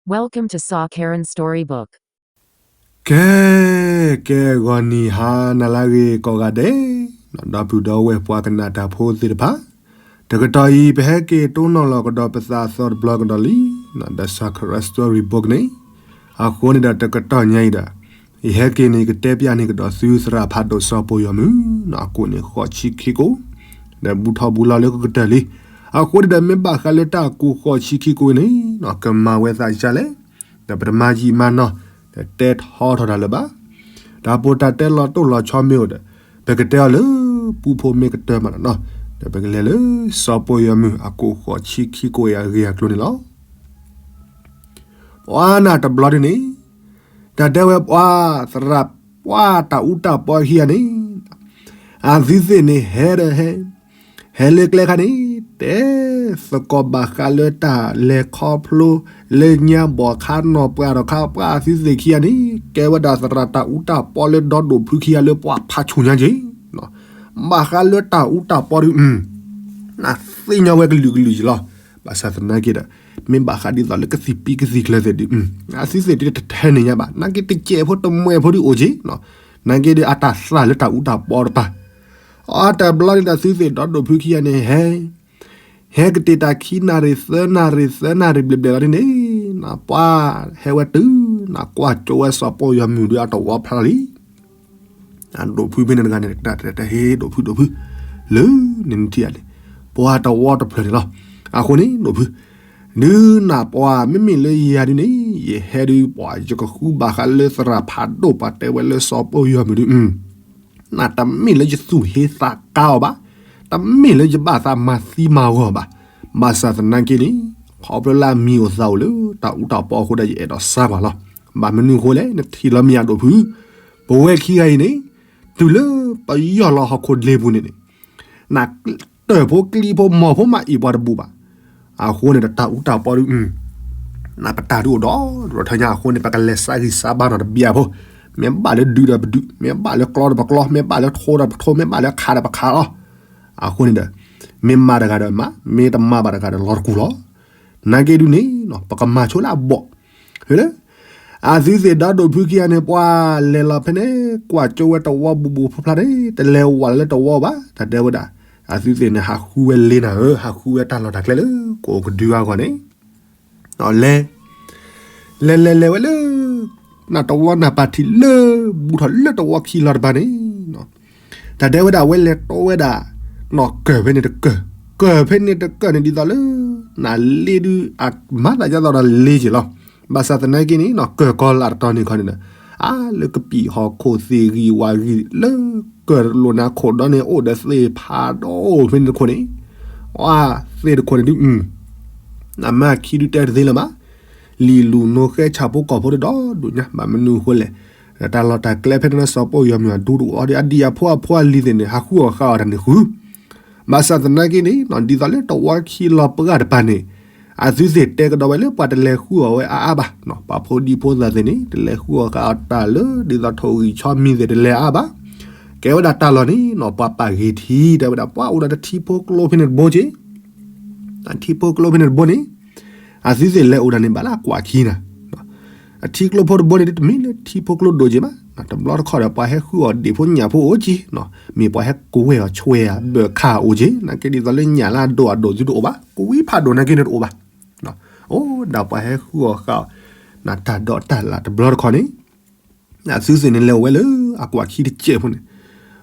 Welcome to Sa Karen Storybook. ကဲ, ကဲ ဂီၤနံၤဟါနၤလၢအဂ့ၤကိးဂၤဒဲး, ဒီပုၢ်ဒီဝဲၢ်ပှၤကနၣ်တၢ်ဖိသ့ၣ်တဖၣ်, တကတီၢ်အံၤ ပဟဲက့ၤတိၢ်နီၣ်လီၤကဒီးပသးအသီတဘျီကဒီးလံ, ဒီး Sa Karen Storybook န့ၣ်, အဃိန့ၣ်ဒီးတကတီၢ်ညါအံၤဒီး, ယဟဲက့ၤန့ၣ်ကတဲပျးန့ၢ်ကဒီးသုသရၣ်ဖးဒိၣ်စီၤပီၢ်ယွၤမုၣ်, အကိၣ်န့ၣ်ဃိးဆံခံကိၣ်, ဒီးဘူးထီၣ်ဘူးလီၤလၢကကတၢၢ်လံ, အဃိန့ၣ်ဒီးမ့ၢ်ဘၣ်ဃးလၢတၢ်ကိၣ်ဃိးဆံခံကိၣ်အံၤန့ၣ်, ကမၤဝဲသးဒ်လဲၣ်, ဒီးပတမၤယံာ်မၤနီၢ်, ဒီးတဲထီထီၣ်တၢ်လၢၤဘၣ်, တၢ်ပီးတၢ်တဲလီၤတိၢ်လီၤဆီမ့ၢ်အိၣ်ဒီး, ပကတဲအီၤလၢပူဖိမ့ၢ်ကတၢၢ်မးနီၤ, ဒီးပကလဲၤလၢစီၤပီၢ်ယွၤမုၣ်အကိၣ်ဃိးဆံခံကိၣ်အံၤအဂ့ၢ်အကျိၤန့ၣ်လီၤ. ပှၤနၤတဘျီဒ်န့ၣ်, တၢ်တဲဝဲပှၤသရၣ် ပှၤတၢ်အူတၢ်ပီခံဂၤန့ၣ်, အသုသ့ၣ်န့ၣ်ဟဲဒီးဟဲ, ဟဲလၢကျဲခါန့ၣ်, တဲသကိးဘၣ်ဃးလၢတၢ်လဲၤခီဖျိလၢညါဘီၣ်ခါနီၢ်ပှၢ်ဒီးခါ ပှၤအသုသ့ၣ်ခံဂၤန့ၣ် ကဲဝဲဒၣ်သရၣ်တၢ်အူတၢ်ပီလၢဒီဒိၣ်ဖုခံဂၤလၢပှၤဖးဆူၣ်ညါက့ၤ, ဘၣ်ဃးလၢတၢ်အူတၢ်ပီဒ်, နသ့ၣ်ညါဝဲကလုာ်ကလုာ်က့ၤလီၤ, ဘၣ်ဆၣ်သနာ်က့ဒီး, မ့ၢ်ဘၣ်ဃးဒ်သိးလၢကသံၣ်ပံကသံၣ်ကျၢၤသ့ၣ်ဒ်, အသုသ့ၣ်ဒ်တထဲန့ၣ်ညါဘၣ်, နာ်က့တစဲးဖိတမှဲးဖိဒ်အိၣ်က့ၤ, နာ်က့ဒ်အတၢ်သၣ်လၢတၢ်အူတၢ်ပီတပၤ, အတဘျီန့ၣ်ဒီးသုသ့ၣ်ဒီဒိၣ်ဖုခံဂၤန့ၣ်ဟဲ ဟဲကတ့ၢ်တၢ်ခံနၣ်ရံၣ်သၢနၣ်ရံၣ်သၢနၣ်ရံၣ်ဘျဲၣ်ဘျဲၣ်လီၤဒ်န့ၣ်, ပှၤဟဲဝဲတုၤ, နကွၢ်ကၠိဝဲစီၤပီၢ်ယွၤမုၣ်ဒ်အတဝီဖျါလီၤလံ, အဒိၣ်ဖုဖဲန့ၣ်တဂၤန့ၣ် တဟ့ၣ်ဒိၣ်ဖုဒိၣ်ဖု, လၢန့ၣ်ထံၣ်ဧါန့ၣ်, ပှၤတဝီတဖျၢၣ်န့ၣ်လီၤ, အဃိန့ၣ်ဒိၣ်ဖု, ဒုးနၢ်ပှၤမ့မ့ၢ်လၢယၤဒ်န့ၣ် ယဟဲဒုးပှၤယကဃုဘၣ်ဃးလၢသရၣ်ဖးဒိၣ် ပှၤတဲဝဲလၢစီၤပီၢ်ယွၤမုၣ်ဒ် နတမ့ၢ်လၢယသူၣ်ဟ့သးကါအီၤဘၣ်, တမ့ၢ်လၢယဘၣ်သးမၤသံမၤဂီၤဘၣ်, ဘၣ်ဆၣ်သနာ်က့န့ၣ်, ခီဖျိလၢအမံၤအိၣ်သးအိၣ်လၢတၢ်အူတၢ်ပီအဃိဒီးယအဲၣ်ဒိးစါကွၢ်လီၤ, ဘၣ်မနုၤအဃိလဲၣ် နထံၣ်လီၤမ့ၢ်ယၤဒိၣ်ဖု, ပဝဲခံဂၤအံၤန့ၣ်, တုၤလၢပယီၢ်လီၤဟီၣ်ခိၣ်ဒ့ပူၤန့ၣ်န့ၣ်, နတၢၢ်ဖိကျံဖိမီၢ်ဖိမးအံၤပှၤတဘူၣ်ဘၣ်, အဃိန့ၣ်ဒီးတၢ်အူတၢ်ပီဒ် နပတၢ်ဒုးအိၣ်ဒီး, ဒီးထီညါအဃိန့ၣ် ပကလဲၤစါဂံၢ်စါဘါနီၤတဘျီဖိ, မ့ၢ်ဘၣ်လၢဒုးဒီးပဒုး, မ့ၢ်ဘၣ်လၢကျီဒီးပကျီ, မ့ၢ်ဘၣ်လၢထိဒီးပထိ, မ့ၢ်ဘၣ်လၢခးဒီးပခးလီၤ, အဃိန့ၣ်ဒီး, မ့ၢ်မၤတဂၤဒီးမၤ, မ့ၢ်တမၤဘၣ်တဂၤဒီးလီၤတကူၣ်လီၤ, နာ်က့ဒုးန့ၣ်, ပကမၤဆိလၢအဘီၣ်, အသုသ့ၣ်ဒီဒိၣ်ဖုခံဂၤန့ၣ် ပှၤလဲၤလီၤဖဲန့ၣ်, ကွၢ်ကၠိဝဲတဝီဘူးဘူးဖျါဖျါန့ၣ်, တလဲၤဝဲလၢတဝီဘၣ်, တၢ်တဲဝဲဒၣ်, အသုသ့ၣ်န့ၣ် ဟးဃုဝဲလ့နၤဧၢ, ဟးဃုဝဲတၢ်လီၢ်တၢ်ကျဲလၢ, ကအိၣ်ကဒုအဂီၢ်န့ၣ်, လဲၤ, လဲၤလဲၤလဲၤဝဲလၢ, နတဝီနၢ်ပၢၢ်ထံးလၢ, ဘူးထီၣ်လၢတဝီခံလီၤတပၤန့ၣ်, တၢ်တဲဝဲဒၣ်ဝဲလဲၤတိဝဲဒၣ်, နီၢ်ကၢၢ်ဖဲန့ၣ်တကၢၢ်, ကၢၢ်ဖဲန့ၣ်တကၢၢ်န့ၣ်ဒ်သိးလၢ, နလ့ဒုးအမၤသးဒ်သိးဒီးလ့က့ၤလီၤ, ဘၣ်ဆၣ်သနာ်က့န့ၣ် နီၢ်ကၢၢ်ကီလၢ်တတီၤန့ၣ်ခီန့ၣ်ဒီး, အါလၢကပံာ်ဟီၣ်ခိၣ်သ့ၣ်ဂံၢ်ဝါဂံၢ်လၢ, ကၢၢ်လိာ်နၤခိၣ်ဒီန့ၣ်အိၣ်ဒီးသ့ၣ်ဖးဒိၣ်ဖဲန့ၣ်တခိၣ်န့ၣ်, အသ့ၣ်တခိၣ်န့ၣ်ဒုး, နမ့ၢ်ခံဒုးတဲတသ့လၢၤဘၣ် လံာ်လူၤနိဃဲဆၣ်ဖိကီၢ်ဖိတဒီဒိၣ်ညါ ဘၣ်မနုၤအဃိလဲၣ်, တၢ်လီၢ်တၢ်ကျဲဖဲန့ၣ်စီၤပီၢ်ယွၤမုၢ်အဒူတအိၣ်ဒီး အဒံၣ်အဖိအဖိအလံၤသ့ၣ်န့ၣ် ဟးဃုအီၣ်ဃာ်အီၣ်တၢ်န့ၣ်ဃု, ဘၣ်ဆၣ်သနာ်က့န့ၣ် ဒ်သိးလၢတဝီခံလီၤပှၢ်တပၤန့ၣ်, အသုသ့ၣ်တဲကဒီးဝဲလၢပှၤတလဲၤဃုအီၣ်ဝဲအါအါဘၣ်, ပှၤဖိဒံဖိသၣ်သ့ၣ်န့ၣ် တလဲၤဃုအီၣ်ဃာ်အီၣ်တၢ်လၢ ဒ်သိးထိၣ်ဂံၢ်ဆီမံၤသ့ၣ်တလဲၤအါဘၣ်, ကဲဝဲဒၣ်တၢ်လီၢ်န့ၣ် ပှၤပာ်ဂ့ၤထံ တဲဝဲဒၣ်ပှၤအိၣ်ဒီးတထံဖိကျိဖဲန့ၣ်တဘိက့ၤ ထံဖိကျိဖဲန့ၣ်တဘိန့ၣ်, အသုသ့ၣ်လဲၤအိၣ်ဒၣ်န့ၣ်ဘၣ်လၢအကွၢ်ခံနၤ, အထံကျိဖိတဘိန့ၣ် တမ့ၢ်လၢထံဖိကျိဒိၣ်က့ၤဘၣ်, တဘျီတခီၣ်ဒီး ပှၤဟဲဃုအီၣ်ဒ့ၣ်ဖိညၣ်ဖိအိၣ်က့ၤ, မ့ၢ်ပှၤဟဲကွဲအီၣ်ဆွဲအီၤဘၢၣ်ခါအိၣ်က့ၤ, နာ်က့ဒ်သိးလၢညၣ်လၢအဒိၣ်အဒိၣ်သုတအိၣ်ဘၣ်, ကွံဖးဒိၣ်နာ်က့န့ၣ်တအိၣ်ဘၣ်, အိၣ်ဒၣ်ပှၤဟဲဃုအီၣ်ဃာ်အီၣ်, နတၢ်ဒီးတၢ်လၢ်တဘျီတခီၣ်န့ၣ် အသုသ့ၣ်န့ၣ်လဲၤအိၣ်ဝဲလၢအကွၢ်ခံတစဲးဖိန့ၣ်,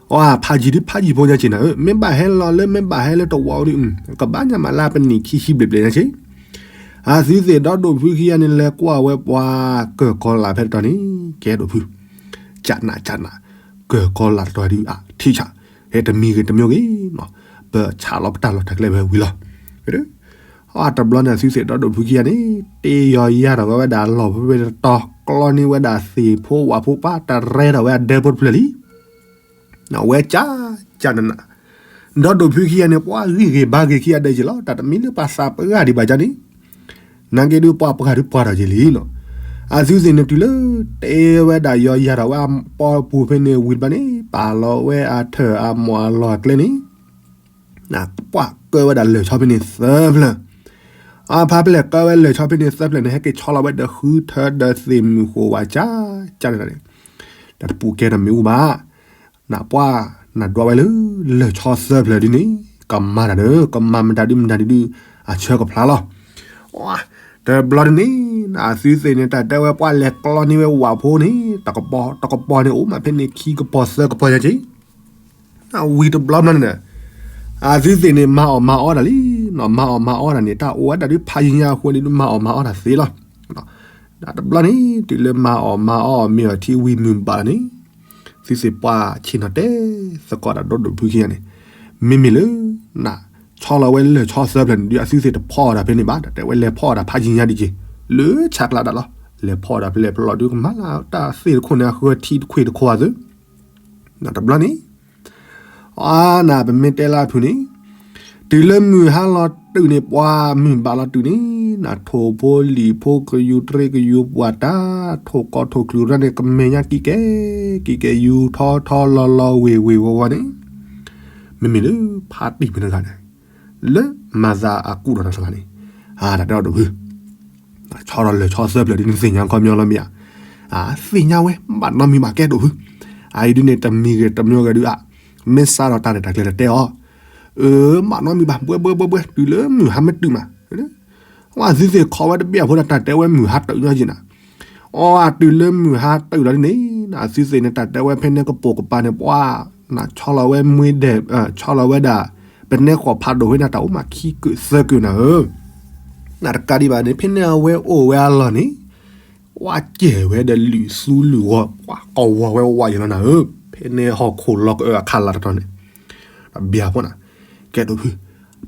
အဖးယံၤဒုးဖးယံၤဖိညါက့ၤနၤဧၢ, မ့ၢ်ဘၣ်ဟဲလီၤလၢ မ့ၢ်ဘၣ်ဟဲလၢတဝီဒုး, ကဘၣ်ညါမးလၢပနံၣ်ခံဆံဘျဲၣ်ဘျဲၣ်ညါက့ၤ, အသုသ့ၣ်ဒီဒိၣ်ဖုခံဂၤန့ၣ် လဲၤကွၢ်ဝဲပှၤကၢၢ်ကီလၢ်ဖဲတတီၤန့ၣ်, ကဲဒိၣ်ဖု, ကနးကနး, ကၢၢ်ကီလၢ်တတီၤဒုး အထံဆး, ဟဲတမံၤဂ့ၤတမံၤဂ့ၤ, ပဆးလီၤပတၢ်လီၢ်တၢ်ကျဲဝဲဝံၤလီၤ အတဘျီန့ၣ် အသုသ့ၣ်ဒီဒိၣ်ဖုခံဂၤန့ၣ် တ့ယီၤယၤထီၣ်ဝဲဝဲဒၣ်လီၢ်ဖဲဖဲတတီၤ ကျီန့ၢ်ဝဲဒၣ်သ့ၣ်ဖိဝၣ်ဖိပၢ်တရဲထီၣ်ဝဲအဒဲဖိတဖျၢၣ်လံ, အဝဲကၠးကၠးနးနး, ဒီဒိၣ်ဖုခံဂၤန့ၣ် ပှၤဂံၢ်ဂ့ၤဘါဂ့ၤခံဂၤဒဲးက့ၤလီၤ. တၢ်တမံၤလၢပှၤသးပှၢ်ဒံးဘၣ်ကၠၢန့ၣ်, နာ်က့ဒုးပှၤပှၢ်ဒုးပှၢ်ထီၣ်က့ၤလံနီၤ. အသုသ့ၣ်န့ၣ်တုၤလၢ တ့ဝဲဒၣ်ယီၤယၤထီၣ်ဝဲအပီပူၤဖဲန့ၣ်ဝံၤတဘျီန့ၣ် ပာ်လီၤဝဲအထၢၣ်အမိၢ်အလီၢ်အကျဲန့ၣ် ပှၤကၢဝဲဒၣ်လၢၢ်ဆီဖဲန့ၣ်သၢဖျၢၣ်. အဖါပျဲၢ်ကၢဝဲလၢၢ်ဆီဖဲန့ၣ်သၢဖျၢၣ်န့ၣ် ဟဲက့ၤဆီလီၤဝဲဒီးဃုထၢဒီးသ့ၣ်မုၢ်ဃိးဝးကၠါကၠါန့ၣ်လီၤန့ၣ်, ဒီးတပူၤကဲဒီးမ့ၣ်အူဘၣ်, နပှၢ်နဒွးဝဲလၢ လၢၢ်ဆီသၢဖျၢၣ်ဒ်န့ၣ် ကမၤတၢ်ဒီး ကမၤမတၤဒုမတၤဒုဒု အဆၢကဖျါလီၤ. တဘျီဒ်န့ၣ် အသုသ့ၣ်န့ၣ် တၢ်တဲဝဲပှၢ်လဲၤကျီန့ၢ်ဝဲဝးဖိန့ၣ် တကပီၤတကပီၤန့ၣ် အိၣ်မးဖဲန့ၣ်ခံကပီၤသၢကပီၤညါက့ၤ ဝံၤတဘျီဘျီန့ၣ်ဒီး အသုသ့ၣ်န့ၣ် မၤအီၣ်မၤအီတၢ်လံ, မၤအီၣ်မၤအီတၢ်န့ၣ် တၢ်အိၣ်ဝဲဒၣ်ဒုးဖးယံၤညါအဃိန့ၣ်ဒုး မၤအီၣ်မၤအီတၢ်သ့လီၤ. ဒီးတဘျီန့ၣ် တုၤလၢမၤအီၣ်မၤအီမ့ၢ်အီၤထံဝံၤမုၢ်ဘၣ်လီၤန့ၣ် သုသ့ၣ်ပှၢ်ဆ့ၣ်နီၤတဲသကိးတၢ်ဒီဒိၣ်ဖုခံဂၤန့ၣ် မ့မ့ၢ်လၢ ဆီလီၤဝဲလၢၢ်ဆီသၢဖျၢၣ်န့ၣ်ဒုး အသုသ့ၣ်တဖီၣ်အီၤတၢ်ဖဲန့ၣ်ဘၣ်, တၢ်တဲဝဲလဲၤဖီၣ်အီၤတၢ်ဖးယံၤညါဒ်က့ၤ လၢဆးကျးဒၣ်လီၤ. လဲၤဖီၣ်အီၤတၢ်ဖဲလဲၣ်ဖျီၣ်ဒုးကမၤလၢတၢ်သ့ၣ်တခိၣ်န့ၣ် အဃၢထံတခွ့ၣ်တခိၣ်အသု တဘျီန့ၣ် အါနၤပမ့ၢ်တဲလၢအဖုၣ်န့ၣ် တုၤလၢမုၢ်ဟါလီၤတုၤန့ၣ် ပှၢ်မုၢ်ဘၣ်လီၤတုၤန့ၣ် နထိၣ်ဖိလံၣ်ဖိကယူၤတရ့ကယူၤပှၤတၢ် ထိၣ်ကီထိၣ်ချုးရၢန့ၣ် ကမဲာ်ညါကံကဲ ကံကဲယူၤထီထီလီၤလီၤဝ့ၤဝ့ၤဝီၤဝီၤန့ၣ် မ့မ့ၢ်လၢဖါတံၢ်မ့ၢ်တဂၤန့ၣ် လၢမၤသးအကူၣ်ဒီးတၢ်တဂၤန့ၣ် အါတၢ်တဲအီၤတဖု ဆီဒီးလၢၢ်ဆီသၢဖျၢၣ်ဒ်န့ၣ်သ့ၣ်ညါခီပညီလီၤမ့ၢ်ဧါ, သ့ၣ်ညါဝဲ ဘၣ်နီတမံၤဘၣ်ကဲဒိၣ်ဖု, အအံၤဒ်န့ၣ် တမံၤဂ့ၤတမံၤဂ့ၤဒုးအါ, မ့ၢ်စးထီၣ်တၢ်ရဲၣ်တၢ်ကျဲၤတတဲအီၤ, အၢ ဘၣ်နီတမံၤဘၣ် ဘှဲဘှဲဘှဲဘှဲ တုၤလၢမုၢ်ဟါမ့ၢ်တုၤမး, အသုသ့ၣ်ခိးဝဲတဘ့ၣ်အဖိဒီး တၢ်တဲဝဲမုၢ်ဟါတုၤညီက့ၤနၤ, အီ တုၤလၢမုၢ်ဟါတုၤလီၤဒ်န့ၣ် အသုသ့ၣ်န့ၣ် တၢ်တဲဝဲဖဲန့ၣ်ကပိာ်ကပၤန့ၣ် ပှၢ် နဆီလီၤဝဲမှ့ဒဲး ဆီလီၤဝဲဒၣ် ပနဲဃီၤဖးဒိၣ်ဝဲန့ၣ် တၢ်အိၣ်မးခံကုာ်သၢကုာ်နၤဧၢ, နတကးဒံးဘၣ်န့ၣ် ဖဲန့ၣ်အဝဲအိၣ်ဝဲအလီၢ်န့ၣ် ပှၢ်စဲၤဝဲဒီးလုာ်သူလုာ်ဂီၤ ပှၢ်ကဝီၤဝဲဝးယံၤလီၤနၤဧၢ, ဖဲန့ၣ်ဟီၣ်ခိၣ်လီၤကအၢအခးလးတတီၤန့ၣ်, တဘျီဖိနၤ, ကဲဒိၣ်ဖု,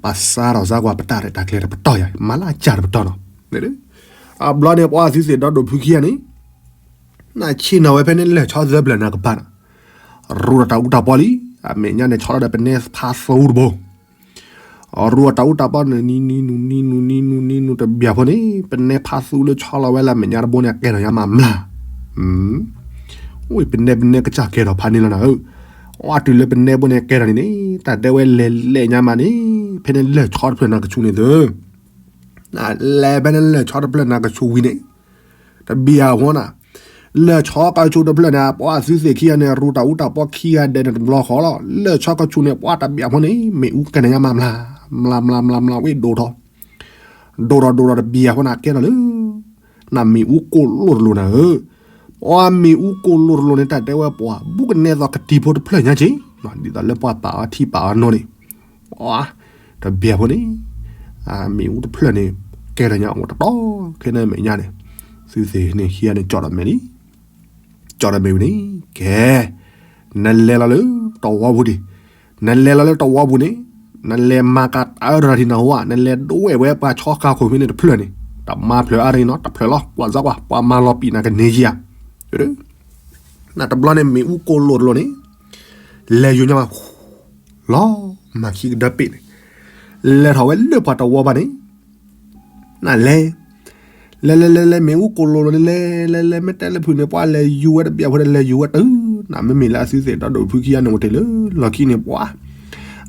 ပစးထီၣ်စးကွၢ်ပတၢ်ရဲၣ်တၢ်ကျဲၤတပတီၢ်ယၤ မၤလၢအကၢ်တပတီၢ်နီၤ, အဘျီန့ၣ် ပှၢ်သုသ့ၣ်ဒီဒိၣ်ဖုခံဂၤန့ၣ် နဆ့ၣ်နီၤဝဲဖဲန့ၣ်လၢၢ်ဆီသၢဖျၢၣ်နၤကပၤနီၤ, ရူဒီးတၢ်အူတၢ်ပီလံ, အမဲာ်ညါန့ၣ်ဆီလီၤဒီးပနဲဖးသူတဘိ ရူအတၢ်အူတၢ်ပီန့ၣ် နံၤနံၤနူၤနံၤနူၤနံၤနူၤနံၤနူၤတဘျီဖိန့ၣ် ပနဲဖးသူလၢဆီလီၤဝဲလၢအမဲာ်ညါတဘိန့ၣ် အကဲထီၣ်ညါမးမျၢ်, ဝဲပနဲပနဲကစၢ်ကဲထီၣ်ဖးန့ၣ်လီၤနၤဧၢ, အီ တုၤလၢပနဲဘိန့ၣ်ကဲထီၣ်န့ၣ်န့ၣ် တၢ်တဲဝဲလဲၤလဲၣ်ညါမးန့ၣ် ဖဲန့ၣ်လၢၢ်ဆီတဖျၢၣ်နၤကဆူးန့ၣ်သု လဲၤဖဲန့ၣ်လၢၢ်ဆီတဖျၢၣ်နၤကဆူးဝံၤန့ၣ် တဘျီဖိနၤ, လၢၢ်ဆီကဆူးတဖျၢၣ်န့ၣ် ပှၤသုသ့ၣ်ခံဂၤန့ၣ် ရူတၢ်အူတၢ်ပီခံဂၤဒဲးန့ၣ်တဘျီဃီလီၤ, လၢၢ်ဆီကဆူးန့ၣ် ပှၤတဘျီဖိန့ၣ် မ့ၣ်အူကဲထီၣ်ညါမးမျၢ်, မျၢ်မျၢ်မျၢ်မျၢ်ဝဲဒိၣ်ထီၣ်, ဒိၣ်ထီၣ်ဒိၣ်ထီၣ်တဘျီဖိနၤကဲထီၣ်လၢ နမ့ၣ်အူကိၢ်လိၣ်တလိၣ်နၤဧၢ, ပှၤမ့ၣ်အူကိၢ်လိၣ်တလိၣ်န့ၣ် တၢ်တဲဝဲပှၤ ဘူးကနဲသိးကတံၤဖိတဖျၢၣ်ညါက့ၤ, ဒ်သိးလၢပှၤပာ်အီၤထံပာ်အီၤနိန့ၣ် တဘျီဖိန့ၣ် မ့ၣ်အူတဖျၢၣ်န့ၣ် ကဲထီၣ်ညါအိၣ်တတီခဲန့ၣ်မဲာ်ညါန့ၣ်, သုသ့ၣ်န့ၣ်ခံဂၤန့ၣ် ကၠီၣ်ဒီးမဲာ်လံ, ကၠီၣ်ဒီးမဲာ်ဝံၤန့ၣ် ကဲ, နလဲၤလီၤလၢတဝီပူၤဒံး, နလဲၤလီၤလၢတဝီပူၤန့ၣ်, နလဲၤမၤကတၢၢ်တၢ်ထံၣ်နၤဟူဧါ, နလဲၤဒိဝဲၣ်ဝဲပှၤဆီဃါခိၣ်ဖဲန့ၣ်တဖျၢၣ်န့ၣ်, တမၤဖျၢၣ်အါတဂ့ၤနီၤ, တဖျၢၣ်လီၤ, ကွၢ်စၢကွၢ်, ပှၤမၤလီၤပံာ်နၤကန့ၢ်ယၤ, နတဘျီန့ၣ် မ့ၣ်အူကိၢ်လိၣ်တလိၣ်န့ၣ် လဲၤယိၤညါမး လီၤမၢ်ခံကဒၢပ့ၣ်န့ၣ်, လဲၤထီၣ်ဝဲလၢပှၤတဝီဘၣ်န့ၣ်, နလဲၤ, လဲၤလဲၤလဲၤလဲၤ မ့ၣ်အူကိၢ်လိၣ်လိၣ်န့ၣ် လဲၤလဲၤလဲၤ မ့ၢ်တဲလၢဖုၣ်န့ၣ် ပှၤလဲၤယူၤဝဲတဘျီဖိဒီး လဲၤယူၤဝဲတုၤ နမ့မ့ၢ်လၢအသုသ့ၣ်ဒီဒိၣ်ဖုခံဂၤန့ၣ် အိၣ်တ့ၢ်လၢလီၢ်ခံန့ၣ် ပှၤ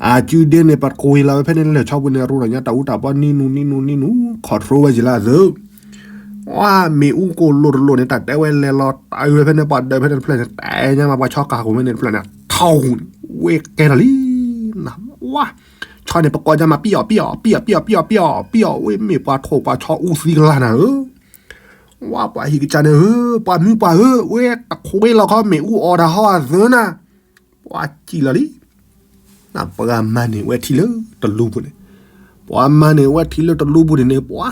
အစုဒ့န့ၣ် ပကွံာ်လီၤဝဲဖဲန့ၣ်လၢၢ်ဆီပူၤန့ၣ် ရူဒီးညါတၢ်အူတၢ်ပီနံၤနူၤနံၤနူၤနံၤနူၤ control ဝဲယံၤလၢအသု ပှၤမ့ၣ်အူကိၢ်လိၣ်တလိၣ်န့ၣ် တၢ်တဲဝဲလဲၤလီၤ တၢ်အုးဝဲဖဲန့ၣ် ပှၤဒၢးဖဲန့ၣ်တဖျၢၣ်န့ၣ် တဲညါမး ပှၤဆီကၤကိၤဖဲန့ၣ်တဖျၢၣ်န့ၣ် ထီၣ်ဝဲကဲထီၣ်လံ နဝါ ဆီန့ၣ် ပကိးညါမး ပံၣ်အီၣ် ပံၣ်အီၣ် ပံၣ်အီၣ် ပံၣ်အီၣ် ပံၣ်အီၣ် ပံၣ်အီၣ် ဝဲမ့ၢ်ပှၤထိၣ်ပှၤဆီအူသံကလါနၤဧၢ ဝါ ပှၤဟံၣ်ကစၢ်န့ၣ်ဧၢ ပှၤမုၢ်ပှၢ်ဧၢ ဝဲတခွ့လီၤခီ မ့ၣ်အူအီၣ်တၢ်ဟီအသၢနၤ ပှၤစံၣ်လီၤလံ ပှၤမၤန့ၢ်ဝဲထံလၢတလူပူၤန့ၣ်, ပှၤမၤန့ၢ်ဝဲထံလၢတလူပူၤန့ၣ်န့ၣ် ပှၤ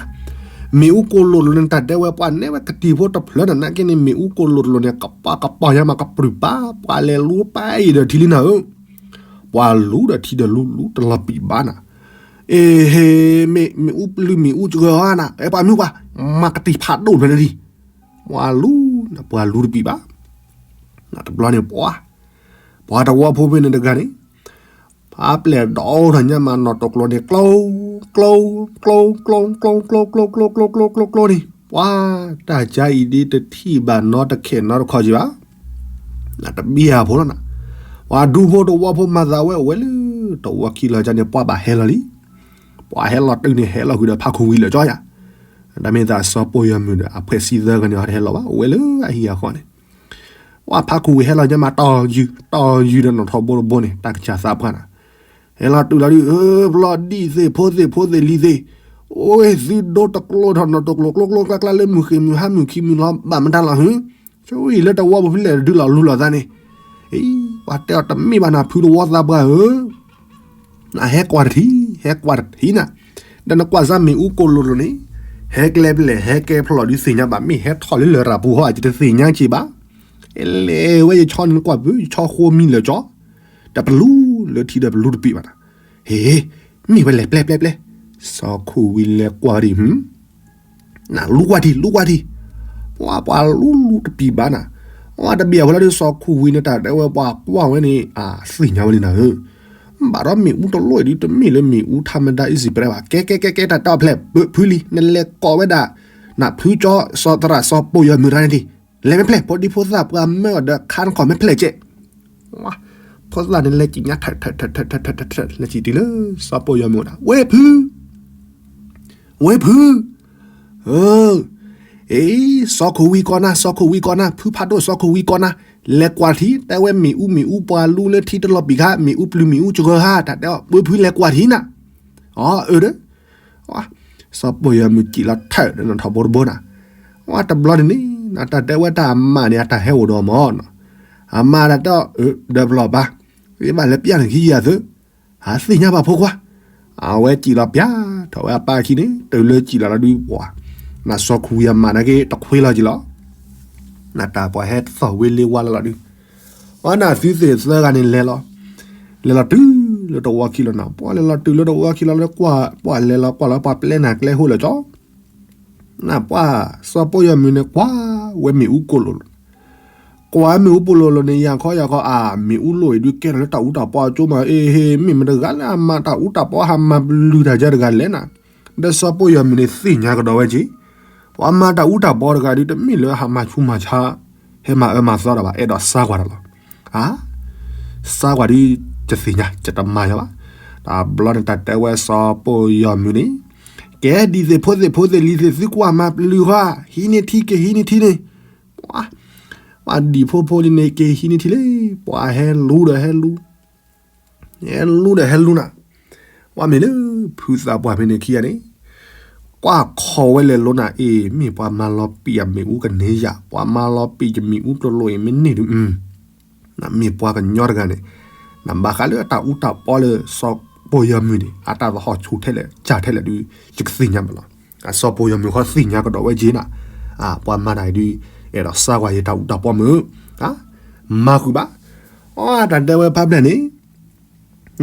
မ့ၣ်အူကိၢ်လိၣ်တလိၣ်န့ၣ် တၢ်တဲဝဲပှၤနဲဝဲကတံၤဖိတဖျၢၣ်န့ၣ် နာ်က့န့ၣ် မ့ၣ်အူကိၢ်လိၣ်တလိၣ်န့ၣ် ကပၤကပီၤညါမးကပြုၢ်ပာ် ပှၤလဲၤလူပာ်အံၤဒီးထံလံနၤဧၢ, ပှၤလူဒီးထံဒီးလူ လူတလီၤပံာ်ဘၣ်နၤ, အ့ဟ့ မ့ၣ်အူပျုၢ် မ့ၣ်အူစှၤနၤ အဲ ပှၤမုၢ်ပှၢ် မၤကတံၤဖးဒိၣ်ဖျၢၣ်န့ၣ်လံ, ပှၤလူ ပှၤလူတပံာ်ဘၣ်, တဘျီန့ၣ် ပှၤ ပှၤတဝီဖိဖဲန့ၣ်တဂၤန့ၣ် ဖးပျဲၢ်ဒီးထီၣ်ညါမးနီၣ်တိာ်ကျိၤန့ၣ် ကျိ ကျိ ကျိ ကျိ ကျိ ကျိ ကျိ ကျိ ကျိ ကျိ ကျိ ကျိ ကျိ န့ၣ် ပှၤ တၢ်ကါအံၤဒ်တထံၣ်ဘၣ်နီတခဲနီတခီက့ၤဘၣ်, တဘံၣ်အဖိလီၤနၤ, ပှၤဒူဖိတဝီဖိမၤသးဝဲအိၣ်ဝဲလၢ တဝီခံလီၤကါန့ၣ် ပှၤဘၣ်ဟဲလီၤလံ, ပှၤဟဲလီၤတုၤန့ၣ် ဟဲလီၤဃုာ်ဒီးဖးခူဝံၤလၢာ်ကၠီယၤ, တၢ်မ့ၢ်သးစီၤပိၢ်ယီၤမုၢ်ဒီး အဖှဲးစံသၢဂၤန့ၣ် အတဟဲလီၤဘၣ်, အိၣ်ဝဲလၢအဟံၣ်အဃီန့ၣ်, ပှၤဖးခူဝံၤဟဲလီၤညါမး တီၤယုၢ် တီၤယုၢ်ဒီးနီၣ်ထီဘိတဘိန့ၣ် တၢ်ကစၢ်သးပှၢ်နၤ, ဟဲလီၤတုၤလီၤဒုး ဖျီဒံၣ်သ့ၣ်ဖိသ့ၣ်ဖိသ့ၣ်လံၤသ့ၣ်, အိၣ်သုဒိတကျိထီၣ်နီၣ်တကျိ ကျိကျိကျါကျါလၢမုၢ်ဃ့ၢ်မုၢ်ဟါမုၢ်ခံမုၢ်လီၤ ဘၣ်မတၤလီၤဟု, ဆိအံၤလၢတဝီပူၤဖဲလဲၣ်တဒုလီၤလူလီၤသးန့ၣ်, အံၤ ပှၤတဲအီၤတမ့ၢ်ဘၣ်နၤ ဖုတဝီသးပှၢ်ဧၢ နဟဲကွၢ်တထံ ဟဲကွၢ်တထံနၤ, ဒီးနကွၢ်စၢ်မ့ၣ်အူကိၣ်လိၤလိၤန့ၣ်, ဟဲကျဲဖဲလဲၣ် ဟဲကဲဖျီၣ်ဒုးသ့ၣ်ညါဘၣ် မ့ၢ်ဟဲထီၣ်လၢလရာ်ပူၤဟီ ယတသ့ၣ်ညါက့ၤဘၣ်, လဲၤဝဲယဆီန့ၣ်ကွၢ်ပၢ ယဆီဃိမံလၢာ်ကၠီ, ဒီးပလူလၢထံဒီးပလူတပံာ်ဘၣ်နၤ, ဟ့ မ့ၢ်ဝဲလဲၣ် ပျဲပျဲပျဲ, စီၤခိၣ်ဝံၤလဲၤကွၢ်ဒံး နလူကွၢ်ထံ လူကွၢ်ထံ, ပှၤပှၤလူလူတပံာ်ဘၣ်နၤ, အဝဲတဘၣ်ဝဲလီၤဒုး စီၤခိၣ်ဝံၤန့ၣ် တၢ်တဲဝဲပှၤကွၢ်ဝဲန့ၣ် အသ့ၣ်ညါဝဲလံနၤဧၢ, ဘၣ်ဒီးမ့ၣ်အူတလိၣ်အံၤဒုး တမ့ၢ်လၢမ့ၣ်အူ ထးမဒါ အံၤစံးပြဲဘၣ်, ကဲကဲကဲကဲ တၢ်တဲအီၤဖျဲၣ် ဖုလံ နလဲၤကိးဝဲဒၣ် နဖုကၠီ စီၤသရၣ်စီၤပိၢ်ယီၤမုၢ်တဂၤန့ၣ်ဒံး, လဲၤမ့ၢ်ဖျဲၣ် ဖိဒံဖိသၣ်ပှၤမၢအီၤဒီးခါနခီၣ်မ့ၢ်ဖျဲၣ်ကဲ ဖိသၣ်န့ၣ်လဲၤကံၣ်ညါ ထၢၣ်ထၢၣ်ထၢၣ်ထၢၣ် လဲၤစံၣ်တုၤလၢ စီၤပိၢ်ယီၤမုၢ်ဒၣ် ဝဲဖု, ဝဲဖု, အၢ, အ့ စီၤခိၣ်ဝံၤကိးနၤ စီၤခိၣ်ဝံၤကိးနၤ ဖုဖးဒိၣ်စီၤခိၣ်ဝံၤကိးနၤ, လဲၤကွၢ်ထံ တဲဝဲမ့ၣ်အူမ့ၣ်အူပှၤလူလၢထံတလီၤပံာ်ခါ မ့ၣ်အူပျုၤမ့ၣ်အူစှၤဟါ တၢ်တဲအီၤ ဝဲဖုလဲၤကွၢ်ထံနၤ, အီ အၢဒီး စီၤပိၢ်ယီၤမုၢ်ကံၣ်လီၤထၢၣ်ဒီးနီၣ်ထီၣ်ဘိတဘိနၤ, ဝဲတဘျီန့ၣ်န့ၣ် တၢ်တဲဝဲတၢ်အမါန့ၣ် အတၢ်ဟဲအိၣ်ဒီးမၢ်နီၤ, အမါတၢ်တဲအီၤ ဒီးပလီၢ်ဘၣ်, ယဘၣ်လဲၤပျၢ်န့ၣ်ခံယၤသု, ဟးသ့ၣ်ညါဘၣ်ဖိခွါ, အဝဲကံၣ်လီၤပျၢ်ထီၣ်ဝဲအပၢ်ခံန့ၣ် တုၤလၢကံၣ်လီၤလီၤဒုးပှၤ, နစီၤခိၣ်ဝံၤအမါနာ်က့ တခွ့လီၤက့ၤလီၤ, နတၢ်ပှၤဟဲတသီၣ်ဝ့လ့ဝါလီၤလီၤဒုး အီနၤသုသ့ၣ်သၢဂၤန့ၣ်လဲၤလီၤ, လဲၤလီၤတုၤလၢတဝီခံလီၤနၤ, ပှၤလဲၤလီၤတုၤလၢတဝီခံလီၤလၢကွၢ် ပှၤလဲၤလီၤကွၢ်လီၤ ပှၤပျဲနၤကျဲဟိၣ်လၢာ်ကၠီ, နပှၤစီၤပိၢ်ယီၤမုၢ်န့ၣ် ကွၢ်ဝဲမ့ၣ်အူကိၣ်လိၤလိၤ, ကွၢ်မ့ၣ်အူကိၣ်လိၤလိၤန့ၣ် ယၤခီယၤခီ အါ မ့ၣ်အူလိၤအံၤဒုးကဲထီၣ်လၢတၢ်အူတၢ်ပီအကၠိမး အ့ဟ့ မ့ၢ်မတၤတဂၤလၢအမၤတၢ်အူတၢ်ပီ ဟးမၤပျုၤတၢ်ယါတဂၤလဲၣ်နၤ, ဒီးစီၤပိၢ်ယီၤမုၢ်န့ၣ်သ့ၣ်ညါကဒီးဝဲက့ၤ, ပှၤမၤတၢ်အူတၢ်ပီတဂၤဒုး တမ့ၢ်လၢဟးမၤဆူးမၤဆါ ဟဲမၤအၢမၤသီတၢ်ဘၣ် အဲၣ်ဒိးစါကွၢ်တၢ်လီၤ, အါ စါကွၢ်ဒုး ယသ့ၣ်ညါ ယတမၤယၤဘၣ်, တဘျီန့ၣ် တၢ်တဲဝဲစီၤပိၢ်ယီၤမုၢ်န့ၣ်, ကဲဒ်သ့ၣ်ဖိသ့ၣ်ဖိသ့ၣ်လံၤသ့ၣ် သုကွၢ်မၤပျုၤဃီ, ဟံးန့ၢ်ထံက့ၤဟံးန့ၢ်ထံန့ၣ်, ပှၤ ပှၤဒံၣ်ဖိဖိလံန့ၣ် က့ၤဟံးန့ၢ်ထံလံ, ပှၤဟဲလူဒီးဟဲလူ ဟဲလူဒီးဟဲလူနၤ, ပှၤမ့ၢ်လၢ ဖုသးပှၢ်ဖဲန့ၣ်ခံဂၤန့ၣ်, ကွၢ်ခီဝဲလဲၤလိနၤ အ့ၣ် မ့ၢ်ပှၤမၤလီၤပံာ်အမ့ၣ်အူကန့ၢ်ယၤ ပှၤမၤလီၤပံာ်ယမ့ၣ်အူတလိၤအံၤမ့ၢ်န့ၢ်ဒုး, နမ့ၢ်ပှၤကညီတဂၤန့ၣ်, နဘၣ်ဃးလၢအတၢ်အူတၢ်ပီလၢစီၤပိၢ်ယီၤမုၢ်န့ၣ် အတၢ်သဟီၣ်ဆူၣ်ထဲလဲၣ် ကၢ်ထဲလဲၣ်ဒုး ယကသ့ၣ်ညါမးလီၤ, အစီၤပိၢ်ယီၤမုၢ်ဃီသ့ၣ်ညါကဒီးဝဲက့ၤနၤ, ပှၤမၤတၢ်အံၤဒုး အဲၣ်ဒိးစါကွၢ်ယတၢ်အူတၢ်ပီမုၢ်, မၤဃုာ်ဘၣ်, အတၢ်တဲဝဲဖးဖျဲၣ်န့ၣ်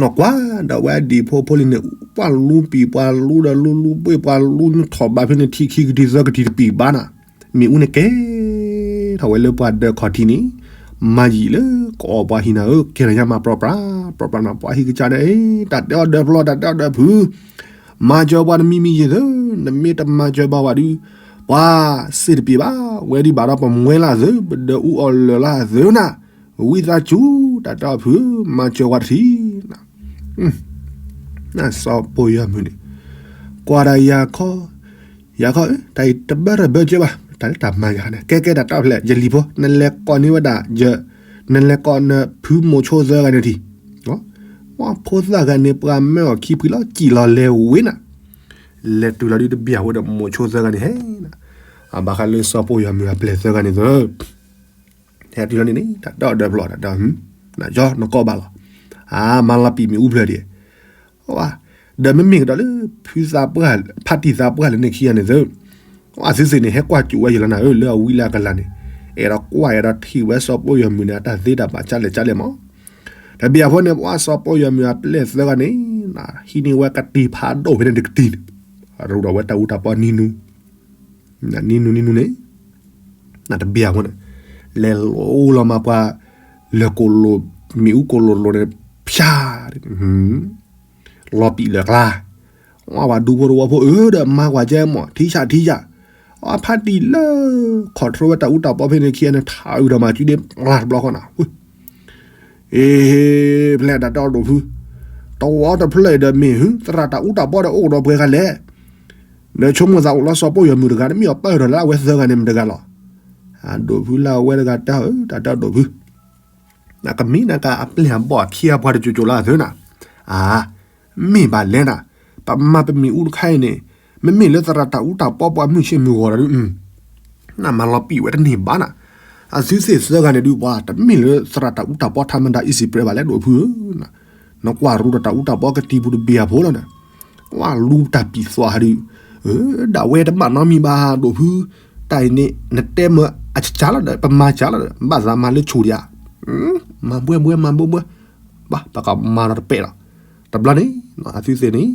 နီၢ်ကွၢ်ဒီးဝဲအဒံၣ်ဖိဖိလံန့ၣ် ပှၤလူပံာ်ပှၤလူဒီးလူလူဘှ့ၣ်ပှၤလူထီၣ်ဘးဖဲန့ၣ် ထံခံကထံသၢကထံတပံာ်ဘၣ်နၤ, မ့ၣ်အူန့ၣ်ကဲထီၣ်ဝဲလၢပှၤဒၢးခီၣ်ထံးန့ၣ်, မၤယံာ်လၢကအီၣ်ပှၤဟံးနၤဧၢ ကဲထီၣ်ညါမၤပြီပြါ, ပြီပြါနၤ ပှၤဟံးကစၢ်ဒီး တၢ်တဲအီၤဒၢးဖျီ တၢ်တဲအီၤဒၢးဖုး, မၤစၢၤပှၤတမံၤမံၤယံၤသု, နမ့ၢ်တမၤစၢၤဘၣ်ဝဲဒုး, ပှၤစ့ၢ်တပံာ်ဘၣ်, ဝဲဒၣ်ဘၣ်ဒီးပမွဲလၢသု ပဒၢးအူအီၣ်လၢာ်လၢသုနၤ, ဝံသးစူၤ တၢ်တဲအီၤဖုး မၤစၢၤဝဲတထံၣ်, စီၤပိၢ်ယီၤမုၢ်န့ၣ်, ကွၢ်ဒၣ်ယၤခီ, ယၤခီ, တၢ်အံၤတဘၢတဘၢကဲဘၣ်, တၢ်လၢတၢ်မၤယၤန့ၣ် ကဲကဲတၢ်တဲအီၤဖဲလဲၣ် ယလံၤဖိ နလဲၤကိးန့ၢ်ဝဲဒၣ်, နလဲၤကိးနဖုမိၤဆိသၢဂၤန့ၣ်ထံၣ်, ပှၤဖိသၣ်ဂၤန့ၣ် ပှၤမၢအီၤခံဖှံလီၤ ကံၣ်လီၤလဲၤဝ့နၤ, လဲၤတုၤလီၤဒုးတဘၣ်ဝဲဒီးမိၤဆိသၢဂၤန့ၣ်ဟဲ, အဘၣ်ဃးလၢစီၤပိၢ်ယီၤမုၢ်အပျဲၢ်သၢဂၤန့ၣ်သၢ ဟဲတုၤလီၤန့ၣ်န့ၣ် တၢ်တဲအီၤဒၢးဖျီ တၢ်တဲအီၤ, နကၠီနကိးဘၣ်လီၤ, အါ မၤလီၤပံာ်မ့ၣ်အူဖျၢၣ်ဒံး, ဒီးမ့မ့ၢ်ကဒီးလၢ ဖုသးပှၢ် ဖါတံၢ်သးပှၢ်လၢန့ၣ်ခံဂၤန့ၣ်သၢ, အသုသ့ၣ်န့ၣ် ဟဲကွၢ်စူၣ်ဝဲယံၤလီၤနၤဧၢ လၢအဝံလၢအကလၤန့ၣ်, အဲၣ်ဒိးကွၢ်အဲၣ်ဒိးထံၣ်ဝဲစီၤပိၢ်ယီၤမုၢ်န့ၣ် အတၢ်သ့တၢ်ဘၣ်ကၢ်လဲၣ်ကၢ်လဲၣ်မး, တဘၣ်အဃိန့ၣ် ပှၤစီၤပိၢ်ယီၤမုၢ်အပျဲၢ်သၢဂၤန့ၣ်, ဟံးန့ၢ်ဝဲကတံၤဖးဒိၣ်ဖဲန့ၣ်တကတံၤန့ၣ်, ရူးဒီးဝဲတၢ်အူတၢ်ပီနံၤနူ နံၤနူနံၤနူန့ၣ်, နတဘၣ်အဃိန့ၣ်, လဲၤလိလီၤမးပှၤ, လၢၢ်ကိၣ်လိၤ, မ့ၣ်အူကိၣ်လိၤလိၤန့ၣ်, ဖၠါ, လီၤပံာ်လၢာ်ကျါ, ဝဲပှၤဒူဖိတဝီဖိအၢဒီးမၤကွၢ်ကဲမး ထံဆးထံယၤ, အဖါတံၢ်လၢ, ခီၣ်ထြိဝဲတၢ်အူတၢ်ပီဖဲန့ၣ်ခံဂၤန့ၣ် ထးအုးဒီးမၤစုဒ့ပျၢ်တဘျီဃီနၤ အ့ ဖျဲၣ်တၢ်တဲအီၤဒိၣ်ဖု, တဝီတဖျၢၣ်အံၤဒီးမ့ၢ်ဟု သရၣ်တၢ်အူတၢ်ပီဒီးအိၣ်ဒီးပှဲၤဂၤလဲၣ်. ဒီးဆိကမိၣ်သးအိၣ်လီၤစီၤပိၢ်ယီၤမုၢ်တဂၤ တမ့ၢ်အီၤပၢၢ်ဒီးလၢအဝဲသၢဂၤန့ၣ်မတဂၤလီၤ. အဒိၣ်ဖုလၢအဝဲတဂၤတဲအီၤ တၢ်တဲအဒိၣ်ဖု နကမ့ၢ်နကအပျဲၢ်အဘီၣ်အခံအပှၤတစိၤစိၤလၢအသၢနၤ, အါ, မ့ၢ်ဘၣ်လဲၣ်နၤ, ပမၤပမ့ၣ်အူတခါအံၤန့ၣ် မ့မ့ၢ်လၢသရၣ်တၢ်အူတၢ်ပီပှၤမုၢ်ဆ့ၣ်မုၢ်ဂီၤဒီး နမၤလီၤပံာ်ဝဲတန့ၢ်ဘၣ်နၤ, အသုသ့ၣ်သၢဂၤန့ၣ်ဒုးပှၤ တမ့ၢ်လၢသရၣ်တၢ်အူတၢ်ပီထါမဒါအံၤစံးပြဲဘၣ်လဲၣ်ဒိၣ်ဖုဧၢ, နကွၢ်ရူဒီးတၢ်အူတၢ်ပီကတံၤပူၤတဘ့ၣ်အဖိလီၤနၤ, ကွၢ်လူတၢ်ပံာ်သွါဟးဒုး ဒၣ်ဝဲတဘၣ်နီတမံၤဘၣ်ဒိၣ်ဖု, တၢ်အံၤန့ၣ် နတဲမၢအကစၢ်လီၤဒီး ပမၤစၢ်လီၤဒီး ဘၣ်သးမၤလၢဆိၣ်ဒံးဧါ, မၤဘှဲဘှဲမၤဘှဲဘှဲ, ဘၣ် ပကမၤဒီးတပဲာ်လီၤ, တဘျီန့ၣ် အသုသ့ၣ်န့ၣ်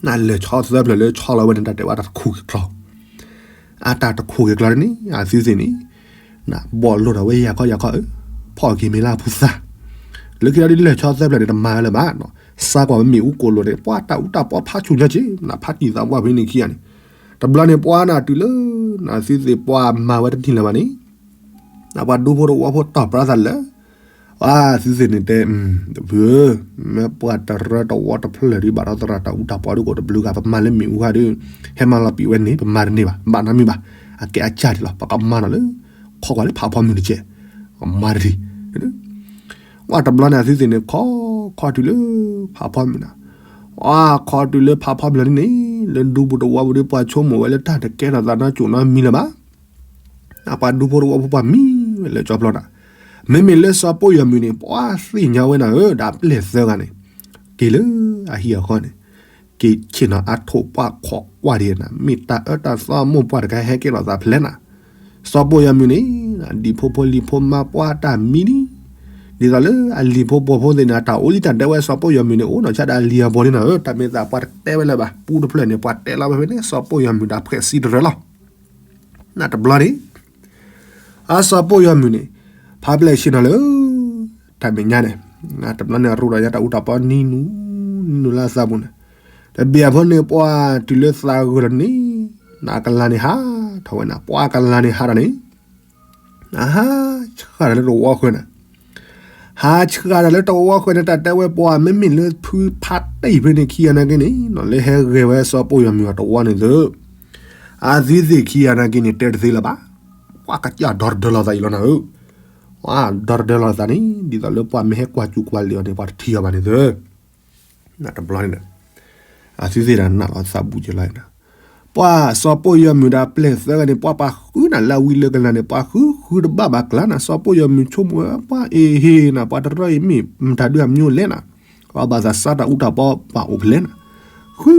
နလဲၤဆီသၢဖျၢၣ်လၢဆီလီၤဝဲန့ၣ် တၢ်တဲဝဲတၢ်တခိၣ်က့ၤကျီ, အတၢ်တခိၣ်က့ၤကျီန့ၣ် အသုသ့ၣ်န့ၣ် ဘီၣ်လိၣ်ဒီးဝဲယၤခီယၤခီဧၢ, ဖီၣ်က့ၤမ့ၢ်လၢအဖိသၣ်, လၢခံဒီးဒ်လဲၤဆီသၢဖျၢၣ်န့ၣ် တမၤဝဲလၢၤဘၣ်, စါကွၢ်ဝဲမ့ၣ်အူကိၣ်လိၤန့ၣ် ပှၤတၢ်အူတၢ်ပီဖးဆူၣ်ညီက့ၤ နဖးတံၢ်သးပှၢ်ဖဲန့ၣ်ခံဂၤန့ၣ်, တဘျီန့ၣ်ပှၤနၤတုၤလၢ နသုသ့ၣ်ပှၤမၤဝဲတနံၤလၢၤဘၣ်န့ၣ် ပှၤဒူဖိတဝီဖိတီၢ်ပြၢသးလၢ အသုသ့ၣ်န့ၣ်တဲ, တဖုဧၢ, မ့ၢ်ပှၤတရၢတဝီတဖျၢၣ်ဒုးဘၣ်ဒီးသရၣ်တၢ်အူတၢ်ပီဒုးကိးတဘျုးဂၤ ပမၤလၢမ့ၣ်အူခါဒုး ဟဲမၤလီၤပံာ်ဝဲန့ၣ် ပမၤတန့ၢ်ဘၣ်, ဘၣ်နီတမံၤဘၣ်, အကဲအကၢ်ဒံးလီၤ, ပကမၤနီၤလၢ ခီကွၢ်လၢဖးဖီမုၢ်တကဲး, မၤတဒံး, ဝဲတဘျီန့ၣ် အသုသ့ၣ်န့ၣ် ခီ ခီတုၤလၢ ဖးဖီမုၢ်နၤ, ဝဲခီတုၤလၢဖးဖီမုၢ်လီၤန့ၣ် လၢဒူပူၤတဝီပူၤဒုး ပှၤဆိကမိၣ်ဝဲလၢတၢ်တကဲထီၣ်သးနီတစိၤနီတမံၤလၢၤဘၣ် ပှၤဒူဖိတဝီဖိပှၤမံဝဲလၢကၠီဖျီနၤ, မ့မ့ၢ်လၢစီၤပိၢ်ယီၤမုၢ်န့ၣ် ပှၤသ့ၣ်ညါဝဲနၤဧၢ, ဒီးအပျဲၢ်သၢဂၤန့ၣ် က့ၤလၢအဟံၣ်အဃီန့ၣ်, က့ၤဆ့ၣ်နီၤအါထိၣ်ပှၢ်ခိးကွၢ်ဒံးနၤ, မ့ၢ်တၢ်အၢတၢ်သီမိၢ်ပှၢ်တခါဟဲကဲထီၣ်သးဖဲလဲၣ်နၤ, စီၤပိၢ်ယီၤမုၢ်န့ၣ် ဒံၣ်ဖိဖိလံၤဖိမါပှၤတၢ်မံလံ, ဒ်သိးလၢအလံၤဖိပိာ်ဖိသ့ၣ်န့ၣ် အတၢ်အိၣ်လံတၢ်ဒဲးဝဲစီၤပိၢ်ယီၤမုၢ်န့ၣ် အိၣ်နီၢ်ဆါဒၣ်အလံၤအပီၤလံနၤဧၢ, တၢ်မ့ၢ်သးပှၤတတဲဝဲလၢၤဘၣ်, ပူတဖျၢၣ်န့ၣ် ပှၤတဲလီၤဝဲဖဲန့ၣ် စီၤပိၢ်ယီၤမုၢ်ဒီးဖှဲးစံတရၢလီၤ နတဘျီန့ၣ် အစီၤပိၢ်ယီၤမုၢ်န့ၣ် ဖးပျဲၢ်ဆ့ၣ်နီၤလၢ တၢ်မဲာ်ညါန့ၣ်, တဘျီန့ၣ် အရူဒီးညါတၢ်အူတၢ်ပီနံၤနူၤ နံၤနူၤလၢအသးပူၤန့ၣ်, တဘ့ၣ်အဖိန့ၣ် ပှၤတုၤလၢသးဂၢၢ်လီၤန့ၣ်, နကလၤန့ၣ်ဟးထီၣ်ဝဲနၤ, ပှၤကလၤန့ၣ်ဟးထီၣ်န့ၣ် အဟးဆှၣ်တၢ်လၢတဝီဃၢၤန့ၣ်, ဟးဆှၣ်တၢ်လၢတဝီဃၢၤန့ၣ် တၢ်တဲဝဲပှၤမ့မ့ၢ်လၢဖုဖးတံၢ်ဖဲန့ၣ်ခံဂၤနာ်က့န့ၣ် လၢဟဲဂဲၤဝဲစီၤပိၢ်ယီၤမုၢ်အတဝီန့ၣ်သု, အသုသ့ၣ်ခံဂၤနာ်က့န့ၣ် တဲတသ့လၢၤဘၣ်, ပှၤကစၢ်ဒီတဒၢလီၤသးအံၤလီၤနၤဧၢ, ပှၤဒီတဒၢလီၤသးန့ၣ် ဒ်သိးလၢပှၤမ့ၢ်ဟဲကွၢ်စူၣ်ကွၢ်လံၤအီၤန့ၣ် ပှၤတထံၣ်အီၤဘၣ်န့ၣ်သု နတဘျီန့ၣ်ဒီး အသုသ့ၣ်တၢ်နာ်လီၤသးဘူးက့ၤလီၤန့ၣ်, ပှၤစီၤပိၢ်ယီၤမုၢ်ဒီးပျဲၢ်သၢဂၤန့ၣ် ပှၤပာ်ဃုနၤလၢအဝံလၢကလၤန့ၣ် ပှၤဃုဃုတဘၣ်ဘၣ်ကျါနၤ, စီၤပိၢ်ယီၤမုၢ်ဆိကမိၣ်ဝဲ ပှၤအ့ဟ့နၤ ပှၤတရၢအံၤမ့ၢ်မတၤဒုးအမံၤအိၣ်လဲၣ်နၤ, ပှၤဘၣ်သးစါတၢ်အူတၢ်ပီပှၤအိၣ်ဖဲလဲၣ်နၤ, ဃု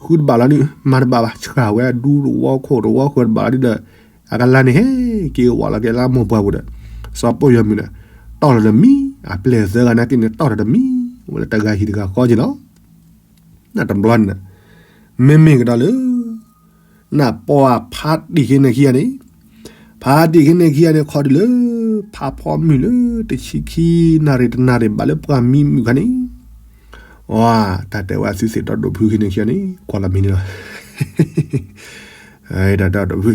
ဃုတဘၣ်လီၤဒုး မၤတဘၣ်ဘၣ် ဆှၣ်ဝဲဒူတဝီခိၣ်တဝီဃၢၤတဘၣ်လီၤဒုးဒီး အကလၤန့ၣ်ဟဲက့ၤဝဲလီၤက့ၤလၢမိၢ်ပှၢ်ပူၤဒီး စီၤပိၢ်ယီၤမုၢ်န့ၣ် တီၢ်လီၤဒီးမံ, အပျဲၢ်သၢဂၤနာ်က့န့ၣ် တီၢ်လီၤဒီးမံ, ဝဲလၢတဂၤဟံၣ်တဂၤဃီက့ၤလီၤ. နတဘျီန့ၣ် မ့မ့ၢ်ကဒီးလၢ နပှၤဖးတံၢ်ခ့န့ၣ်ခံဂၤန့ၣ်, ဖးတံၢ်ခ့န့ၣ်ခံဂၤန့ၣ် ခီတုၤလၢ ဖးဖီမုၢ်လၢ တဆံခံနၣ်ရံၣ်တနၣ်ရံၣ် ဘၣ်လၢပှၤမံမုၢ်ခါန့ၣ်, ဝါ တၢ်တဲဝဲအသုသ့ၣ်ဒီဒိၣ်ဖုခ့န့ၣ်ခံဂၤန့ၣ် ကွၢ်လီၤမံၤန့ၣ်လီၤ. တၢ်တဲဒီဒိၣ်ဖု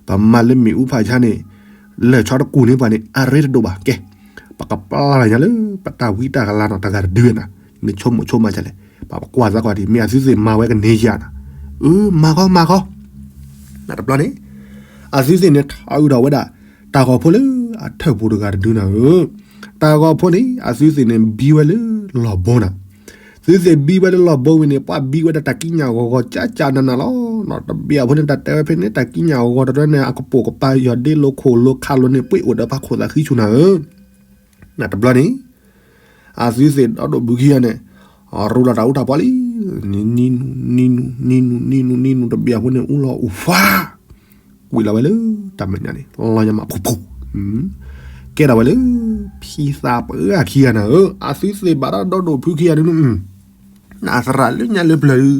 ပမၤလၢမ့ၣ်အူဖးဆါန့ၣ် လၢာ်ဆီတကူၣ်န့ၢ်ပှၤန့ၣ် အရ့တဒိၣ်ဘၣ်. ကဲ ပကပျၢ်လီၤညါလၢ ပတၢ်ဝံတၢ်ကလၤနီၤ တဂၤတဒုဝဲနၤ, နဆိကမိၣ်ဆိကမးဒ်လဲၣ်, ပကွၢ်သးကွၢ်ဒံး မ့ၢ်အသုသ့ၣ်မၤဝဲကန့ၢ်ယၤနၤ, အၢ မၤဃီမၤဃီ နတဘျီန့ၣ် အသုသ့ၣ်န့ၣ် ထီၣ်အုးထီၣ်ဝဲဒၣ် တၢ်ဂီၤဖိလၢအထၢၣ်ပူၤတဂၤတဒုနၤဧၢ, တၢ်ဂီၤဖိန့ၣ် အသုသ့ၣ်န့ၣ် ဘံဝဲလၢလီၢ်ဘိနၤ, သုသ့ၣ်ဘံဝဲလၢလီၢ်ဘိဝံၤန့ၣ် ပှၤဘံဝဲဒၣ်တၢ်ကံးညာ်ဂီၤဂီၤကၠးကၠးနးနးလီၤ. တဘ့ၣ်အဖိန့ၣ် တၢ်တဲဝဲဖဲန့ၣ် တၢ်ကံးညာ်ဂီၤဂီၤတရၢန့ၣ် အကပိာ်ကပၤယီၤဒ့လိၤခိၣ်လိၤခးလိၤန့ၣ် ပှ့ၤအိၣ်ဒီးပှၤခိၣ်သးဃံဆူၣ်နၤဧၢ နတဘျီန့ၣ် အသုသ့ၣ်ဒီဒိၣ်ဘုခံဂၤန့ၣ် ရူလီၤတၢ်အူတၢ်ပီလံ, နံၤနူၤ နံၤနူၤ နံၤနူၤ နံၤနူၤ နံၤနူၤ တဘ့ၣ်အဖိန့ၣ် အူလီၤအိၣ်ဖး, ဝံၤလီၤဝဲလၢတၢ်မဲာ်ညါန့ၣ် လီၤညါမး ဖူဖူ, ကဲထီၣ်ဝဲလၢ ဖံသးပှၢ်ခံဂၤနၤဧၢ, အသုသ့ၣ်ဘၣ်ဒီးဒီဒိၣ်ဖုခံဂၤဒုး နသရၣ်လၢညါလၢပျၢၤဒုး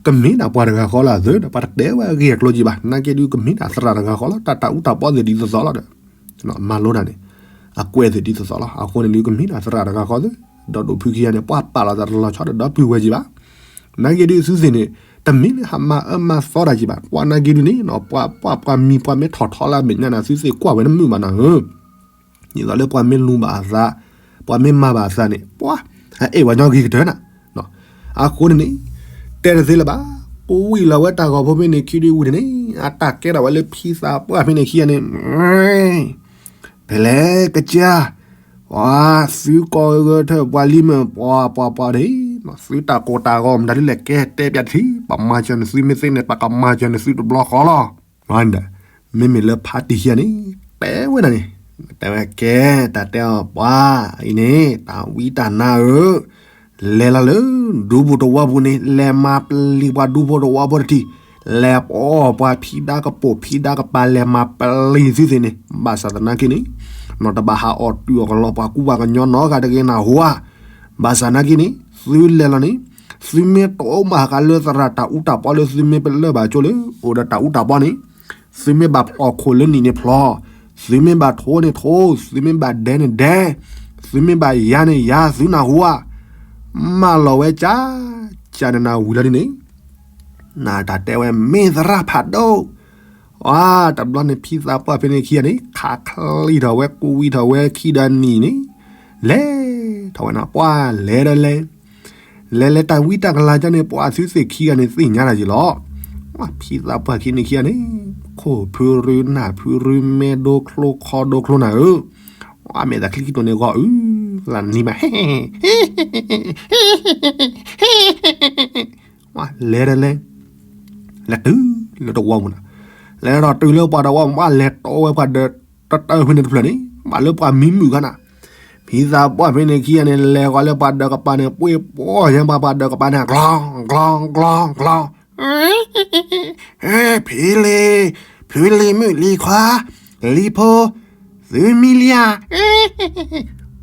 ကမ့ၢ်ဒၣ်ပှၤတဂၤဃီလၢအသၢဒီး ပှၤတတဲဝဲအဂ့ၢ်အကျိၤက့ၤဘၣ်, နာ်က့ဒုးကမ့ၢ်ဒၣ်သရၣ်တဂၤဃီလီၤ, တၢ်တၢ်အူတၢ်ပီသ့ၣ်ဒ်သိးသိးလီၤဒီး မၤလိတၢ်န့ၣ် အကွဲးသ့ၣ်ဒ်သိးသိးလီၤ, အဃိန့ၣ်ဒုးကမ့ၢ်ဒၣ်သရၣ်တဂၤဃီသ့ၣ်, ဒီဒိၣ်ဖုခံဂၤန့ၣ် ပှၤပာ်လီၤသးတလီၤဆီဒီးဒီပုၢ်ဝဲၢ်က့ၤဘၣ်, နာ်က့ဒုးသုသ့ၣ်န့ၣ် တမ့ၢ်လၢဟးမၤအၢမၤသီတၢ်က့ၤဘၣ်, ပှၤနာ်က့ဒုးန့ၣ် ပှၤပှၤပှၤမံၤပှၤမ့ၢ်ထီၣ်ထီလၢအမဲာ်ညါန့ၣ် သုသ့ၣ်ကွၢ်ဝဲတမုာ်ဘၣ်နၤဧၢ ဒ်သိးလၢပှၤမ့ၢ်လူၤဘၣ်အသး, ပှၤမ့ၢ်မၤဘၣ်အသးန့ၣ် ပှၤ အအဲၣ်ပှၤညီဂ့ၤကတၢၢ်နၤ. အဃိန့ၣ်န့ၣ် တဲတသ့လၢၤဘၣ်, ကဝံၣ်လီၤဝဲတၢ်ဂီၤဖိဖဲန့ၣ်ခံဒုဝံၤန့ၣ်န့ၣ် အတၢ်ကဲထီၣ်ဝဲလၢဖံသးပှၢ်ဖဲန့ၣ်ခံဂၤန့ၣ်, ဖဲလဲၣ်ကစၢ်, ပှၤသုကိးဂဲၤထၢၣ်ပှၤလံမ့ၢ်ပှၤပှၤပှၤန့ၣ်, သုတၢ်ကိၢ်တၢ်ဂီၤမတၤဒ်လဲၣ် ကဲတဲပျးတထံၣ်, ပမၤစၢၤနသုမ့ၢ်သ့န့ၣ် ပကမၤစၢၤနသုတဘျီဃီလီၤ. မ့မ့ၢ်လၢဖါတံၢ်ခံဂၤန့ၣ် တဲဝဲဒၣ်န့ၣ်, တဲဝဲကဲ, တၢ်တဲအီၤပှၤအံၤန့ၣ် တၢ်ဝံတၢ်နါဧၢ, လဲၤလီၤလၢဒူဖိတဝီပူၤန့ၣ် လဲၤမၤပျံၤပှၤဒူဖိတဝီဖိတထံၣ်, လဲၤပှီၢ်ပှၤဖံးဒါကပိာ်ဖံးဒါကပၤ လဲၤမၤပျံၤသုသ့ၣ်န့ၣ်, ဘၣ်ဆၣ်သနာ်က့န့ၣ်, နီၢ်တဘၣ်ဟးအီၣ်တုၤအီၣ်ကလီပှၤကူပှၤကညီနီတဂၤတဂ့ၤနၢ်ဟူဧါ. ဘၣ်ဆၣ်သနာ်က့န့ၣ် သုလဲၤလီၤန့ၣ်, သုမ့ၢ်တအိၣ်မၤဟးကလၢသရၣ်တၢ်အူတၢ်ပီလၢသုမ့ၢ်ပလၢၢ်ဘၣ်ကၠိလၢအိၣ်ဒီးတၢ်အူတၢ်ပီန့ၣ်, သုမ့ၢ်ဘၣ်ဖျီၣ်ခိၣ်လၢနံၣ်န့ၣ်ဖျီၣ်, သုမ့ၢ်ဘၣ်ထိန့ၣ်ထိ, သုမ့ၢ်ဘၣ်ဒဲန့ၣ်ဒဲ, သုမ့ၢ်ဘၣ်ယၤန့ၣ်ယၤ သုနၢ်ဟူဧါ. မၢလီၤဝဲကၠး, ကၠးနနၢ်ဝံၤလီၤဒ်န့ၣ်, နတၢ်တဲဝဲမ့ၢ်သရၣ်ဖးဒိၣ်. အတဘျီန့ၣ် ဖံသးပှၢ်ဖဲန့ၣ်ခံဂၤန့ၣ် ခးချံထီၣ်ဝဲ ကွံာ်ထီၣ်ဝဲခံဒီးနံၣ်န့ၣ်, လဲၤထီၣ်ဝဲနၤ ပှၤလဲၤဒီးလဲၤ လဲၤလဲၤတၢ်ဝံတၢ်ကလၤကၠီန့ၣ် ပှၤအသုသ့ၣ်ခံဂၤန့ၣ်သ့ၣ်ညါတၢ်ယံၤလီၤ. ဖံသးပှၢ်ခံန့ၣ်ခံဂၤန့ၣ်, ခိၣ်ဖုရူနၢ်ဖုရူ မဲဒိချိခီဒိချိနၤဧၢ, အမဲာ်သးချံခံတိၢ်န့ၣ်ဂီၤအု, လၢနံၤမး လဲၤဒီးလဲၤ, လဲၤတုၤလၢတဝီပူၤနၤ, လဲၤဒီးတုၤလၢပှၤတဝီပူၤ ဘၣ်လဲၤတီဝဲပှၤဒၢးတတၢၢ်ဖဲန့ၣ်တဖျၢၣ်န့ၣ် ဘၣ်လၢပှၤမံမုာ်ခါနၤ, ဖံသးပှၢ်ဖဲန့ၣ်ခံဂၤန့ၣ် လဲၤဃီၤလၢပှၤဒၢးကပၤန့ၣ် ပှ့ၤပှီၢ်ညါပှၤ ပှၤဒၢးကပၤန့ၣ် ကျီ ကျီ ကျီ ကျီ ဖံလံၤ, ဖုလံၤမုၣ်လံၤခွါ, လံၤဖိ, သုမံလံ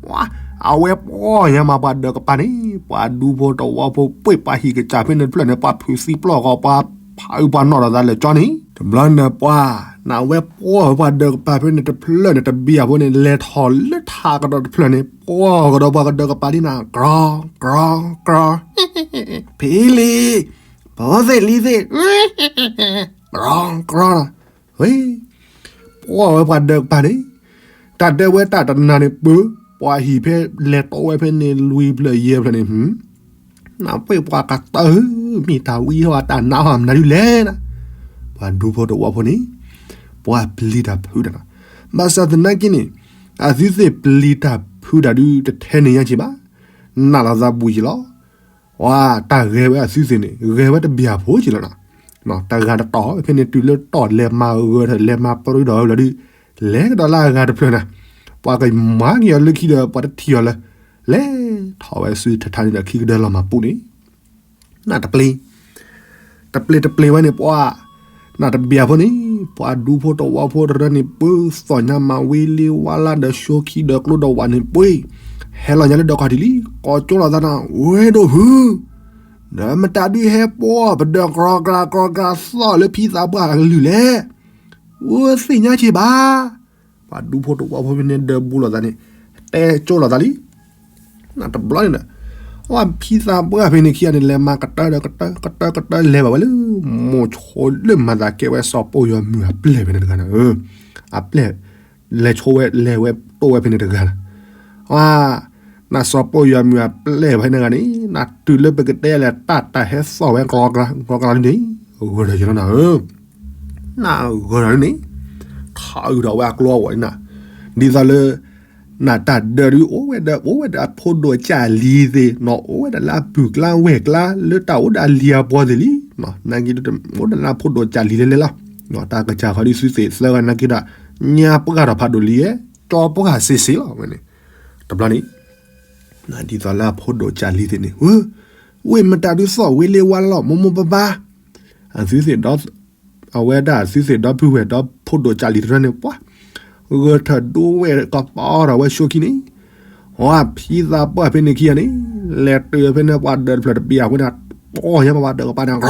ဧါ. အဝဲပှီၢ်ညါမးပှၤဒၢးကပၤန့ၣ် ပှၤဒူဖိတဝီဖိ ပှ့ၤပှၤဟံၣ်ကစၢ်ဖဲန့ၣ်တဖျၢၣ်န့ၣ် ပှၤဖုးသံပျီၢ်ဃီ ပှၤဖးအုးပှၤနီၢ်ဒီးသးလၢာ်ကၠီန့ၣ် တဘျီန့ၣ်ပှၤ, နဝဲပှီၢ်ဝဲပှၤဒၢးကပၤဖဲန့ၣ်တဖျၢၣ်န့ၣ် တဘံၣ်အဖိန့ၣ် လဲၤထီၣ်လၢထးကဒီးတဖျၢၣ်န့ၣ် ပှီၢ်ကဒီးပှၤကဒၢးကပၤဒ်နၤ ကြီ ကြီ ကြီ, ဖံလံၤ, ဖိသ့ၣ်လံၤသ့ၣ်, ကြီ ကြီ, ပှီၢ်ဝဲပှၤဒၢးကပၤန့ၣ်, တၢ်ဒၢးဝဲတၢ်တနၤန့ၣ်ပၢ, ပှၤဟံၣ်ဖဲလဲၤတီဝဲဖဲန့ၣ်လွံၢ်ဖျၢၣ်ယဲၢ်ဖျၢၣ်န့ၣ်, နပှ့ၤပှၤကတၢၢ်, မ့ၢ်တၢ်ဝံဟီၣ်တၢ်နါဟီၣ်မနုၤဒ်လဲၣ်နၤ, ပှၤဒူဖိတဝီဖိန့ၣ်, ပှၤပျံၤတၢ်ဖုးတၢ်နၤ, ဘၣ်ဆၣ်သနာ်က့န့ၣ်, အသုသ့ၣ်ပျံၤတၢ်ဖုးတၢ်ဒုးတထဲန့ၣ်ညါက့ၤဘၣ်, နာ်လီၤသးဘူးက့ၤလီၤ. ပှၤတၢ်ဂဲၤဝဲအသုသ့ၣ်န့ၣ် ဂဲၤဝဲတဘျီဖိက့ၤလီၤနၤ, တဂၤတတီၢ်ဖဲန့ၣ်တုၤလၢတီၢ်လဲၤမၤဂၢၢ်ထၢၣ်လဲၤမၤပြၢဒီးဝဲလီၤဒုး, လဲၤကဒီးလၢအဂၤတဖျၢၣ်နၤ, ပှၤကမၤက့ၤအီၤလၢခံဒီး ပှၤတထံၣ်အီၤလၢ, လဲၤထီၣ်ဝဲဆူထထါန့ၣ်ဒီးခံကဒၢလီၤမၤပူၤန့ၣ် နတပျ့ၤ, တပျ့ၤတပျ့ၤဝဲန့ၣ်ပှၤ, နတဘျီဖိန့ၣ်, ပှၤဒူဖိတဝီဖိတရၢန့ၣ် ပၢသီၣ်ညါမၤဝံၤလံဝါလၢဒီး ၡိခံဒီးကျိဒီးဝးန့ၣ်ပှ့ၤ, ဟဲလီၤညါလၢဒီးခီၣ်ထံးလံ, ကိးကၠိလိာ်သးနၤ, ဝဲဒိၣ်ဖု, ဒီးမတၤဒုးဟဲပှီၢ်ပဒၢးကြီကြီကြီသီၣ်လၢဖံသးပှၢ်အကလုၢ်လဲၣ်, ဝဲသ့ၣ်ညါက့ၤဘၣ်. ပှၤဒူဖိတဝီဖိဖဲန့ၣ်ဒၢးဘူးလိာ်သးန့ၣ်, တဲကၠိလိာ်သးလံ နတဘျီန့ၣ်ဒီး, အဖံသးပှၢ်ဖဲန့ၣ်ခံဂၤန့ၣ် လဲၤမၤကတၢၢ်ဒီးကတၢၢ်ကတၢၢ်ကတၢၢ်လဲၤဘၣ်ဝဲလၢ, မိၢ်ဆိလၢမၤသးကဲဝဲစီၤပိၢ်ယွၤမုၢ်အပျဲၢ်ဖဲန့ၣ်တဂၤနၤဧၢ, အပျဲၢ်, လဲၤဆိဝဲလဲၤဝဲတိၢ်ဝဲဖဲန့ၣ်တဂၤနၤ, နစီၤပိၢ်ယွၤမုၢ်အပျဲၢ်ဖဲန့ၣ်တဂၤန့ၣ် နတုၤလၢပကတဲလဲၣ်တၢ်တၢ်ဟဲသီၣ်ဝဲကြီကြီကြီန့ၣ်, ဂၢၢ်ဒီးယလီၤနၤဧၢ နဂၢၢ်ဒီးန့ၣ်, ထီၣ်အုးထီၣ်ဝဲအကျိအဝဲၤန့ၣ်နၤ, ဒ်သိးလၢ, နတၢ်ဒၢးဒုးအိၣ်ဝဲဒီး အိၣ်ဝဲဒီးအဖိဒိၣ်ကၢ်လံၤသ့ၣ်, နအိၣ်ဝဲဒၣ်လၢအပုၢ်ကျါဝဲၢ်ကျါ လၢတၢ်အိၣ်ဒီးအလံၤအပှီၢ်သ့ၣ်လံ, နကအိၣ်ဒၣ်လၢအဖိဒိၣ်ကၢ်လံၤလဲၤလဲၤလီၤ, တၢ်ကစၢ်ဃီဒ်သုသ့ၣ်သၢဂၤနာ်က့ဒီး, ညါပှၢ်ထီၣ်ဖးဒိၣ်လံယဲ, ကၠီပှၢ်စ့ၢ်စ့ၢ်လီၤဝဲန့ၣ်, တဘျီန့ၣ် ဒ်သိးလၢအဖိဒိၣ်ကၢ်လံၤသ့ၣ်န့ၣ်, ဝ့ၢ်မတၤဒုးသီၣ်ဝံၤလံဝါလီၤမိၢ်မိၢ်ပၢ်ပၢ်, အသုသ့ၣ်ဒီး, အဝဲဒၣ်အသုသ့ၣ်ဒီပုၢ်ဝဲၢ်ဒီးဖိဒိၣ်ကၢ်လံၤတရၢန့ၣ်ပှၤ, ဂၢၢ်ထၢၣ်ဒိဝဲၢ်ကပီၤထီၣ်ဝဲၡိခံန့ၣ်, အဖံသးပှၢ်ဖဲန့ၣ်ခံဂၤန့ၣ်, လဲၤတုၤဖဲန့ၣ်ပှၤဒၢးတဖျၢၣ်တဘ့ၣ်အဃိန့ၣ်, ပှီၢ်ညါပှၤဒၢးကပၤန့ၣ်,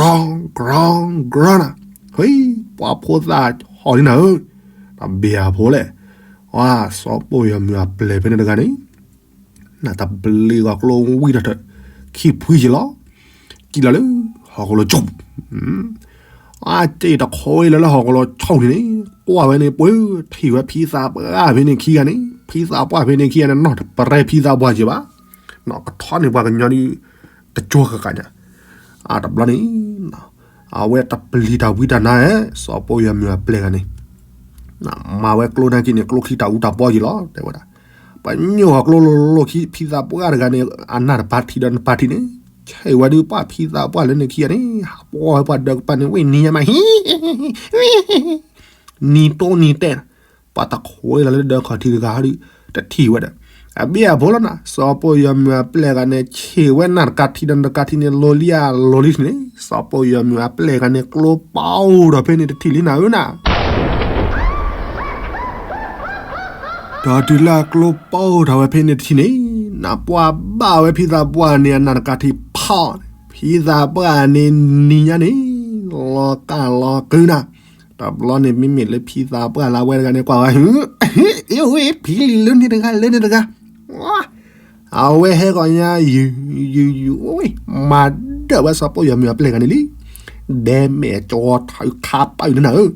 ကြီကြီကြီနၤ, ဟ့ ပှၤဖိသၣ်ဟီၣ်လံနၤဧၢ, တဘ့ၣ်အဖိလဲၣ်, စီၤပိၢ်ယွၤမုၢ်အပျဲၢ်ဖဲန့ၣ်တဂၤန့ၣ် နတပျ့ၤဂီၤကျိဝံၤထီၣ်ထၢၣ်, ခံဖှံယံၤလီၤ, ကံၣ်လီၤလၢ, ဟီၣ်ကလီၤကၠိ, အက့ၣ်တခိလၢလၢဟီၣ်ကလီၤကၠိန့ၣ်န့ၣ်, ကွၢ်ဝဲန့ၣ်ပှ့ၤ, ထံၣ်ဝဲဖံသးပှၢ်ဖဲန့ၣ်ခံဂၤန့ၣ်, ဖံသးပှၢ်ဖဲန့ၣ်ခံဂၤန့ၣ် နီၢ်တပရဲဖံသးပှၢ်က့ၤဘၣ်, ကထီၣ်န့ၢ်ပှၤကညီဒုး တကၠိဃၣ်ဃၣ်ညါ, အတဘျီန့ၣ် အဝဲတပျံၤတၢ်ဝံတၢ်နါဧၢ, စီၤပီၣ်ယွၤမုၢ်အပျဲၢ်ဂၤန့ၣ် မၤဝဲကျိနာ်က့န့ၣ် ကျိခံတၢ်အူတၢ်ပီက့ၤလီၤ တဲဝဲဒၣ်. ပညိၣ်အကျိလိၤလိၤခံ ဖံသးပှၢ်တဂၤန့ၣ် အနၢ်တပၤထံဒီးနပၤထံန့ၣ် ဆဲးဝဲဒုးပှၢ်ဖံသးပှၢ်လၢန့ၣ်ခံဂၤန့ၣ် ဟးပီၢ်ဝဲပှၤဒၢးကပၤန့ၣ် ဝ့ၢ်နံၤညါမး ဟံ နံၤတိနံၤတဲာ်, ပှၤတခိးလီၤလၢဒၢးခီၣ်ထံးတဂၤဟီဒုး တထံၣ်ဝဲဒီး အဘ့ၣ်အဘိလီၤနၤ စီၤပီၣ်ယွၤမုၢ်အပျဲၢ်ဂၤန့ၣ် ဆဲးဝဲနၢ်တကးထံဒီးနတကးထံန့ၣ် လိၤလံဧါလိၤလံန့ၣ် စီၤပီၣ်ယွၤမုၢ်အပျဲၢ်ဂၤန့ၣ် ကျိပီၢ်အိၣ်ထီၣ်ဖဲန့ၣ်တထံၣ်လံနၤဧၢနၤ ဒီးတုၤလၢအကျိပီၢ်အိၣ်ထီၣ်ဝဲဖဲန့ၣ်တထံၣ်န့ၣ် နပှၢ်ဘၣ်ဝဲဖံသးပှၢ်န့ၣ် အနၢ်တကးထံဖီၣ်န့ၣ် ဖံသးပှၢ်န့ၣ်နံၤညါန့ၣ် လီၤကၢ်လီၤကုၤနၤ, တဘျီန့ၣ်မ့မ့ၢ်လၢဖံသးပှၢ်လၢအဝဲတဂၤန့ၣ် ကွၢ်ဝဲ အ့ၣ်ဝ့ၢ် ဖံလံၤလၢန့ၣ်တဂၤလၢန့ၣ်တဂၤ အဝဲဟဲကီၢ်ညါ ယုၢ်ယုၢ်ယုၢ် အိၣ်ဝ့ၢ် မၤဒၢးဝဲစီၤပီၣ်ယွၤမုၢ်အပျဲၢ်ဂၤန့ၣ်လံ, ဒဲမဲာ်ကၠီထးခါပာ်အုၣ်နၤဧၢ,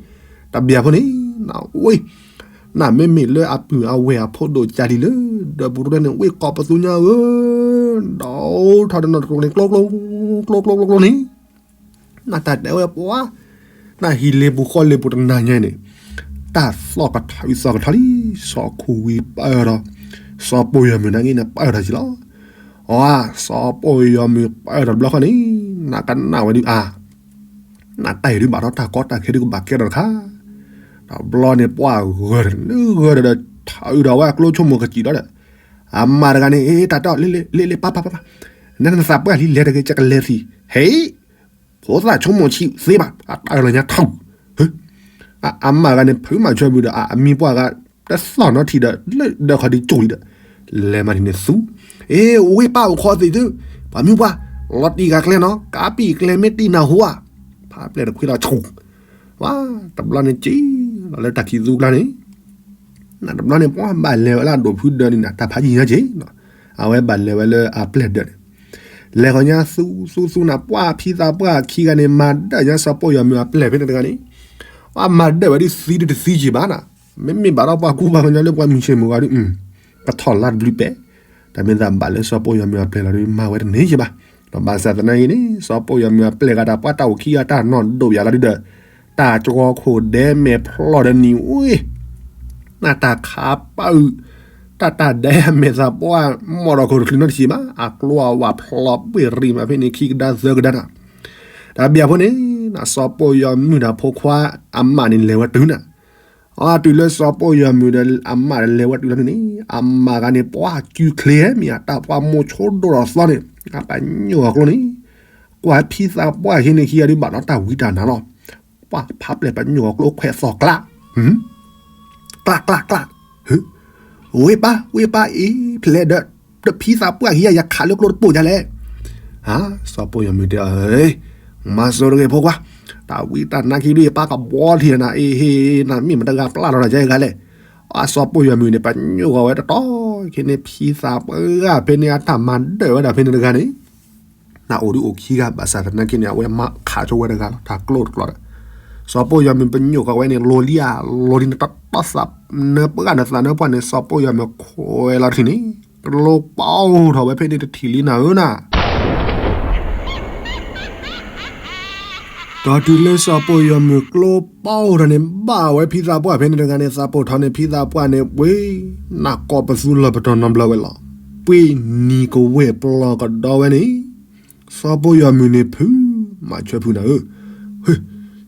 တဘျီဖိန့ၣ် အိၣ်ဝ့ၢ် နမ့မ့ၢ်လၢအပုၢ်အဝဲၢ်အဖိဒိၣ်ကၢ်လံၤလၢ ဒီးပူၤတရၢန့ၣ် ဝ့ၢ်ကီၢ်ပသူညါဧၢ, ဒီးထီၣ်တနီၤတကျိၤန့ၣ် ကျိကျိ ကျိကျိကျိကျိန့ၣ် နတၢ်တဲဝဲပှၤ နဟံၣ်လ့ပူၤဃီလ့ပူၤတနၤညါန့ၣ် တၢ်သီၣ်ကထီၣ်အုၣ်သီၣ်ကထီၣ်လံ, စီၤခူဝံၤပၢၢ်ထီၣ်, စီၤပီၣ်ယွၤမုၢ်နာ်က့န့ၣ် ပၢၢ်ထီၣ်က့ၤလီၤ. အီ စီၤပီၣ်ယွၤမုၢ်ပၢၢ်ထီၣ်တဘျီဃီန့ၣ် နကနၣ်ဝဲဒုးအါ, နတၢ်အံၤဒုးဘၣ်ဒီးတၢ်ကီတၢ်ခဲဒုးကဘၣ်ကဲထီၣ်တခါ, တဘျီန့ၣ်ပှၢ်ဂၢၢ်ဂၢၢ်ဒီး ထီၣ်အုၣ်ဒီးဝဲအကျိဆိကမိၣ်ကစံၣ်ဒီး အမါတဂၤန့ၣ် တၢ်တဲအီၤ လ့လ့လ့လ့ ပၢ်ပၢ်ပၢ်ပၢ်, နနသးပှၢ်လံလဲၤတဂ့ၤ ကကလဲၤသံး, ဟဲ ဖိသၣ်ဆိကမိၣ်ဆံးသ့ဘၣ် အတၢ်လီၤညါထီၣ်, အမါတဂၤန့ၣ် ဖုးမၤဆၢဘုးဒီး အမံၤပှၢ်ဂၤ တသီၣ်နီထံၣ်ဒီး လၢဒၢးခီၣ်ဒံးကၠိလံဒီး လဲၤမၤထံၣ်န့ၣ်သူ, အ့ ဝ့ၢ်ပၢ်အိၣ်ခိးသ့ၣ်သု, ပှၤမံၤပှၢ် လီၤတံၢ်ဂၤကျဲနီၤ ကးပံာ်ကျဲမ့ၢ်တံၢ်နၢ်ဟူဧါ, ဖးပျဲၢ်တခွံလီၤဆူၣ်, ဝါ တဘျီန့ၣ်က့ၤလီၤလၢတၢ်ခံးသူကျါန့ၣ် နတဘျီန့ၣ် ပှၤဘၣ်လဲၤဝဲလၢအဒိၣ်ဖုဒၢးန့ၣ်နၤ တၢ်ဖးယံာ်ညါက့ၤ, အဝဲဘၣ်လဲၤဝဲလၢအပျဲၢ်ဒၢးန့ၣ်, လဲၤခီညါသူသူသူနၤ ပှၢ်ဖံသးပှၢ်ခံဂၤန့ၣ် မၤဒၢးညါစီၤပီၣ်ယွၤမုၢ်အပျဲၢ်ဖဲန့ၣ်တဂၤန့ၣ်, ပှၤမၤဒၢးဝဲဒုးသံဒုးတသံက့ၤဘၣ်နၤ, မ့မ့ၢ်ဘၣ်ဒီးပှၤကူပှၤကညီလၢပှၤမုၢ်ဆ့ၣ်မုၢ်ဂီၤဒုး ကထီၣ်လါတဘျုးပဲာ်, တၢ်မ့ၢ်သးဘၣ်လၢစီၤပီၣ်ယွၤမုၢ်အပျဲၢ်လီၤဒုး မၤဝဲတန့ၢ်က့ၤဘၣ်, ဒီးဘၣ်ဆၣ်သနာ်က့န့ၣ် စီၤပီၣ်ယွၤမုၢ်အပျဲၢ်ဂၤတၢ်ပှၤတၢ်အိၣ်ခံဂၤတၢ်နီၢ်ဒိၣ်ယၤလီၤဒုးဒီး တၢ်ကီခိၣ်ဒဲမဲာ်ဖျီၣ်ဒီးနံၤဝ့ၢ် နတၢ်ခးပာ်အုၣ်, တၢ်တၢ်ဒဲမဲာ်သးပှၢ် မီၢ်ဒီးခိၣ်တချုးနီတဆံးဘၣ်, အကျိအဝဲဖျီၣ်ပှ့ၤရံၣ်မးဖဲန့ၣ်ခံကဒါသၢကဒါနၤ, တၢ်ဘၣ်ဖိန့ၣ် နစီၤပီၣ်ယွၤမုၢ်ဒီးဖိခွါအမါန့ၣ်လဲၤဝဲတုၤနၤ, အတုၤလၢစီၤပီၣ်ယွၤမုၢ်ဒီးအမါလဲၤဝဲတုၤလီၤန့ၣ် အမါဂၤန့ၣ် ပှၤကုချ့မ့ၢ် အတၢ်ပှၤမိၢ်ဆိဒိၣ်ထီၣ်သီန့ၣ် အပညိၣ်အကျိန့ၣ် ကွၢ်ဖံသးပှၢ်ဟံးန့ၢ်ခံဂၤဒုးဘၣ်ဒီးတၢ်ဝံတၢ်နါလီၤ, ပှၤဖးပျဲၢ်ပညိၣ်အကျိခွဲးသီၣ်ကျး, ကျးကျးကျး, ဝ့ၢ်ပၢ် ဝ့ၢ်ပၢ်အံၤ ဖျဲးဒီး ဒီးဖံသးပှၢ်ဟံးယၤ ယခးလၢကျိတပိာ်ညါလဲၣ်, စီၤပီၣ်ယွၤမုၢ်တဲအီၤ, မၤစိၤတဂ့ၤဖိခွါ, တၢ်ဝံတၢ်နါခံဒုးယပၢ်ကဘှီထံၣ်နၤအံၤဟ့ၣ် နမ့ၢ်မတၤတဂၤပျၢ်လီၤနၤယဲဂၤလဲၣ်, အစီၤပီၣ်ယွၤမုၢ်န့ၣ် ပညိၣ်ဃီၤဝဲတတီၤ ခဲန့ၣ် ဖံသးပှၢ်ဖဲန့ၣ်အတၢ်မၤဒၢးဝဲဒၣ်ဖဲန့ၣ်တဂၤန့ၣ် နအိၣ်ဒုးအိၣ်ခံဂၤ ဘၣ်ဆၣ်သနာ်က့န့ၣ် အဝဲမၤခးဆိဝဲတဂၤလီၤ တၢ်ကျိတကျိဒီး စီၤပီၣ်ယွၤမုၢ်ပညိၣ်ဃီၤဝဲန့ၣ် လိၤလံဧါ လိၤလံနတၢ်သးနၢပှၢ်နသးနၢပှၢ်န့ၣ် စီၤပီၣ်ယွၤမုၢ်ခွဲးလီၤတထံၣ်န့ၣ် ကျိပီၢ်ထီၣ်ဝဲဖဲန့ၣ်တထံၣ်လံနၤဧၢနၤ ဒီးတုၤလၢစီၤပီၣ်ယွၤမုၢ်ကျိပီၢ်အိၣ်ထီၣ်န့ၣ် ဘၣ်ဝဲဖံသးပှၢ်ဖဲန့ၣ်တဂၤန့ၣ် သးပိာ်ထီန့ၣ် ဖံသးပှၢ်န့ၣ် ပှ့ၤ နၢ်ကီၢ်ပသူလီၢ်ပတီၢ်နီတဘျီဝဲလီၤ. ပှ့ၤနံၤကဝဲၢ်ပျီၢ်ကဒီဝဲန့ၣ် စီၤပီၣ်ယွၤမုၢ်န့ၣ်ဖုး မၤဆၢဖုးနၤဧၢ,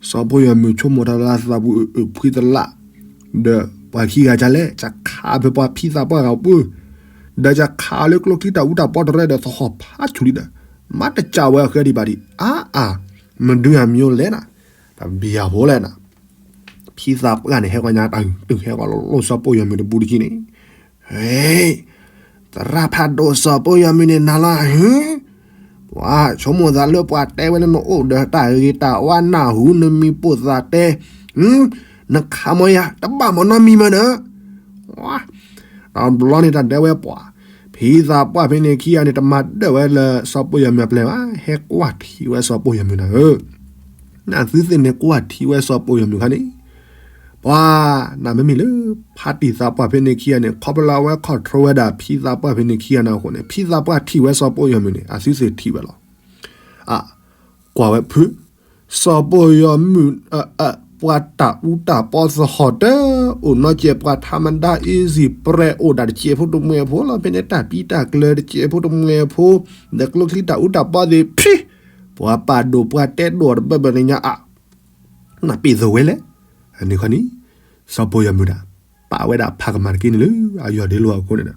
စီၤပီၣ်ယွၤမုၢ်ဆိကမိၣ်တၢ်လၢသးပူၤအုးအုးဖှံသလး, ဒီးပှၤခံဂၤကလဲၣ် ကခးဖဲပှၤဖံသးပှၢ်ဂၤပှၢ်, ဒီးကခးလၢကျိချံတၢ်အူတၢ်ပီတရဲဒီးသဟီၣ်ဖးဆူၣ်လံဒီး, မၤတကးဝဲအဃဲဒံးဘၣ်ဒံး အါအါ, မဒုးအမံၤအိၣ်လဲၣ်နၤ, တဘျီဖိလဲၣ်နၤ, ဖံသးပှၢ်န့ၣ် ဟဲကီၢ်ညါတၢ်တုၤဟဲကီၢ်လိၣ်စီၤပီၣ်ယွၤမုၢ်တဘူးတကံန့ၣ်, ဟဲ, သရၣ်ဖးဒိၣ်စီၤပီၣ်ယွၤမုၢ်န့ၣ်နၤလီၤ, ပှၤဆိကမိၣ်သးလၢပှၤတဲဝဲလၢနအိၣ်ဒီးတၢ်ဂ့ၤတၢ်ဝါနၢ်ဟူနမံၤပိၢ်သးတဲ, နခးမီယၤ တဘၣ်မီနီတမံၤမးနၤ, တဘျီန့ၣ်တၢ်ဒဲဝဲပှၤ, ဖံသးပှၢ်ဖဲန့ၣ်ခံဂၤန့ၣ် တမၤဒၢးဝဲလၢစီၤပီၣ်ယွၤမုၢ်အပျဲၢ်ဘၣ် ဟဲကွၢ်ထံဝဲစီၤပီၣ်ယွၤမုၢ်နၤဧၢ, နသုသ့ၣ်န့ၣ်ကွၢ်ထံဝဲစီၤပီၣ်ယွၤမုၢ်ခါန့ၣ်, ပှၤနမ့မ့ၢ်လၢ ဖါတံၢ်သးပှၢ်ဖဲန့ၣ်ခံဂၤန့ၣ် ခီဖျိလၢအဝဲ control ဝဲဒၣ်ဖံသးပှၢ်ဖဲန့ၣ်ခံဂၤန့ၣ်အဃိန့ၣ် ဖံသးပှၢ်ထံၣ်ဝဲစီၤပိၢ်ယီၤမုၢ်န့ၣ် အသုသ့ၣ်ထံၣ်ဝဲလီၤ. အ ကွၢ်ဝဲဖု စီၤပိၢ်ယီၤမုၢ် ပှၤတၢ်အူတၢ်ပီသဟီၣ်တၢ် အိၣ်နီကဲး ပှၤထါမဒါ easy ပြဲး အိၣ်ဒၣ်တစဲးဖိတမှဲၤဖိလီၤ. ဖဲန့ၣ်တၢ်ပံတၢ်ကျၢၤတစဲးဖိတမှဲၤဖိ ဒီးကျိချံတၢ်အူတၢ်ပီသ့ၣ်ဖံ ပှၤပာ်ဒိၣ်ပှၤတဲဒိၣ်တဘၢဘၢန့ၣ်ညါအ နပ့ၢ်သဝဲလဲၣ်. အန့ၣ်ခီန့ၣ် စီၤပိၢ်ယီၤမုၢ်ဒၣ် ပာ်ဝဲဒၣ်ဖးကမၣ်တက့ၢ်န့ၣ်လၢ အယီၢ်ဒ့လိာ်အဃိန့ၣ်ဒီး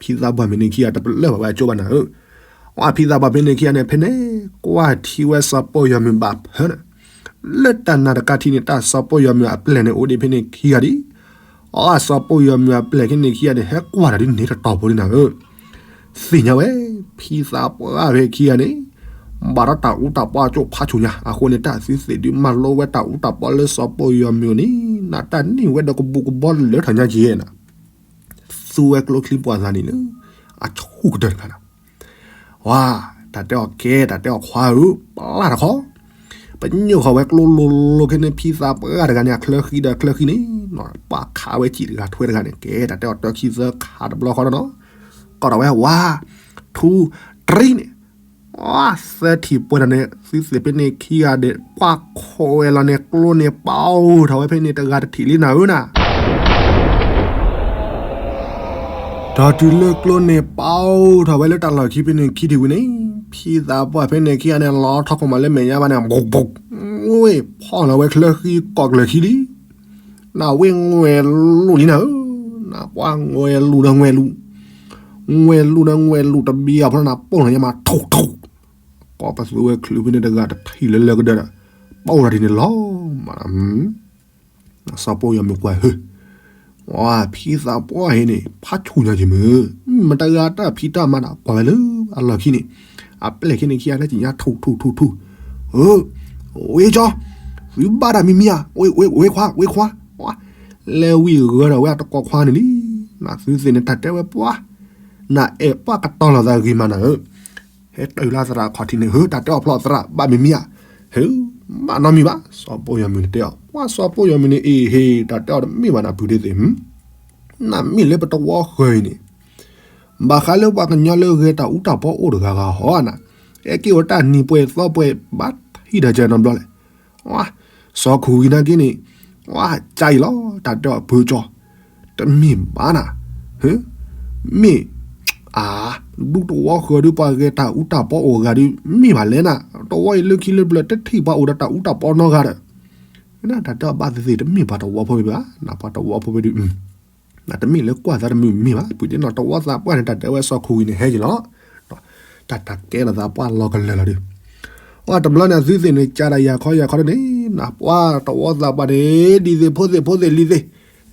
ဖံသးပှၢ်ဖဲန့ၣ်ခံဂၤတပလၢၢ်ဘၣ်ဝဲအကၠိဘၣ်နၤဧၢ. အဖံသးပှၢ်ဖဲန့ၣ်ခံဂၤန့ၣ် ဖဲန့ၣ် ကွၢ်ထံဝဲစီၤပိၢ်ယီၤမုၢ်ဘၣ်ဖၢနၤ လၢတၢ်နာ်တကးထံးန့ၣ် တၢ်စီၤပိၢ်ယီၤမုၢ်အပျဲၢ်န့ၣ် အိၣ်ဒံးဖဲန့ၣ်ခံဂၤဒံး အစီၤပိၢ်ယီၤမုၢ်အပျဲၢ်ဖဲန့ၣ်ခံဂၤန့ၣ် ဟဲကွၢ်တၢ်ဒ်န့ၣ်တတီၤဖိလံနၤဧၢ. သ့ၣ်ညါဝဲ ဖံသးပှၢ်ဖဲခံဂၤန့ၣ် ဘၣ်ဒီးတၢ်အူတၢ်ပီအကၠိဖးဆူၣ်ညါ အဃိန့ၣ် တၢ်သုသ့ၣ်ဒုးမၤလိဝဲတၢ်အူတၢ်ပီလၢစီၤပိၢ်ယီၤမုၢ်န့ၣ် နတၢ်န့ၢ်ဝဲဒီးကဘူးကဘီလၢထီၣ်ညါက့ၤနၤ သူဝဲကျိချံပှၤသးန့ၣ်လၢ အဆူၣ်ကတၢၢ်တခါနၤ ဝါ တၢ်တဲအီၤကဲ တၢ်တဲအီၤခွါဧၢ, ပျၢ်တခီ, ပညိၣ်ဃီၤဝဲကျိလိၤလိၤခဲန့ၣ် ဖံသးပှၢ်တဂၤန့ၣ် အချၢဃံဒီးအချၢဃံန့ၣ်, ပှၤခးဝဲစံၣ်တဂၤထွဲတဂၤန့ၣ် ကဲ တၢ်တဲအီၤတၢ်ခံသၢခးတဘျီဃီဒီးနီၤ, ကိးထီၣ်ဝဲ ဝါ ထူ တရံးန့ၣ်, ဝါ သၢထံၣ်ပှဲၤထီၣ်န့ၣ် သုသ့ၣ်ဖဲန့ၣ်ခံဂၤဒီး ပှၤခိးဝဲလီၤန့ၣ် ကျိန့ၣ်ပာ်အိၣ်ထီၣ်ဝဲဖဲန့ၣ် တဂၤတထံၣ်လံနၤဧၢနၤ ဒီးတုၤလၢကျိန့ၣ်ပာ်အိၣ်ထီၣ်ဝဲလၢတၢ်လီၢ်ခံဖဲန့ၣ်ခံထံၣ်ဝံၤန့ၣ်, ဖံသးပှၢ်ဖဲန့ၣ်ခံဂၤန့ၣ် လီၤထီၣ်ခိၣ်မးလၢမဲာ်ညါဘၣ်န့ၣ် ဘိၣ်ဘိၣ်, ဝ့ၢ်ဖီၣ်လီၤဝဲချၢဃံကိးကျၢၤခံလံ, နဝ့ၢ်ငွဲၤလူၤလံနၤဧၢ, နပှၤငွဲၤလူၤဒီးငွဲၤလူၤ, ငွဲၤလူၤဒီးငွဲၤလူၤတဘံအီၤဖဲနၤပိၢ်လီၤညါမး ထိၣ်ထိၣ်, ကိးပသူဝဲချုးဖဲန့ၣ်တဂၤတထံၣ်လၢလၢကဒၢဒီး, ပအိၣ်ဒီးဒ်န့ၣ်လီၤမး စီၤပိၢ်ယီၤမုၢ်ကွၢ်ဟု, ဝါ ဖံသးပှၢ်ဟံန့ၣ် ဖးဆူၣ်ညါက့ၤမုၢ်, မတဂၤတၢ်ဖံးတၢ်မၤဒီး ကွၢ်ဝဲလၢအလီၢ်ခံန့ၣ်, အပျဲၢ်ခံန့ၣ်ခံဂၤလၢကညါ ထူၣ်ထူၣ်ထူၣ်ထူၣ်, ဧၢ, ဝ့ၢ်ကၠီ, သုဘၣ်တၢ်မံၤမံၤဧါ, ဝ့ၢ်ခွါ ဝ့ၢ်ခွါ, ဝါ, လဲၤဝံၤဂၢၢ်ဒီးဝဲအတကိးခွါန့ၣ်လံ, နသုသ့ၣ်န့ၣ် တၢ်တဲဝဲပှၤ, နအဲၣ်ပှၤကတီၤလီၤသးဂ့ၤမးနၤဧၢ ဟဲတုၤလၢသရၣ်ခီၣ်ထံးန့ၣ် ဟၢ တၢ်တဲအီၤဖျီၣ်သရၣ် ဘၣ်မံၤမံၤဧါ, ဟၢ, ဘၣ်နီတမံၤဘၣ် စီၤပိၢ်ယီၤမုၢ်န့ၣ်တဲအီၤ, ပှၤစီၤပိၢ်ယီၤမုၢ်န့ၣ် အ့ဟ့ၣ် တၢ်တဲအီၤတမ့ၢ်ဘၣ်နပုၢ်ဒ့သ့ၣ်, နမ့ၢ်လၢပတဝီဃၢၤအံၤန့ၣ်, ဘၣ်ဃးလၢပှၤကညီလၢဂဲၤတၢ်အူတၢ်ပီအိၣ်တဂၤဂၤဟီနၤ, အဲၣ်က့ၤဝဲတၢ်နံၤပှဲၤသီပှဲၤ ဘၣ်ထံၣ်တၢ်ကဲနီတဘျီလဲၣ် စီၤခိၣ်ဝံၤနာ်က့န့ၣ်, ဝါ ကါအံၤလီၤ တၢ်တဲအီၤပၢကၠီ, တမ့ၢ်ဘၣ်နၤ, ဟၢ, မ့ၢ်, အါ, ဒူတဝီဃၢၤဒုးပှၤဂဲၤတၢ်အူတၢ်ပီအိၣ်ဂၤဒုး မ့ၢ်ဘၣ်လဲၣ်နၤ, တဝီအံၤလၢခံလၢပျၢၤတထံၣ်ပှၤအိၣ်ဒီးတၢ်အူတၢ်ပီနီတဂၤဒီး, တၢ်တဲအီၤဘၣ်သ့ၣ်သ့ၣ် တမ့ၢ်ပှၤတဝီဖိဖဲဘၣ်, နပှၤတဝီဖိဖဲဒုး နတမ့ၢ်လၢကွၢ်သးတမုာ်မ့ၢ်ဘၣ်, ပှၤဒ်နီၢ်တဝီသးပှၢ်န့ၣ် တၢ်တဲဝဲစီၤခိၣ်ဝံၤန့ၣ်ဟဲက့ၤလီၤ, တၢ်တၢ်ကဲထီၣ်သးပှၢ်လီၤကလၢာ်လီၤဒုး, ဝါတဘျီန့ၣ် အသုသ့ၣ်န့ၣ် ကးတၢ်ယၤခီယၤခီဒ်န့ၣ်, နပှၤတဝီသးပှၢ်န့ၣ် ဒ်သ့ၣ်ဖိသ့ၣ်ဖိသ့ၣ်လံၤသ့ၣ်,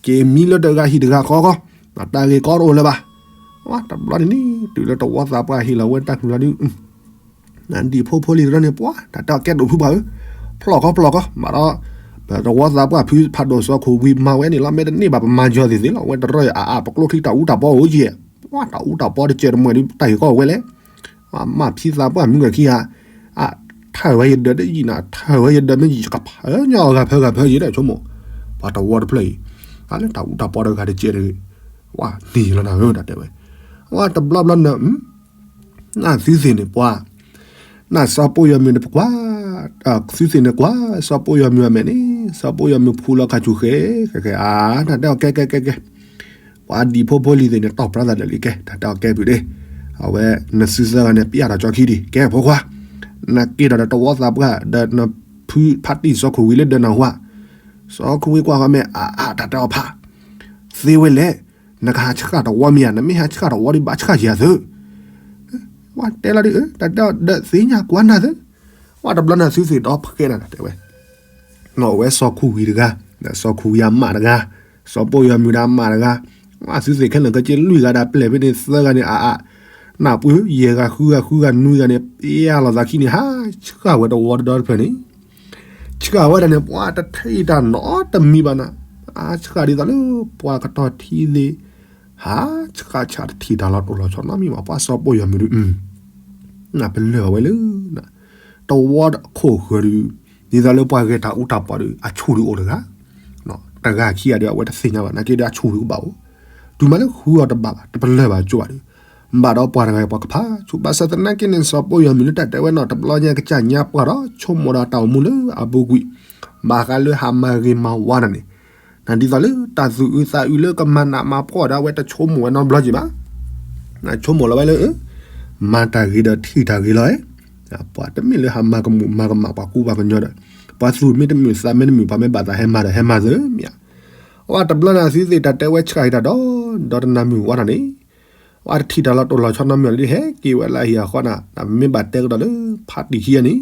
က့ၤမံလၢတဂၤဟံၣ်တဂၤဃီဃီ, နတၢ်ဂ့ၢ်ကီတအိၣ်လၢၤဘၣ်, ဝါတဘျီန့ၣ်န့ၣ် တုၤလၢတဝီသးပှၢ်ဟ့ၣ်လီၤဝဲတၢ်ကလုၢ်လီၤဒုး နဒံၣ်ဖိဖိလံၤတရၢန့ၣ် ပှၤ တၢ်တဲအီၤကဲဒိၣ်ဖုပှၤဧၢ, ဖျီၣ်ခီဖျီၣ်ခီ, ဘၣ်ဒီး ပတဝီသးပှၢ်ဖုဖးဒိၣ်စီၤခိၣ်ဝံၤမၤဝဲန့ၣ်လီၤ, မ့ၢ်တန့ၢ်ဘၣ်ပမၤယီၤသ့ၣ်သ့ၣ်လီၤ, ဝဲတရၢအါအါ ပကျိချံတၢ်အူတၢ်ပီအိၣ်က့, ပှၤတၢ်အူတၢ်ပီတကဲတမှဲၤဒုး တၢ်ဂ့ၢ်ကီဝဲလဲၣ်, မ့ၢ်ဖံသးပှၢ်မုၢ်ဂၤခံဂၤ, အ ထၢၣ်ဝဲယဒၢးတယံာ်နၤ, ထၢၣ်ဝဲယဒၢးမ့ၢ်ယံာ် ယကဖးညီအဂၤဖၢဂၤဖၢယံာ်ဒီးဆိကမိၣ်, ပှၤတဝီတဖျၢၣ်အံၤ, အလၢတၢ်အူတၢ်ပီတဂၤတကဲတဂ့ၤ, ဝါ န့ၣ်လီၤနၤဧၢ တၢ်တဲဝဲ, ဝါတဘျီဘျီနၤ နသုသ့ၣ်န့ၣ်ပှၤ, နစီၤပိၢ်ယီၤမုၢ်န့ၣ်ပကွၢ်, သုသ့ၣ်န့ၣ်ကွၢ် စီၤပိၢ်ယီၤမုၢ်အမဲာ်န့ၣ် စီၤပိၢ်ယီၤမုၢ်ဖူလီၤခါဆူၣ်ဃဲ, ဃဲဃဲ အါ တၢ်တဲအီၤကဲကဲကဲကဲ, ပှၤဒံၣ်ဖိဖိလံၤသ့ၣ်န့ၣ် တီၢ်ပြၢသးဒီးလံကဲ တၢ်တဲအီၤကဲပုၢ်ဒ့, အဝဲ နစုသၢဂၤန့ၣ် ပျၢ်ထီၣ်ကၠီခံဒံး ကဲဖိခွါ, နက့ၤထီၣ်ဒီးတဝီသးပှၢ် ဒီးနဖုဖးတံၢ်စီၤခိၣ်ဝံၤလၢဒၢးနၢ်ဟူဧါ, စီၤခိၣ်ဝံၤကွၢ်ဃီမဲာ် အါအါ တၢ်တဲအီၤဖး သ့ဝဲလဲၣ်, နကဟးဆှၣ်တဝီမ့ၢ်ဧါ, နမ့ၢ်ဟးဆှၣ်တဝီဒီးဘၣ်ဆှၣ်ယၤသု, ဝဲတဲလီၤဒုး တၢ်တဲအီၤဒီးသ့ၣ်ညါကွၢ်နၤသု, ဝဲတဘျီနၤသုသ့ၣ်ဒီဖဲနၤတဲဝဲ, နီၢ်ဝဲစီၤခိၣ်ဝံၤတဂၤ, စီၤခိၣ်ဝံၤအမးတဂၤ, စီၤပိၢ်ယီၤမုၢ်ဒီးအမးတဂၤ, ဝဲသုသ့ၣ်ခဲလၢာ်ခဲဆ့လွံၢ်ဂၤဒီးပျဲၢ်ဖဲန့ၣ်သၢဂၤန့ၣ် အါအါ, နၢ်ပှၢ်ယဲၢ်ဂၤဃုဂၤဃုဂၤနွံဂၤန့ၣ် ပျၢ်လီၤသးခံန့ၣ် ဟးဆှၣ်ဝဲတဝီတဒီတဖျၢၣ်န့ၣ် ဆှၣ်ဝဲဒၣ်န့ၣ် ပှၤတထံၣ်တၢ်နီတမံၤဘၣ်နၤ, အါ ဆှၣ်ဒ်သိးလၢပှၤကတီၤထံသ့ၣ်, ဟးဆှၣ်ဆှၣ်တထံၣ်တၢ်လီၤတိၢ်လီၤဆီနီတမံၤဘၣ်, ပှၤစီၤပိၢ်ယီၤမုၢ်ဒုး, နပလၢၢ်အဝဲလၢ တဝီခိၣ်ဃၢၤဒုး, ဒ်သိးလၢပှၤဂဲၤတၢ်အူတၢ်ပီဒုး အဆူၣ်ဒုးအိၣ်တဂၤ, တဂၤခံဂၤဒီး အဝဲတသ့ၣ်ညါဘၣ် နာ်က့ဒီးအဆူၣ်ဝံၤကဘၣ်အိၣ်, တုၤမးလၢဃုအီၤတဘၣ်ဘၣ် တပလၢၢ်ဘၣ်ကၠိဘၣ်ဒီး ဘၣ်ဒီးပှၤတဂၤအံၤပှၤကဖးဆူၣ် ဘၣ်ဆၣ်သနာ်က့န့ၣ် စီၤပိယီၤမုၢ်လၢတၢ်တဲဝဲနီၤ တဘျီညါကစၢ်ညါပှၢ်ဒီး ဆိကမိၣ်ဒီးတၢ်အိၣ်မူလၢအပူၤကွံာ် ဘၣ်ဃးလၢဟးမၤဂ့ၤမၤဝါနၤန့ၣ် နဒ်သိးလၢတၢ်သူၣ်အုးသးအုးလၢကမၤနးမၤဖှီၣ်ဒီး အဝဲတဆိကမိၣ်ဝဲနီတဘျီက့ၤဘၣ်. နဆိကမိၣ်လီၤဝဲလၢ မၤတၢ်ဂ့ၤဒီးထံၣ်တၢ်ဂ့ၤလီၤဧါ. ပှၤတမ့ၢ်လၢဟးမၤကမူၣ်မၤကမၣ်ပှၤကူပှၤကညီဒီး ပှၤသူၣ်မ့ၢ်တမုာ်သးမ့ၢ်တမုာ် ပှၤမ့ၢ်ဘၣ်သးဟဲမၤဒီးဟဲမၤသ့မ့ၢ်ဧါ. အဝဲတဘျီန့ၣ် အသုသ့ၣ်တၢ်တဲဝဲဆှၢအံၤတၢ်ဒီး ဒီးတနၢ်မုၢ်ဝါထီၣ်န့ၣ် အဝဲတထံၣ်တၢ်လီၤတိၢ်လီၤဆီနီတမံၤလၢဟဲက့ၤဝဲလၢအဟံၣ်အဃီနၤ တၢ်မ့ၢ်ဘၣ်တဲကဒီးလၢ ဖါတံၢ်ခံဂၤန့ၣ်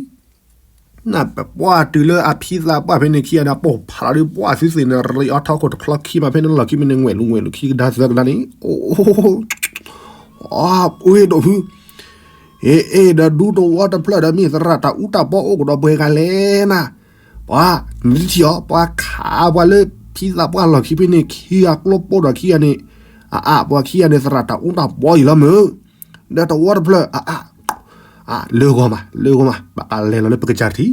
နပှၤတုၤလၢအဖံသးပှၢ်ဖဲန့ၣ်ခံဂၤန့ၣ် ပိၢ်ဖးလီၤဒီး ပှၤသုသ့ၣ်န့ၣ် ရ့အီထီခိၣ်တချီခံမးဖဲန့ၣ်လီၢ်ခံမ့ၢ်န့ၣ် ငွဲ့လူၤငွဲ့လူၤခံကဒါသၢကဒါန့ၣ် အိ အ့ ဒိၣ်ဖု အ့ အ့ ဒီးဒူတဝီတဖျၢၣ်ဒီးမ့ၢ်သရၣ်တၢ်အူတၢ်ပီအိၣ်ကဒီးပှဲၤဂၤလဲၣ်နၤ, ပှၤ နတထံၣ်အီၤ ပှၤခးပှၤလၢဖံသးပှၢ်လီၢ်ခံဖဲန့ၣ်ခံဂၤကျိပိဒီးခံဂၤန့ၣ်, အအၣ် ပှၤခံဂၤန့ၣ် သရၣ်တၢ်အူတၢ်ပီအံၤလီၤမုၢ်, ဒီးတဝီတဖျၢၣ် အအၣ် လၢဂီၤမး လၢဂီၤမး ဘၣ်ကလဲၤလီၤလၢပကစၢ်တထံၣ်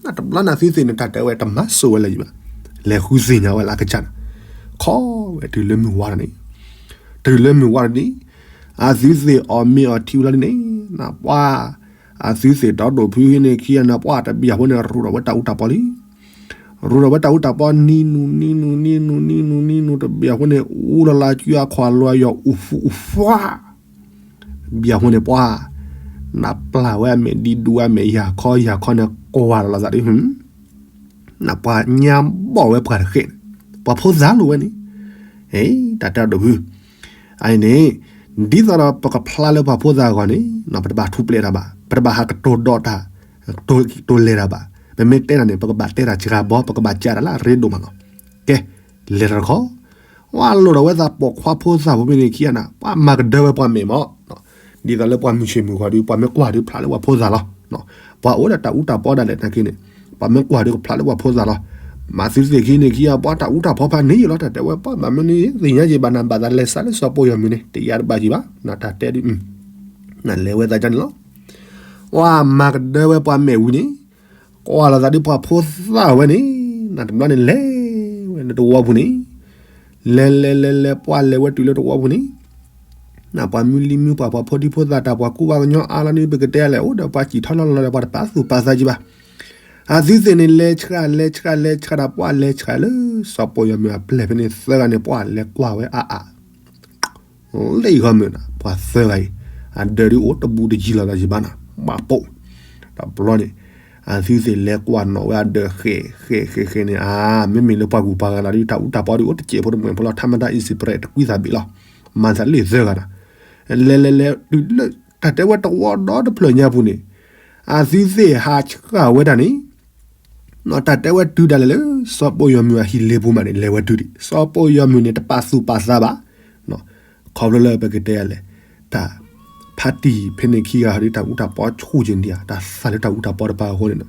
နတဘျီန့ၣ်သုသ့ၣ်န့ၣ် တၢ်တဲဝဲတမၤစိးဝဲလၢၤဘၣ်, လဲၤဃုသ့ၣ်ညါဝဲလၢအကစၢ်န့ၣ်, ခီဝဲတုၤလၢမုၢ်ဝါထီၣ်န့ၣ်, တုၤလၢမုၢ်ဝါထီၣ်န့ၣ်, အသုသ့ၣ်အီၣ်မ့ၤအီထံဝံၤလီၤန့ၣ်, နပှၤ, အသုသ့ၣ်ဒီဒိၣ်ဖုဟံးန့ၢ်ခံဂၤန့ၣ် ပှၤတဘျီအဃိန့ၣ် ရူးထီၣ်ဝဲတၢ်အူတၢ်ပီလံ, ရူးထီၣ်ဝဲတၢ်အူတၢ်ပီနံၤနုၤနံၤနုၤနံၤနုၤနံၤနုၤတဘျီအဃိန့ၣ် အူလီၤလၢကၠွအခွါလွၤယီၤအူၣ်ဖူအူၣ်ဖှါ တဘျီအဃိန့ၣ် ပှၤ, နပျၢ်ဝဲအမဲာ်ဒံးဒူအမဲာ်ယၤခီယၤခီန့ၣ် ကွၢ်လီၤသးဒ်, နပှၤညါဘီၣ်ဝဲပှၤတဃဲးန့ၣ်, ပှၤဖိသၣ်လိာ်ဝဲန့ၣ်, တၢ်တဲဒိၣ်ဖု, အန့ၣ်, ဒ်သိးဒီးပကဖျါလၢပှၤဖိသၣ်အဂီၢ်န့ၣ် ပတဘၣ်ထူးပျဲးတၢ်ဘၣ်, ပတဘၣ်ဟးကတိၤဒိးတၢ်, ကတိၤလဲၤတၢ်ဘၣ်, ပမ့ၢ်တဲတၢ်န့ၣ် ပကဘၣ်တဲတၢ်စှၤဘီ ပကဘၣ်ကးတၢ်လၢအရ့ဒိၣ်မးလီၤ. ကဲ, လဲၤတၢ်တခီ ပှၤလိၣ်ထီၣ်ဝဲသးပိာ်ခွါဖိသၣ်ဖိဖဲန့ၣ်ခံဂၤန့ၣ် ပှၤမၤကဒၢဝဲပှၤမဲာ်မး, ဒ်သိးလၢပှၤမုၢ်ဆ့ၣ်မုၢ်ဂီၤဒီး ပှၤမ့ၢ်ကွၢ်ဒီးဖျါလၢပှၤဖိသၣ်လီၤ. ပှၤအိၣ်ဒီးတၢ်အူတၢ်ပီဒၣ်လဲာ်နာ်က့န့ၣ်, ပှၤမ့ၢ်ကွၢ်ဒီးကဖျါလၢပှၤဖိသၣ်လီၤ. မၤသုသ့ၣ်ခံန့ၣ်ခံဂၤ ပှၤတၢ်အူတၢ်ပီဖးန့ၢ်ယံၤလီၤ တၢ်တဲဝဲပှၤဘၣ်မနုၤသ့ၣ်ညါက့ၤဘၣ်နၤ ဘၣ်သးလဲၤစးလၢစီၤပိာ်ယီၤမုၢ်န့ၣ် တယၤတဘၣ်က့ၤဘၣ် နတၢ်တဲဒ်, နလဲၤဝဲသးဒ်န့ၣ်လီၤ. ပှၤမၤကဒၢဝဲပှၤမဲာ်ဝံၤန့ၣ်, ကွၢ်လီၤသးဒ်ပှၤဖိသၣ်ဝဲန့ၣ်, နတဘျီန့ၣ်လဲၤဝဲလၢတဝီပူၤန့ၣ်, လဲၤလဲၤလဲၤလဲၤ ပှၤလဲၤဝဲတုၤလၢတဝီပူၤန့ၣ်, နပှၤမုၢ်လံမုၢ်ပှၢ် ပှၤဖိဒံဖိသၣ်တၢ် ပှၤကူပှၤကညီအါလီၤန့ၣ် ပကတဲလဲၣ်အိၣ်ဒီးပှၤစံၣ်ထီၣ်လီၢ်လီၤဒီး ပှၤတပာ်သူၣ်ပာ်သးက့ၤဘၣ်. အသုသ့ၣ်န့ၣ် လဲၤဆှးလဲၤဆှးလဲၤဆှးဒီး ပှၤလဲၤဆှးလၢ စီၤပိာ်ယီၤမုၢ်အပျဲၢ်ဖဲန့ၣ်သၢဂၤန့ၣ် ပှၤလဲၤကွၢ်ဝဲအါအါ လၢအံၤဂီၢ်မုၢ်နၤ ပှၤသၢဂၤအံၤ, အဒၢးဒ်အိၣ်တဘူးတယံၤလီၤသးယံၤဘၣ်နၤ ဘၣ်ပိာ်, တဘျီန့ၣ်, အသုသ့ၣ်လဲၤကွၢ်နီၣ်ဝဲအဒၢးဃဲးဃဲးဃဲးဃဲးန့ၣ် အါ, မ့မ့ၢ်လၢပှၤဂုၤပှၤဂၤလီၤဒီး တၢ်အူတၢ်ပီဒီးအိၣ်တစဲးဖိတမှဲးဖိလီၤ ထါမတၢ်အံၣ်စံးပရဲးတကွံသးဘ့ၣ်လီၤ. မၤသးလၢသၢဂၤနၤ, လဲၤလဲၤလဲၤတုၤလၢ တၢ်တဲဝဲတဝီဒီတဖျၢၣ်ညါပူၤန့ၣ်, အသုသ့ၣ်ဟးဆှးဝဲဒၣ်န့ၣ် တၢ်တဲဝဲတုၤဒၣ်လဲာ်လၢ စီၤပိာ်ယီၤမုၢ်အဟံၣ်လ့ပူၤမးန့ၣ် လဲၤဝဲတုၤဒံး စီၤပိာ်ယီၤမုၢ်န့ၣ် တပာ်သူၣ်ပာ်သးဘၣ်, ခီဖျိလၢပကတဲလဲၣ်, တၢ်ဖးတံၢ်ဖဲန့ၣ်ခံဂၤဒီး တၢ်အူတၢ်ပီဆူၣ်က့ၤဒံးဧါ တၢ်သးလၢတၢ်အူတၢ်ပီတပၤအဃိန့ၣ်,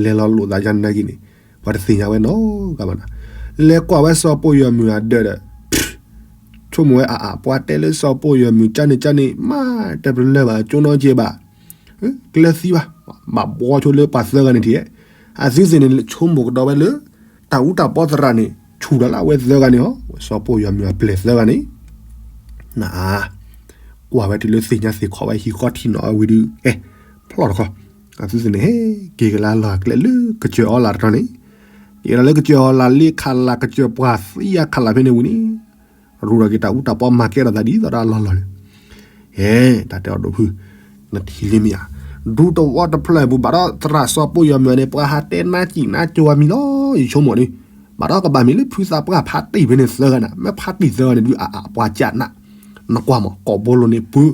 လဲၤလီၤလိာ်သးယါနာ်က့န့ၣ်, ပှၤတသ့ၣ်ညါဝဲနီတဂၤဘၣ်နၤ, လဲၤကွၢ်ဝဲစီၤပိာ်ယီၤမုၢ်အဒၢးဒီး ဆိကမိၣ်ဝဲအါအါ ပှၤတဲလၢစီၤပိာ်ယီၤမုၢ်ကၢန့ၣ်ကၢန့ၣ် မ့ၢ်တပလၢၢ်ဘၣ် ကၠိနီက့ဘၣ် ကျဲသံဘၣ်, ဘၣ်ဘှီဆိလၢပှၤသၢဂၤန့ၣ်ထံၣ်, အသုသ့ၣ်န့ၣ် ဆိကမိၣ်ကဒီးဝဲလၢ တၢ်အူတၢ်ပီသရၣ်န့ၣ် ဆူၣ်ဒီးလၢအဝဲသၢဂၤန့ၣ်ဟီ, စီၤပိာ်ယီၤမုၢ်အပျဲၢ်သၢဂၤန့ၣ်, န, ကွၢ်ဝဲတုၤလၢသ့ၣ်ညါသ့ၣ်ခီဝဲဟံၣ်ဃီထံနီၤအဝံၤဒုး ကဲ, ဖျီၣ်တခီ, အသုသ့ၣ်န့ၣ် ဟဲက့ၤကလၢလီၢ်ကျဲလၢကစၢၢ်အီလၢ်တတီၤန့ၣ်, က့ၤဒီးလၢကစၢၢ်အီလၢ်လ့ခးလး ကစၢၢ်ပှၤသံယါခးလးဖဲန့ၣ်ဝံၤန့ၣ် ရူးထီၣ်က့ၤတၢ်အူတၢ်ပီမၤကဲထီၣ်သးဒ်သိးဒီးအလီၢ်လီၢ်န့ၣ်, ဟဲ, တၢ်တဲအီၤဒိၣ်ဖု, နထံၣ်လံမ့ၢ်ဧါ, ဒူတဝီတဖျၢၣ်အပူၤ ဘၣ်ဒီးသရၣ်စီၤပိာ်ယီၤမုၢ်န့ၣ် ပှၤဟးတဲနါစံၣ်နါကၠိၤအမံၤလီၤ ယဆိကမိၣ်န့ၣ်, ဘၣ်ဒီးကဘၣ်မ့ၢ်လၢဖုသးပှၢ်ဖးတံၢ်ဖဲန့ၣ်သၢဂၤနၤ မ့ၢ်ဖးတံၢ်သၢဂၤန့ၣ်ဒုးအါအါပှၤကနၣ်, နကွၢ်မး ကိာ်ဘိလိၤန့ၣ် ပုၢ်,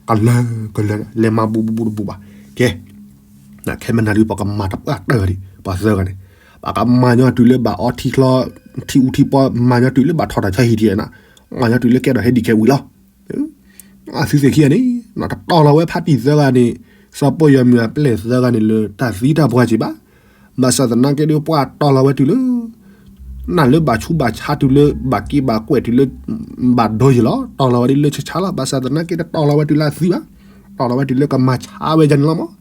ကလၢၤကလၢၤ လဲၤမၤဘူးဘူးဘူးတဘူးဘၣ်, ကဲ ခဲမနၤဒုး ပကမၤတပှၢ်တၢၢ်ဒံး ပှၤသၢဂၤန့ၣ်, ပကမၤညီတုၤလၢဘၣ်အီထံချီ, ထံအူထံပီ မၤညီတုၤလၢဘၣ်ထီၣ်တၢ်ဆါဟံၣ်ထံးနၤ, မၤညီတုၤလၢကဲထီၣ်ဟဲဒံးခဲဝံၤလီၤ. အသုသ့ၣ်ခံဂၤန့ၣ် တတီၤလီၤဝဲဖးတံၢ်သၢဂၤန့ၣ်, စီၤပိာ်ယီၤမုၢ်အပျဲၢ်သၢဂၤန့ၣ်လၢတၢ်သံတၢ်ပှၢ်က့ၤဘၣ်, ဘၣ်ဆၣ်သနာ်က့ဒီး ပှၤတီၤလီၤဝဲတုၤလၢ နၢ်လၢဘၣ်ဆူးဘၣ်ဆါတုၤလၢဘၣ်က့ဘၣ်ကွဲးတုၤလၢ ဘၣ်ဒိယံၤလီၤ. တီၤလီၤဝဲဒ်လၢဆါဆါလီၤ. ဘၣ်ဆၣ်သနာ်က့တတီၤလီၤဝဲတုၤလၢအသံဘၣ်. တီၤလီၤဝဲတုၤလၢကမၤဆါဝဲဒ်န့ၣ်လီၤမး.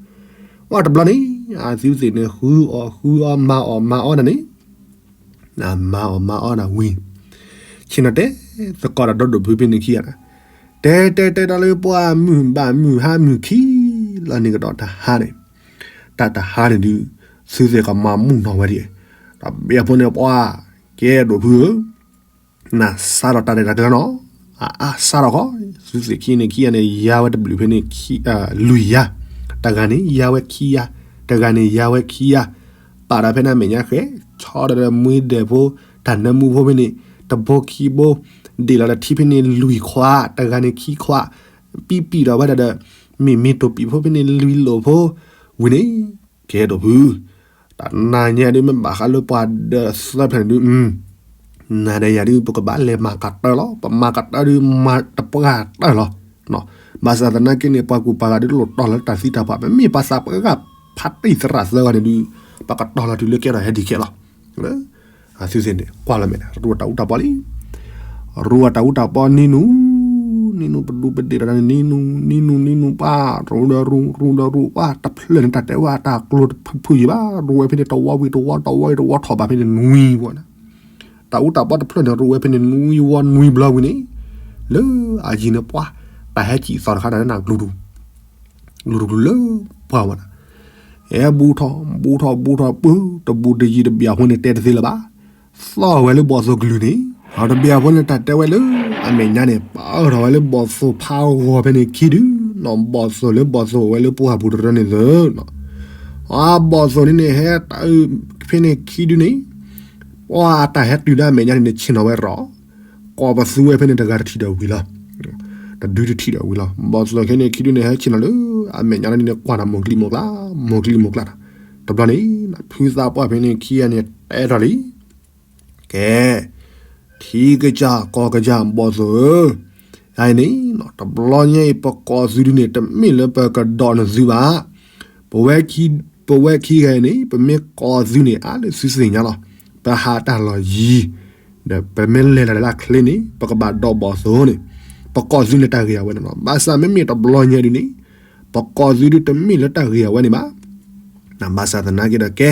ဝဲတဘျီန့ၣ် အသုသ့ၣ်န့ၣ် ဃုအီၣ်ဃုအီမၤအီၣ်မၤအီဒၣ်န့ၣ် မၤအီၣ်မၤအီၣ်ဒၣ်ဝံၤ, ဆ့ၣ်နီၤတဲသကိးဒီးဒိၣ်ဒိၣ်ဖုဖဲန့ၣ်ခံဂၤ, တဲတဲတဲဒီးလၢပှၤမုၢ်ဘၣ်မုၢ်ဟါမုၢ်ခံလီၤန့ၣ်ကဒီးတဟါန့ၣ်, တၢ်တဟါန့ၣ်ဒုး, သုသ့ၣ်ကမၤမုၢ်နီၤဝဲဒၣ်, ဒီးဘၣ်အဖိန့ၣ်ပှၤ, ကဲဒိၣ်ဖုဧၢ နစးထီၣ်တၢ်ရဲၣ်တၢ်ကျဲၤနီၤ, အအါစးထီၣ်ခီ, သုသ့ၣ်ခံန့ၣ်ခံဂၤန့ၣ် ယါဝဲတဘျုးဖဲန့ၣ် လွံၢ်ယါ, တဂၤန့ၣ်ယါဝဲခံယါ, တဂၤန့ၣ်ယါဝဲခံယါ, ပာ်ဒီးဖဲန့ၣ်အမဲာ်ညါဃဲ, ဆီဒီးမွံဒဲးဖိ, တၢ်နၢမူဖိဖဲန့ၣ်, တဘိခံဘိ, ဒ့ၣ်လီၤဒီးထံဖဲန့ၣ်လွံၢ်ခွး, တဂၤန့ၣ်ခံခွး, ပံပံၣ်ဒီးဝဲဒၣ်ဒီး, မ့ၢ်မ့ၢ်တိာ်ပံာ်ဖိဖဲန့ၣ်လွံၢ်လိာ်ဖိ, ဝံၤန့ၣ်, ကဲဒိၣ်ဖု တၢ်နၤညါဒုးမ့ၢ်ဘၣ်ဃးလၢပှၤဒၢးသၢဖျၢၣ်န့ၣ်ဒုး, နၤဒီးယၤဒုး ပကဘၣ်လဲၤမၤကတၢၢ်လီၤ. ပမၤကတၢၢ်ဒုး မၤတပှၢ်တၢၢ်လီၤ. ဘၣ်ဆၣ်သနာ်က့န့ၣ် ပှၤကူၣ်ပှၤဂၤဒုးတလိၣ်တီၢ်လီၤလၢတၢ်သံတၢ်ပှၢ်, ပမ့ၢ်ပှၤသးပှၢ်ဂၤဖးတံၢ်သရၣ်သၢဂၤန့ၣ်ဒုး, ပကတီၢ်လီၤတုၤလၢကဲထီၣ်ဟဲဒံးခဲလီၤ. အသုသ့ၣ်န့ၣ် ကွၢ်လီၤမဲာ် ရူအတၢ်အူတၢ်ပီလံ ရူအတၢ်အူတၢ်ပီနံၤနူ, နံၤနူပဒူပဒ့ၣ်ဒီးနံၤနူ, နံၤနူနံၤနူပၢ်, ရူဒီးရူ, ရူဒီးရူပၢ်, တဖျၢၣ်န့ၣ် တၢ်တဲဝဲအတၢ်ကျိၤတဖုဖုယံၤဘၣ်, ရူဝဲဖဲန့ၣ်တဝီဝံၤတဝီ, တဝီဝံၤတဝီထီၣ်ဘၣ်ဖဲန့ၣ်နွံဝီန့ၣ်, တၢ်အူတၢ်ပီတဖျၢၣ်န့ၣ် ရူဝဲဖဲန့ၣ်နွံဝီနွံဘျီဝံၤန့ၣ်, လၢအယံၤန့ၣ်ပှၤ, တၢ်ဟဲစံၣ်သီတခါန့ၣ် နၢ်ကလူၤတူၤ လူၤတကလူၤလၢပှၢ်ဝဲဒၣ်, ဟဲဘူးထီၣ်, ဘူးထီၣ်ဘူးထီၣ်ပူၤ, တဘူးတယံၤတဘျီအဃိန့ၣ် တဲတသ့လၢၤဘၣ်, သီၣ်ဝဲလၢဘီၣ်သိၣ်ကလုၢ်န့ၣ်, ဒီးတဘျီအဃိန့ၣ် တၢ်တဲဝဲလၢအမဲာ်ညါန့ၣ် ပာ်ထီၣ်ဝဲလၢဘီၣ်သိၣ်ဖးဂီၤဖဲန့ၣ်ခံဒု, နီၢ်ဘီၣ်သိၣ်လၢဘီၣ်သိၣ်အိၣ်ဝဲလၢပှၢ်ပူၤတရၢန့ၣ်သၢ အဘီၣ်သိၣ်န့ၣ်န့ၣ် ဟဲတၢ်ဖဲန့ၣ်ခံဒုန့ၣ်, ပှၤတၢ်ဟဲတုၤဒၣ်အမဲာ်ညါန့ၣ်န့ၣ် ဆ့ၣ်နီၤဝဲရီၤ, ကိးပသူဝဲဖဲန့ၣ်တဂၤတထံၣ်ဒီးဝံၤလီၤ, တဒုတထံၣ်ဒီးဝံၤလီၤ. ဘီၣ်သိၣ်ခဲန့ၣ်ခံဒုန့ၣ် ဟဲဆ့ၣ်နီၤလၢအမဲာ်ညါန့ၣ်န့ၣ် ကွၢ်တၢ်မိၢ်ကျံမိၢ်ကျါ, မိၢ်ကျံမိၢ်ကျါတၢ်, တဘျီန့ၣ် ဖုသးပှၢ်ဖဲန့ၣ်ခံဂၤန့ၣ် တဲထီၣ်လံ ကဲ, ထံကစၢ်ကီၢ်ကစၢ်ဘီၣ်သိၣ်ဧၢ, အအံၤန့ၣ် တဘျီညါအံၤ ပကိးသုဒုန့ၣ် တမ့ၢ်လၢပကဒီးနသုဘၣ်, ပဝဲခံဂၤအံၤန့ၣ် ပမ့ၢ်ကိးသုန့ၣ် အါလၢသုသ့ၣ်ညါလီၤ. ပဟးတၢ်လီၢ်ယံၤ, ဒီးပမ့ၢ်လဲၤလီၤလၢအချ့န့ၣ် ပကဘၣ်ဒီးဘီၣ်သိၣ်န့ၣ်, ပကိးသုန့ၣ်တၢ်ဂ့ၤအဝဲန့ၣ်လီၤ. ဘၣ်ဆၣ်မ့မ့ၢ်တဘျီညါဒုန့ၣ် ပကိးသုဒုတမ့ၢ်လၢတၢ်ဂ့ၤအဝဲန့ၣ်ဘၣ်. ဘၣ်ဆၣ်သနာ်က့ဒီးကဲ,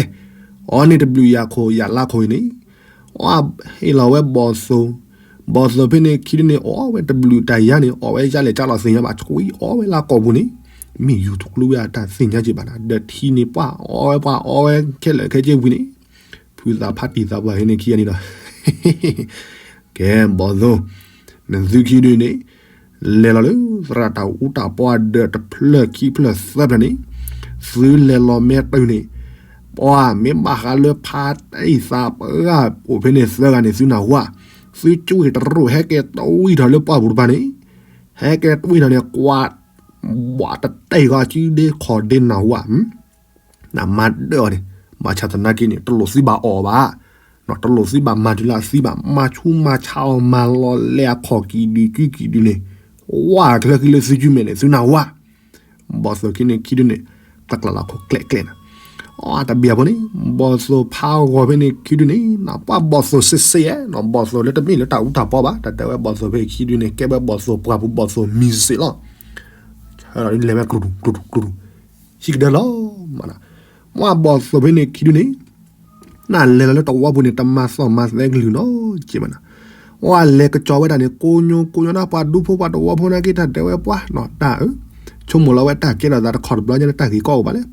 အီၤန့ၣ်တဘျုးယၤခိၣ်ယၤလါခိၣ်အံၤန့ၣ်, အီၤဟ့ၣ်လီၤဝဲဘီၣ်သိၣ်, ဘီၣ်သိၣ်ဖဲန့ၣ်ခံဒုန့ၣ် အီၣ်ဝဲတဘျုးတၢ်ယါန့ၣ် အီၣ်ဝဲယါလဲၤကၠါလီၤသ့ၣ်ညါဘၣ် ဆှံအီၣ်ဝဲလၢကိာ်ပူၤန့ၣ်, မ့ၢ်ယူၤတကျိဝဲအတၢ်သ့ၣ်ညါက့ဘၣ်နၤ, ဒီးထံန့ၣ်ပှၢ်အီၣ်ဝဲပှၢ်အီၣ်ဝဲခဲလၢာ်ခဲဆ့ဝံၤန့ၣ်, ဖုသးပှၢ်တံၢ်သးပှၢ်ဖဲန့ၣ်ခံဂၤန့ၣ်ဒီး ကဲဘီၣ်သိၣ်, နသုခံဒုန့ၣ် လဲၤလီၤလၢသရၣ်တၢ်အူတၢ်ပီအဒၢးတဖျၢၣ်ခံဖျၢၣ်သၢဖျၢၣ်န့ၣ်, သုလဲၤလီၤမ့ၢ်တုၤန့ၣ်, ပှၤမ့ၢ်ဘၣ်ဃးလၢဖးတံၢ်သးပှၢ်အိၣ်ဖဲန့ၣ်သၢဂၤန့ၣ် သုနၢ်ဟူဧါ, သုကွၢ်တရူးဟဲက့ၤတွံၢ်ထီၣ်လၢပှၢ်ပူၤတဖၣ်န့ၣ်, ဟဲက့ၤတွံၢ်ထီၣ်န့ၣ် ကွၢ် ဘၣ်တတဲာ်ဂီၤစုဒ့ခီၣ်ဒ့ နၢ်ဟူဧါ နမၤဒၢအီၤန့ၣ်, ဘၣ်ဆၣ်သနာ်က့န့ၣ် တလိၣ်သုဘၣ်အီၣ်ဘၣ်, တလိၣ်သုဘၣ်မၤတုၤလၢအသံဘၣ်, မၤဆူးမၤဆါအီၤ မၤလီၤလဲအခိၣ်ကံၣ်ဒုးကုကံၣ်ဒုးန့ၣ်, ဝါချၢဃံလၢသုကုမဲာ်န့ၣ် သုနၢ်ဟူဧါ. ဘီၣ်သိၣ်ခံန့ၣ်ခံဒုန့ၣ် ကျၢ်ကျၢ်လီၤခိၣ်ကျဲၣ်ကျဲၣ်နၤ, အတဘၣ်အဖိန့ၣ် ဘီၣ်သိၣ်ဖးဂီၤဖဲန့ၣ်ခံဒုန့ၣ် နပှၤဘီၣ်သိၣ်စ့စ့ဧါ, ဘီၣ်သိၣ်လၢတမ့ၢ်လၢတၢ်အူတၢ်ပီဘၣ်, တၢ်တဲဝဲဘီၣ်သိၣ်ဖဲခံဒုန့ၣ် ကဲဝဲဘီၣ်သိၣ်ပှၢ်ပူၤ ဘီၣ်သိၣ်မံၤစ့လီၤ. ဆၢဒီးလဲၤဝဲကျူၤကျူၤကျူၤကျူၤ ဟံၣ်ကဒၢလီၤမး, မ့ၢ်ဘီၣ်သိၣ်ဖဲန့ၣ်ခံဒုန့ၣ် နလဲၤလီၤလၢတဝီပူၤန့ၣ် တမၤသီၣ်မၤသဲကလုၢ်နီတစဲးဘၣ်နၤ, အလဲၤကစီၤဝဲဒၣ်န့ၣ် ကိညိကိညိဒၣ် ပှၤဒူဖိပှၤတဝီဖိနာ်က့ တၢ်တဲဝဲပှၤနီၤ တၢ်အၢ, ဆိကမိၣ်လီၤဝဲတၢ်ကဲထီၣ်သးတခီတဘျီညါလၢတၢ်ဂ့ၢ်ကီအိၣ်ဘၣ်လဲၣ်,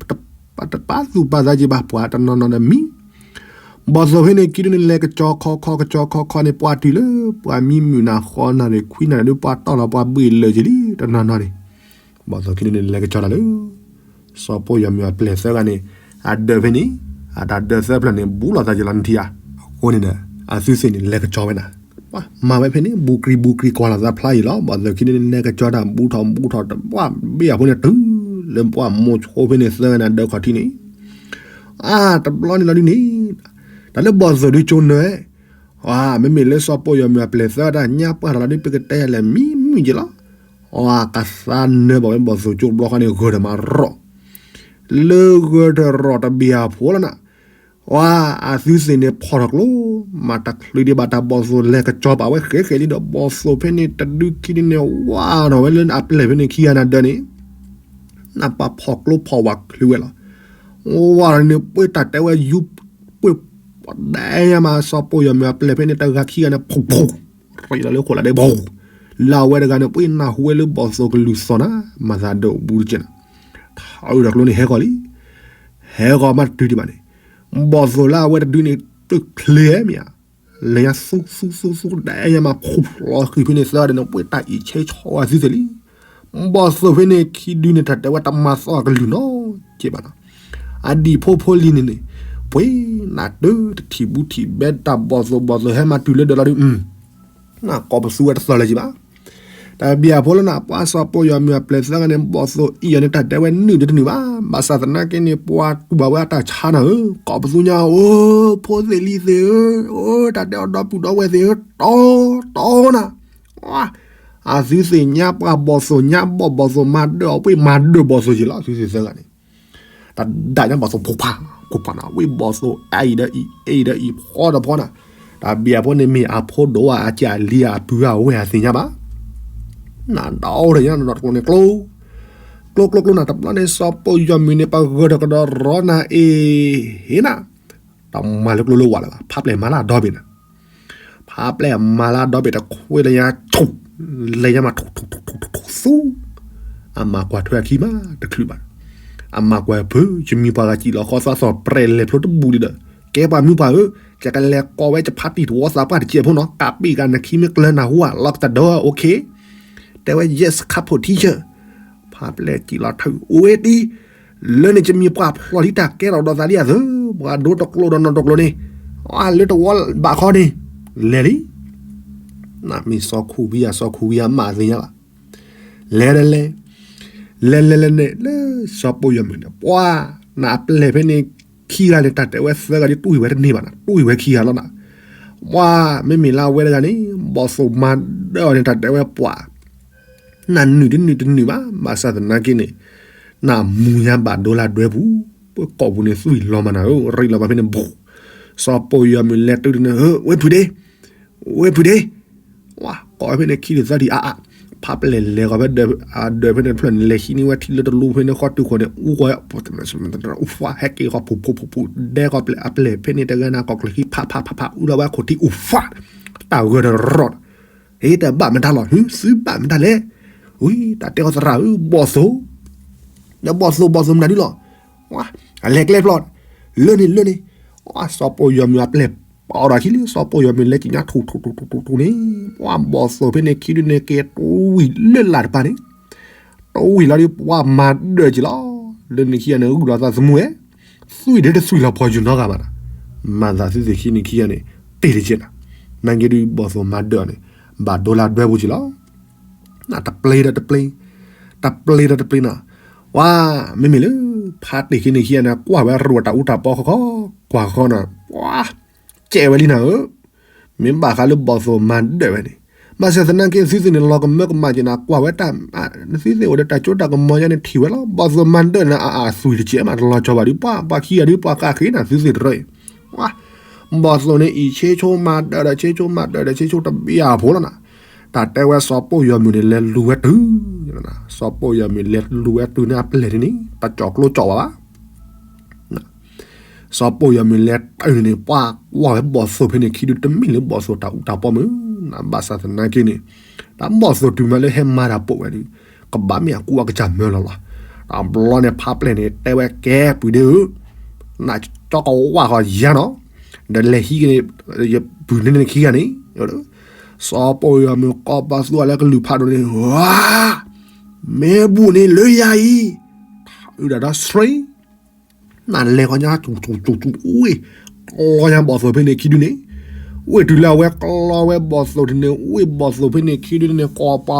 ပတပာ်သူၣ်ပာ်သးက့ဘၣ် ပှၤတနီၤနီၤဒီးမံ ဘီၣ်သိၣ်ဖဲန့ၣ်ခံဒုန့ၣ် လဲၤကစီၤခီခီကစီၤခီခီန့ၣ် ပှၤတုၤလၢ ပှၤမံမုၢ်နၤဃီနၤန့ၣ် ခွံနၤန့ၣ်ဒုး ပှၤတီၢ်လီၤပှၤဘှ့ၣ်လၢာ်က့ၤလံ တနီၤနီၤန့ၣ်, ဘီၣ်သိၣ်ခံဒုန့ၣ် လဲၤကစီၤတၢ်လၢ စီၤပိၢ်ယီၤမုၢ်အပျဲၢ်သၢဂၤန့ၣ် အဒၢးဖဲန့ၣ်, အတၢ်ဒၢးသၢဖျၢၣ်န့ၣ် ဘူးလိာ်သးယံာ်လီၤနထံၣ်ဧါ, အဃိန့ၣ်ဒီး အသုသ့ၣ်န့ၣ် လဲၤကစီၤဝဲနၤ, မၤဝဲဖဲန့ၣ် ဘူးကြံဘူးကြံကွၢ်လိာ်သးဖျါယံာ်လီၤ, ဘီၣ်သိၣ်ခံဒုန့ၣ် လဲၤကစီၤတၢ်ဘူးထီၣ်ဘူးထီၣ် တဘၣ်ဘ့ၣ်အဃိန့ၣ် တုၤလၢပှၤမိၢ်ဆိဖဲန့ၣ်သၢဂၤန့ၣ် ဒၢးခီၣ်ထံးန့ၣ် အါ တဘျီန့ၣ်လီၤဒုန့ၣ်, တၢ်လၢဘီၣ်သိၣ်ဒုကၠိနၢၤ, မ့မ့ၢ်လၢစီၤပိၢ်ယီၤမုၢ်အပျဲၢ်သၢတၢ်ညါပှၢ်ထီၣ်လီၤဒု ပကတဲလဲၣ်မံမုၢ်က့ၤလီၤ, အကသါနၢၤဘၣ်ဝဲဘီၣ်သိၣ်ကၠိတဘျီဃီန့ၣ် ဂၢၢ်ဒီးမၤရီၣ်, လၢဂၢၢ်ထီၣ်ရီၣ်တဘ့ၣ်အဖိလီၤနၤ, အသုသ့ၣ်န့ၣ်ဖီၣ်ထီၣ်ကျိ, မၤတချုးဒံးဘၣ်တၢ်ဘီၣ်သိၣ်လဲၤကစီၤပာ်ဝဲဃဲးဃဲးလံဒီး ဘီၣ်သိၣ်ဖဲန့ၣ်တဒုခံဒုန့ၣ် ဝါထီၣ်ဝဲလၢအပျဲၢ်ဖဲန့ၣ်ခံဂၤနၤဒၢးန့ၣ်, နပာ်ဖီၣ်ကျိဖီၣ်ဝဲချုးဝဲလီၤ, ဝါထီၣ်န့ၣ် ပှ့ၤတၢ်တဲဝဲယူၤ, ပှ့ၤ ပှၤဒဲညါမး စီၤပိၢ်ယီၤမုၢ်အပျဲၢ်ဖဲန့ၣ် တဂၤခံဂၤန့ၣ် ဖူးဖူး ရံးလီၤလၢဃိးလးဒဲး ပူး လၢအဝဲတဂၤန့ၣ် ပှ့ၤနၢ်ဟူဝဲလၢဘီၣ်သိၣ်ကလုၢ်သီၣ်နၤ မၤသးဒိးဘူးတကဲးနၤ ထးအုးဒီးကျိန့ၣ်ဟဲဂီၤလံ ဟဲဂီၤမးတတုၤဒံးဘၣ်န့ၣ် ဘီၣ်သိၣ်လၢအဝဲတဒုန့ၣ် တုၤချ့မ့ၢ်ဧါ လဲၤညါသူသူသူသူ ဒဲညါမး ဖူးလီၤဃံၤဖဲန့ၣ် သၢဂၤန့ၣ် ပှ့ၤတၢ်အံးဆဲးဆီဝဲသုသ့ၣ်လံ ဘီၣ်သိၣ်ဖဲန့ၣ်ခံဒုန့ၣ် တၢ်တဲဝဲတမၤသီအကလုၢ်နီတကဲးဘၣ်နီၤ အဒံၣ်ဖိဖိလံၤန့ၣ်န့ၣ် ပှ့ၤနၢ်တၢ်တထံၣ်ဘူးထံၣ်ဘဲတၢ်ဘီၣ်သိၣ် ဘီၣ်သိၣ်ဟဲမၤတုၤလၢဒၢးလီၤဒုး နကိးပသူဝဲတသီလၢၤက့ဘၣ် တၢ်ဘံၣ်အဖိလၢနၤ ပှၤစီၤပိၢ်ယီၤမုၢ်အပျဲၢ်သၢဂၤန့ၣ် ဘီၣ်သိၣ်အံၤအီၤန့ၣ် တၢ်တဲဝဲနုာ်ဒီးတနုာ်ဘၣ် ဘၣ်ဆၣ်သနာ်က့န့ၣ် ပှၤတူၢ်ဘၣ်ဝဲအတၢ်ဆါနၤဧၢ ကိးပသူညါဧိၤ ဖိသ့ၣ်လံၤသ့ၣ်ဧၢ အိၣ် တၢ်တဲအီၤဒီပုၢ်ဒီဝဲၢ်သ့ၣ်ဧၢ တီတီနၤ အသုသ့ၣ်ညါပှၤဘီၣ်သိၣ်ညါဘီၣ် ဘီၣ်သိၣ်မၤဒၢးအီၤ ပှ့ၤမၤဒၢးဘီၣ်သိၣ်က့ၤလီၤ သုသ့ၣ်သၢဂၤန့ၣ် တၢ်ဒၣ်ညါဘီၣ်သိၣ်ဖိဖး ခိၣ်ဖးနၤ ဝ့ၢ်ဘီၣ်သိၣ်အအံၤဒီးအံၤ အအံၤဒီးအံၤ ဖီဒီးဖီနၤ တၢ်ဘံၣ်အဖိန့ၣ်မ့ၢ်အဖိဒိၣ်အါ အကၢ်အလံၤအပုၢ်အဝဲၢ်အသ့ၣ်ညါဘၣ် နဒီးအိၣ်ဒီးညါနီၢ်တကျိၤန့ၣ်ကျိ ကျိကျိကျိနၤ တဘျီန့ၣ် စီၤပိၢ်ယီၤမုၢ်န့ၣ် ပဂၢၢ်တကဒီးရီနၤအ့ၣ် ဟ့ၣ်နၤ တမၤလၢကျိလၢဝးလၢၤဘၣ် ဖးပျဲၢ်မၤလၢအဒီဘ့ၣ်နၤ ဖးပျဲၢ်မၤလၢအဒီဘ့ၣ် တခွဲလၢညါထူၣ် လဲၤညါမးထူၣ်ထူၣ်ထူၣ်ထူၣ်ထူၣ်ထူၣ်သူ အမၤကွၢ်ထွဲအခံမးတချုးဘၣ် အမၤကွၢ်ဖု ယမံၤပှၤဂၤစံၣ်လီၤဃီသးသီၣ် ပြဲးလဲၤဖျိတဘူးလံဒီး ကဲပှၤမံၤပှၤဧၢ ယကလဲၤကိးဝဲယဖါတံၢ်တဝီသးပှၢ်တစဲးဖိနီၤ ကးပံၣ်ဂၤနခံမ့ၢ်ကျၢၤနၢ်ဟူဧါ လီၤကတၢၢ်ဒီး အိၣ်ခ့ တဲဝဲ yes ခါဖိထံဆၢ ဖးပျဲၢ်စံၣ်လီၤထၢၣ် အိၣ်ဝဲတံၢ် လၢန့ၣ် ယမံၤပှၢ်ဖျိးလံတၢ်ကဲထီၣ်ဒီးသးလံအသၢ ပှၤဒိတကျိဒီးနီၢ်တကျိန့ၣ် အလၢတဝီဘးခီန့ၣ် လဲၤလံ နမ့ၢ်စီၤခူဝံယၤ စီၤခူဝံယၤမးသ့ၣ်ညါဘၣ် လဲၤဒီးလဲၤ လဲၤလဲၤလဲၤန့ၣ် လၢစီၤပိၢ်ယီၤမုၢ်န့ၣ် ပှၤ နအပျဲၢ်ဖဲန့ၣ် ခံဂၤန့ၣ် တၢ်တဲဝဲသၢဂၤဒ် တူၢ်ဝဲတန့ၢ်ဘၣ်နၤ တူၢ်ဝဲခံဂၤလီၤနၤ ပှၤ မ့မ့ၢ်လၢအဝဲတဂၤန့ၣ် ဘီၣ်သိၣ်မၤဒၢးအီၤန့ၣ် တၢ်တဲဝဲပှၤ နနုာ်တနုာ်တနုာ်ဘၣ် ဘၣ်ဆၣ်သနာ်က့န့ၣ် နမူညါဘၣ်ဒိလၢဒွဲပူၤ ပကိာ်ပူၤန့ၣ်သွံၣ်လီၤမးနၤဧၢ ရံးလီၤဘၣ်ဖဲန့ၣ်ဘူး စီၤပိၢ်ယီၤမုၢ်လဲၤတုၤန့ၣ် ဝ့ၢ်ဖုးဒ့ ဝ့ၢ်ဖုးဒ့ ဝကိးဝဲဖဲန့ၣ်ခံဒုသၢဒုအါအါ ဖးပျဲၢ်လဲၤဃီၤဖဲဒၢးဖဲန့ၣ်တဖျၢၣ်န့ၣ် လဲၤဟံးန့ၢ်ဝဲထံလၢတလိၤဖဲန့ၣ် ဃီတုၤဃီန့ၣ် အူဃီ အူဖး ဟဲက့ၤဃီၤဖူးဖူးဖူးဖူး ဒဲဃီၤပျဲၢ်အပျဲၢ်ဖဲန့ၣ် တဂၤန့ၣ် ကိးကျၢၤခံ ဖးဖးဖးဖး အူလီၤဝဲခိၣ်ထံအူဖး တၢ်ဂၢၢ်ဒီးရီၣ် ဟ့ၣ် တဘၣ်မတၤလီၤ သုဘၣ်မတၤလဲၣ် ဝံၤ တၢ်တဲအီၤသရၣ်ဧၢ ဘီၣ်သိၣ် ဒီးဘီၣ်သိၣ် ဘီၣ်သိၣ်မတၤဒုလီၤ အလဲၤကျဲဖျီ လၢန့ၣ်လၢန့ၣ် စီၤပိၢ်ယီၤမုၢ်အပျဲၢ် ပာ်အီၤဒီးခံလံ စီၤပိၢ်ယီၤမုၢ်လဲၤက့ၤညါထူၣ်ထူၣ်ထူၣ်ထူၣ်ထူၣ်န့ၣ် ပှၤဘီၣ်သိၣ်ဖဲန့ၣ်ခံဒုန့ၣ် က့ၤတဝံၣ်လၢလာ်တပၤန့ၣ် တဝံၣ်လီၤဒီးပှၤမၤဒၢးက့ၤလီၤ လၢန့ၣ်ခံဂၤန့ၣ် ဂုာ်လီၤသးသမူဝဲ သွံၣ်ဒ့တသွံၣ်လီၤပှီၤယူၤနီတဂၤဘၣ်နၤ မၤသးသုသ့ၣ်ခံန့ၣ်ခံဂၤန့ၣ် တ့ၢ်တကဲးနၤ နာ်က့ဒုးဘီၣ်သိၣ်မၤဒၢးအီၤန့ၣ် ဘၣ်ဒိလၢဒွဲပူၤက့ၤလီၤ နတပျ့ၤဒီးတပျ့ၤ တပျ့ၤဒီးတပျ့ၤနၤ ဝါ မ့မ့ၢ်လၢ ဖါတ့ၢ်ခံန့ၣ်ခံဂၤန့ၣ် ကွၢ်ဝဲရူၢ်တၢ်အူတၢ်ပီဃီဃီ ကွၢ်ဃီနၤ ပှၤ ကဲဝဲလံနၤဧၢ မ့ၢ်ဘၣ်ဃးလၢဘီၣ်သိၣ်မၤဒၢးဝဲန့ၣ် ဘၣ်ဆၣ်သနာ်က့ သုသ့ၣ်န့ၣ် လီၤကမၢကမၣ်က့ၤနၤ ကွၢ်ဝဲတၢ် သုသ့ၣ်အိၣ်ဒီးတၢ်စိတၢ်ကမီၤညါန့ၣ် ထံၣ်ဝဲလီၤ ဘီၣ်သိၣ်မၤဒၢးနၤ အအသွံၣ်တကဲးမး တလီၤကီဘၣ်ဒုး ပှၤ ပှၤခံဂၤဒုး ပှၤဃၣ်ဃ့နၤ သုသ့ၣ်တရၢအံၤ ဘီၣ်သိၣ်န့ၣ်အံၤ ဆ့ဆိမၤဒၢးဒီး ဆ့ဆိမၤဒၢးဒီး ဆ့ဆိတဘျီအဖိလီၤနၤ တၢ်တဲဝဲစီၤပိၢ်ယီၤမုၢ်န့ၣ် လဲၤလူၤဝဲတုၤ စီၤပိၢ်ယီၤမုၢ်လဲၤလူၤဝဲတုၤန့ၣ်အပျဲၢ်န့ၣ် တၢ်ကၠီၣ်ကျိကၠီၣ်ဝဲဘၣ် စီၤပိၢ်ယီၤမုၢ်လဲၤတုၤန့ၣ် ပှၤကွၢ်ဝဲဘီၣ်သိၣ်ဖဲန့ၣ်ခံဒု တမ့ၢ်လၢဘီၣ်သိၣ်တၢ်အူတၢ်ပီမုၢ် နဘၣ်ဆၣ်သနာ်က့န့ၣ် တၢ်ဘီၣ်သိၣ်တုၤမးလၢဟဲမၤတၢ်ပိာ်ဝဲဒုး ကဘၣ်မ့ၢ်အကူအကစၢ်မၢလီၤလီၤ တဘျီန့ၣ်ဖးပျဲၢ်န့ၣ် တဲဝဲကဲပှ့ၤဒ့ဧၢ နကၠီကဝၢ်ဃီယါနီၤ ဒီးလဲၤဟံးက့ၤန့ၣ် ယပုၢ်န့ၣ်န့ၣ်ခံဂၤန့ၣ် စီၤပိၢ်ယီၤမုၢ်ကိးပသူအီၤလၢကလုၢ်ဖးဒိၣ်န့ၣ် ဝါ မ့ၢ်ဘူၣ်န့ၣ်လၢယၤအံၤ အုဒၣ်ဒီး straight နလဲၤဃီညါ တူတူတူတူ ဝ့ၢ် ကျီညါဘီၣ်သိၣ်ဖဲန့ၣ်ခံဒုန့ၣ် ဝ့ၢ်တုၤလၢအဝဲကျီဝဲဘီၣ်သိၣ်တန့ၣ် ဝ့ၢ်ဘီၣ်သိၣ်ဖဲန့ၣ်ခံဒုန့ၣ် ကိးပ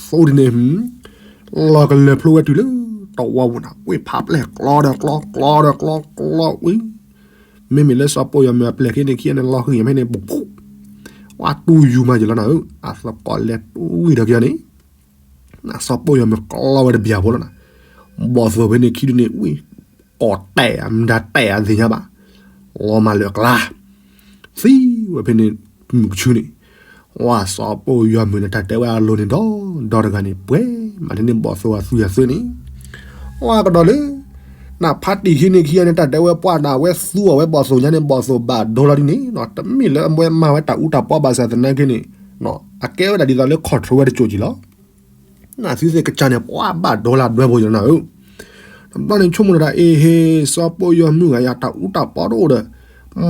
သူတန့ၣ် လီၤကလၢၤဖျိဝဲတုၤလၢတဝီပူၤနၤ ဝ့ၢ်ဖးပျဲၢ်ကျီဒီးကျီ ကျီဒီးကျီ ကျီဝံၤ မ့မ့ၢ်လၢစီၤပိၢ်ယီၤမုၢ်အပျဲၢ်ခံန့ၣ်ခံန့ၣ် လီၤဃံၤဖဲန့ၣ် ပူၤဖူး ဝါတူၢ်ယူၤမးယလီၤနၤဧၢ အသကိးလဲၤတူၢ်ဝံၤဒီးကယီန့ၣ် နစီၤပိၢ်ယီၤမုၢ်ကျီဝဲတဘျီဖိလီၤနၤ ဘီၣ်သိၣ်ဖဲန့ၣ်ခံဒုန့ၣ် ဝံၤ ကိးတဲာ်ဧါ မတၤတဲာ်ဧါသ့ၣ်ညါဘၣ် လီၤမၢ်လၢအကျါ သံဝဲဖဲန့ၣ် မုၢ်ကဆူန့ၣ် ဝါစီၤပိၢ်ယီၤမုၢ်န့ၣ် တၢ်တဲဝဲအလိၤန့ၣ်ဒီး ဒီတဂၤန့ၣ် ပှဲၤမးန့ၣ်န့ၣ် ဘီၣ်သိၣ်အသွံၣ်အသွဲၣ်န့ၣ် ဝါကဒီးလၢ နဖါတံၢ်ခံန့ၣ်ခံဂၤန့ၣ် တၢ်တဲဝဲပှၢ်နၤ အဝဲသူအီၤဝဲဘီၣ်သိၣ်ညါန့ၣ် ဘီၣ်သိၣ်ဘၣ်ဒိလီၤဒ်န့ၣ် တမ့ၢ်လၢအဝဲမၤဝဲတၢ်အူတၢ်ပီဘၣ်ဆၣ်သနာ်က့န့ၣ် အကဲဝဲဒၣ်ဒ်သိးလၢ control ဝဲတစိၤကံၤလီၤ. နသုသ့ၣ်ကစၢ်န့ၣ် ပှၢ်ဘၣ်ဒိလီၤဒွဲၣ်ဖိယနီၤဧၢ, တဘျီန့ၣ်ဆိကမိၣ်တၢ် အ့ဟ့ စီၤပိာ်ယီၤမုၢ်ဂၤယၤ တၢ်အူတၢ်ပီတအိၣ်ဒီး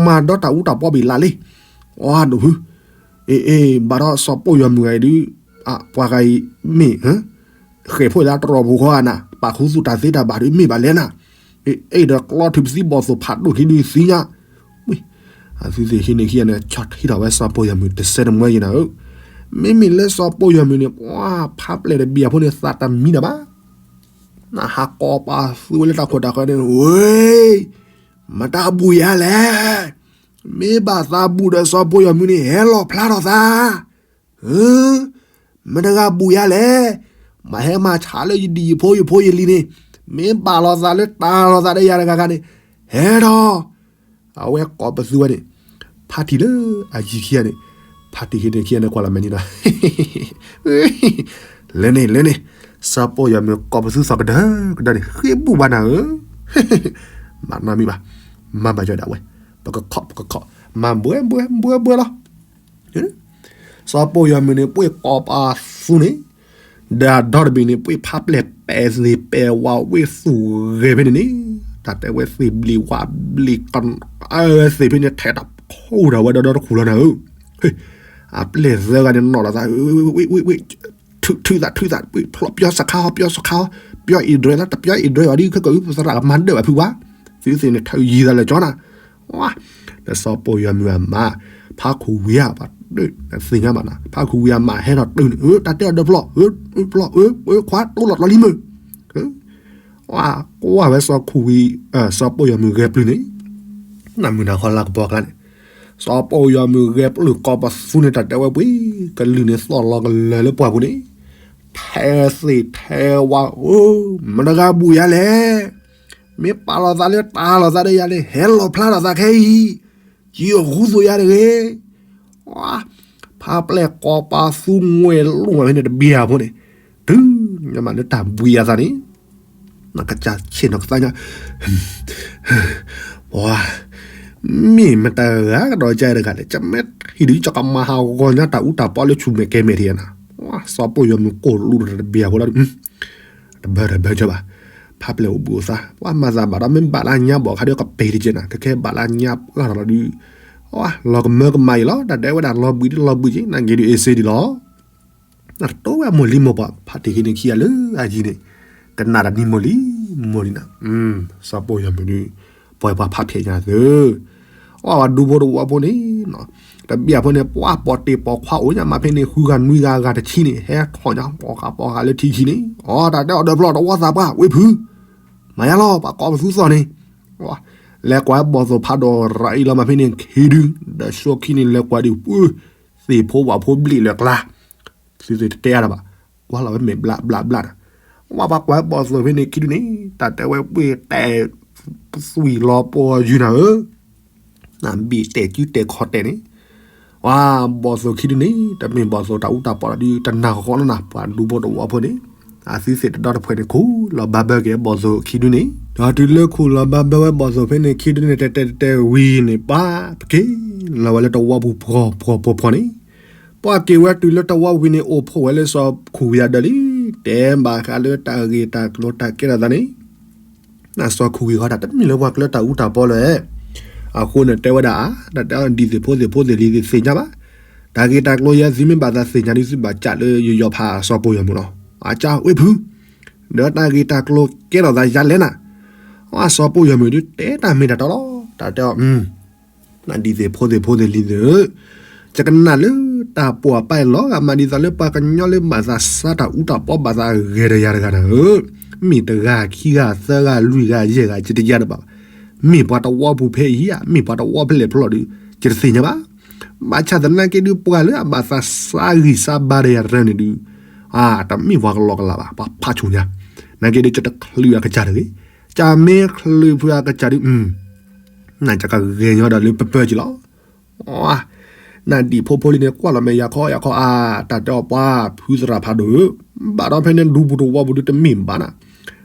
မၤဒီးတၢ်အူတၢ်ပီဘၣ်လၢ်လံ, အဒိၣ်ဖု အ့အ့ ဘၣ်ဒီးစီၤပိာ်ယီၤမုၢ်ဂၤအံၤဒုး ပှၤဂၤအံၤမ့ၢ် ဃဲၣ်ဖိလၢတရီၢ်ပူၤဃီဧါနၤ ပာ်ခူသူၣ်တၢ်သ့တၢ်ဘၣ်ဒုးမ့ၢ်ဘၣ်လဲၣ်နၤ, အ့အ့ဒီးကျီထုးပသံဘီၣ်သိၣ်ဖးဒိၣ်ခံဒုးသ့ၣ်ညါ, အသုသ့ၣ်ဟံးန့ၢ်ခံဂၤန့ၣ် ဆီၣ်ထံထီၣ်ဝဲစီၤပိာ်ယီၤမုၢ်တစဲးတမှဲယံၤနၤဧၢ, မ့မ့ၢ်လၢစီၤပိာ်ယီၤမုၢ်န့ၣ် ပှၢ်ဖးပျဲၢ်တဘ့ၣ်အဖိန့ၣ် သးတမံတၢ်ဘၣ်, နဟးကိးပာ်သူဝဲလၢတၢ်ခိၣ်တၢ်ဃၢၤန့ၣ် ဝ့ၢ် မတၤဘူၣ်ယၤလဲၣ်, မ့ၢ်ဘၣ်သးဘူၣ်ဒီးစီၤပိာ်ယီၤမုၢ်န့ၣ် ဟဲလီၤဖျါထီၣ်သး မတၤတဂၤဘူၣ်ယၤလဲၣ်, မၤဟဲမၤဆါလၢယဒံၣ်ယဖိယဖိယလံၤန့ၣ်, မ့ၢ်ဘၣ်လိာ်သးလၢတၢ်လိာ်သးဒီးယၤတဂၤဂၤန့ၣ်, ဟဲထီၣ်, အဝဲကိးပသူဝဲန့ၣ်, ဖါတံၢ်လၢအယံၤခံဂၤန့ၣ်, ဖါတံၢ်ခံန့ၣ်ခံဂၤန့ၣ်ကွၢ်လီၤမဲာ်န့ၣ်ဒီး လဲၤန့ၣ် လဲၤန့ၣ်, စီၤပိာ်ယီၤမုၢ်ကိးပသူသီၣ်ကဒၢကဒၢန့ၣ် ဃ့ဘူၣ်ဘၣ်နၤဧၢ, မၤနီတမံၤဘၣ်, မၤဘၣ်ယီၤဒၣ်ဝဲ, ပကခီၣ်ပကခီၣ်, မၤဘှဲဘှဲဘှဲဘှဲလီၤ စီၤပိာ်ယီၤမုၢ်န့ၣ် ပှ့ၢ်ကိးပသူန့ၣ်, ဒီးဒီတဘ့ၣ်န့ၣ် ပှ့ၢ်ဖးပျဲၢ်ပဲာ်သ့ၣ်ပဲာ်ဝါဝ့ၢ်သူၣ်ဂဲၤဖဲန့ၣ်န့ၣ်, တၢ်တဲဝဲသ့ၣ်ဘျံးဝါဘျံးကနၣ်ဝဲသ့ၣ်ဖဲန့ၣ် ထဲးတၢ်ဖှိၣ်ဒီးဝဲဒီဒီတခူၣ်လီၤနၤဧၢ, အပျဲၢ်သၢဂၤန့ၣ်နီၣ်လီၤသး, ထုးထုးသးထုးသး, ပျီစခါဟီ ပျီစခါဟီ, ပျီအံၤဒြဲလီၤ တပျီအံၤဒြဲဘၣ်ဒ်ခဲကၢအု ပသရၣ်ကမၤဒၢၣ်ဘၣ်ဖုဝါ, သုသ့ၣ်န့ၣ် ထယံၤသးလၢာ်ကၠီနၤ ဒီးစီၤပိာ်ယီၤမုၢ်အမါ, ဖးခူၣ်ဝံၤဧါ, သ့ၣ်ညါဘၣ်နၤ, ဖးခူၣ်ဝံၤအမါဟဲထီၣ်တုၤန့ၣ်, တၢ်တဲအီၤဒီးဖျီၣ်, ဖျီၣ်, ခွါတိလီၤတီၤလံမုၢ်, ကွၢ်ဝဲစီၤခူၣ်ဝံၤ, စီၤပိာ်ယီၤမုၢ်ဂဲၤပျုၢ်န့ၣ်, နမုၢ်နၤခီလၢကပီၤကျါန့ၣ်, စီၤပိာ်ယီၤမုၢ်ဂဲၤပျုၢ်ကိးပသူန့ၣ် တၢ်တဲဝဲပှ့ၤ, ကလုၢ်န့ၣ်သီၣ်လီၤကလၢာ်လၢပှၢ်ပူၤန့ၣ်, ထဲးသ့ၣ်ထဲးဝါ, မတၤတဂၤဘူၣ်ယၤလဲၣ် မ့ၢ်ပာ်လီၤသးလၢတၢ်လိာ်သးဒီးယၤန့ၣ် ဟဲလီၤဖျါထီၣ်သးခဲအံၤ, ယဃူသိးယၤတဂ့ၤ, ဖးပျဲၢ်ကိးပသူငွဲၣ်လိၣ်မးဖဲန့ၣ်တဘ့ၣ်အဖိန့ၣ်, တုၤညါမးလၢတၢ်ဘှံးအသးန့ၣ်, နကစၢ်ဆ့ၣ်နီၤကသါညါ ပှၤ, မ့ၢ်မတၤဂၤကဒီးကါတဂၤလဲၣ်, ကမ့ၢ်ထံၣ်ဒုး ကကမၤဟးဂီၤညါတၢ်အူတၢ်ပီလၢဆူၣ်မဲာ်ကဲမဲာ်ထံးနၤ, စီၤပိာ်ယီၤမုၢ်ကိၢ်လူးဒီးတဘ့ၣ်အဖိလီၤဒုး, တဘၢတဘၢကၢဘၣ်, ဖးပျဲၢ်အိၣ်ဘှံးအိၣ်သါ, ပှၤမၤသးဘၣ်ဒီး မ့ၢ်ဘၣ်လၢညါဘီၣ်ခါဒီးကပ့ၤတကဲနၤ, ကခဲဘၣ်လၢညါပှၢ်ထီၣ်လီၤဒုး, လီၤကမၢကမၣ်အံၤလီၤ, တၢ်တဲဝဲဒၣ်လီၤဘှံးဒ်လီၤဘှံးက့ၤ, နဂ့ၤဒုးအ့စ့ဒ်လီၤ နတတိဝဲအမိၢ်လံမိၢ်ပှၢ်, ဖါတံၢ်ခံန့ၣ်ခံဂၤလၢအယံၤန့ၣ်, ကနၣ်တၢ်နံၤမိၢ်လံ, မိၢ်လံနၤ, စီၤပိာ်ယီၤမုၢ်ဒုး, ပှၤပှၤဖးဖျဲးညါသၢ, အီၣ်ဝဲဒူဖိတဝီဖိန့ၣ်, တဘ့ၣ်အဖိန့ၣ် ပှၤပိာ်တ့ၢ်ပိာ်ခွါအိၣ်ညါမးဖဲန့ၣ် ဃုဂၤနွံဂၤဂၤတဆံန့ၣ် ဟဲထီၣ်ညါပိာ်ဃာ်ပိာ်ဃာ်လၢထံခံန့ၣ်, အီ တၢ်တဲအီၤဒီးဖျီၣ်တဝီသးပှၢ် ဝ့ၢ်ဖု, မၤယါလီၤ ပှၤကိးပသူသီၣ်န့ၣ်, လဲၤကွၢ်ဘီၣ်သိၣ်ဖးဒိၣ်ရၤအံၤလီၤမးဖဲန့ၣ်ခံဒု, ဒီးဆိခံန့ၣ်လဲၤကွၢ်ဒုးပှၢ်, သ့ၣ်ဖိဝၣ်ဖိဘျ့ၣ်လၢကျါ သုသ့ၣ်တတဲအါတၢ်ဘၣ်, ကွၢ်လီၤဝဲမဲာ်ဘျးဘျးဘျးနၤ, ဝဲပှၤကွၢ်ဘီၣ်သိၣ်ဖဲန့ၣ်ခံဒုန့ၣ်, တၢ်တဲဝဲပှ့ၤတဲာ်သွံၣ်လီၤပှီၤယုၢ်နၤဧၢ, နဘ့ၣ်တဲာ်စုတဲာ်ခီၣ်တဲာ်န့ၣ်, ဝဲဘီၣ်သိၣ်ခံဒုန့ၣ် တမ့ၢ်ဘီၣ်သိၣ်တၢ်အူတၢ်ပီလီၤဒုးတနၢ်ဃီဃီနီၢ်နၤ, ပှၤဒူဖိတဝီဖိန့ၣ်, အသုသ့ၣ်တဒီတဖှဲးန့ၣ် ခူၣ်လီၤဘၣ်ဘၢက့ၤဘီၣ်သိၣ်ခံဒုန့ၣ်, ဒီးတုၤလၢခူၣ်လီၤဘၣ်ဘၢဝဲဘီၣ်သိၣ်ဖဲန့ၣ်ခံဒုန့ၣ် တဲတဲတဲတဲဝံၤန့ၣ် ပှၤပက့ၤလီၤဝဲလၢတဝီပူၤပှီၤပှီၤပှီၤပှီၤန့ၣ်, ပှၤက့ၤဝဲတုၤလၢတဝီပူၤန့ၣ် အိၣ်ဖှိၣ်ဝဲလၢစီၤခူၣ်ဝံၤအဒၢးလံ, တဲဘၣ်ဃးလၢတၢ်ဂ့ၢ်တၢ်ကျိၤတၢ်ကဲထီၣ်သးန့ၣ်, နစီၤခူၣ်ဝံၤဃီတၢ်တမ့ၢ်လၢပှၤကလၢတၢ်အူတၢ်ပီလၢၤ, အဃိန့ၣ်တဲဝဲဒၣ်အါ, တၢ်တဲအီၤဒ်သ့ၣ်ဖိသ့ၣ်ဖိသ့ၣ်လံၤသ့ၣ်သ့ၣ်ညါဘၣ်, တၢ်ဂ့ၢ်တၢ်ကျိၤယဲသုမ့ၢ်ဘၣ်သးသ့ၣ်ညါဒ် သုဘၣ်ကးလၢယယီၤဖးစီၤပိာ်ယီၤမုၢ်လီၤ, အကၢဝ့ၢ်ဖု, ဒီးတၢ်ဂ့ၢ်တၢ်ကျိၤကဲထီၣ်သးယါလဲၣ်နၤ, အစီၤပိာ်ယီၤမုၢ်ဒုးတဲတၢ်မ့ၢ်တၢ်တီလီၤ, တၢ်တဲအီၤ နဒ်သ့ၣ်ဖိသ့ၣ်ဖိသ့ၣ်လံၤသ့ၣ်ဧၢ, ယကနၣ်လၢတၢ်ပှၢ်ပာ်လီၤဂာ်မးဒ်သိးလၢပှၤကညီလၢဘၣ်သးစါတၢ်အူတၢ်ပီဘၣ်သးဂဲၤဒီးယၤတဂၤနၤဧၢ, မ့ၢ်တဂၤခံဂၤသၢဂၤလွံၢ်ဂၤယဲၢ်ဂၤ ယတယါတဘၣ်ဘၣ်, မ့ၢ်ပှၤတဝီပူၤဖဲအံၤဧါ မ့ၢ်ပှၤတဝီဖဲလဲၣ်ဖျီၣ်ဒုး ယတသ့ၣ်ညါဘၣ်, ဘၣ်ဆၣ်သနာ်က့ဒုးပှၤလၢအဘၣ်သးစါဂံၢ်စါဘါဒီးယၤတဂၤန့ၣ်ဒုး, အတမ့ၢ်ပှၤကလီကလးဘၣ် ပှၤဖးဆူၣ်ညါ, နာ်က့ဒုးယတချုးအကစၢ်တဂ့ၤ, ယမ့ၢ်ချုးဖုးအကစၢ်ဒုး နကဂဲၤညီဒီးလၢပပၢၢ်က့ၤလီၤ, နဒံၣ်ဖိဖိလံၤန့ၣ် ကွၢ်လီၤမဲာ်ယၤခီယၤခီအါ, တၢ်တဲအီၤပှၤဖုသရၣ်ဖးဒိၣ်ဧၢ, ဘၣ်ဒီးဖဲန့ၣ်ဒူပူၤတဝီပူၤဒုးတမ့ၢ်ဘၣ်နၤ,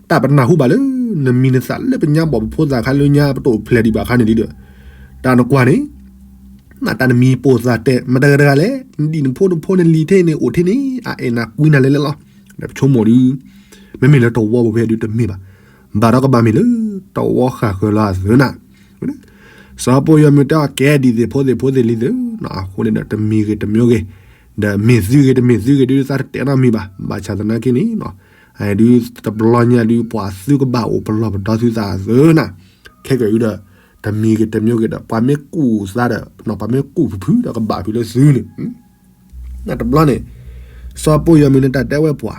တၢ်ပနၢ်ဟူဘၣ်လၢ နမံၤနသးလၢပညါဘီၣ်ပဖိသၣ်ခါလၢညါပတအိၣ်ဖျဲၣ်ဒံးဘၣ်ခါန့ၣ်ဒီး, တၢ်နကွၢ်န့ၣ် တၢ်နမံၤပိာ်သၣ်တဲာ် မတၤတဂၤတဂၤလဲၣ်, နဒံၣ်နဖိနဖိနလံၤထဲန့ၣ် အိၣ်ထဲန့ၣ် အအဲၣ်နၤကွံနၤလဲၣ်လဲၣ်လီၤ. ဒီးပဆိကမိၣ်ဒုး မ့မ့ၢ်လၢတဝီပူၤဖဲဒုးတမ့ၢ်ဘၣ်, ဘၣ်ဒီးကဘၣ်မ့ၢ်လၢတဝီဃာ်ဃၢၤလီၤအသိးနၤ. စီၤပိာ်ယီၤမုၢ်တဲအီၤ ကဲဒံၣ်သ့ၣ်ဖိသ့ၣ်ဖိသ့ၣ်လံၤသ့ၣ်, အဃိန့ၣ်ဒီးတမံၤဂ့ၤတမံၤဂ့ၤ, ဒီးမ့ၢ်သုဂ့ၤတမ့ၢ်သုဂ့ၤဒုး သးတတဲနီတမံၤဘၣ်, ဘၣ်ဆၣ်သနာ်က့န့ၣ် ဒုးတဘျီညါဒုး ပှၤသုကဘၣ်အိၣ်ပလီၢ်ပဒီသုသးအသိးနၤ, ခဲကနံၣ်အံၤဒီး တမံၤဂ့ၤတမံၤဂ့ၤဒီး ပှၤမ့ၢ်ကူၣ်သးဒီး ပှၤမ့ၢ်ကူၣ်ဖုးဖုးဒီးကဘၣ်ဖုးလၢသုန့ၣ် တဘျီန့ၣ် စီၤပိာ်ယီၤမုၢ်န့ၣ် တၢ်တဲဝဲပှၤ,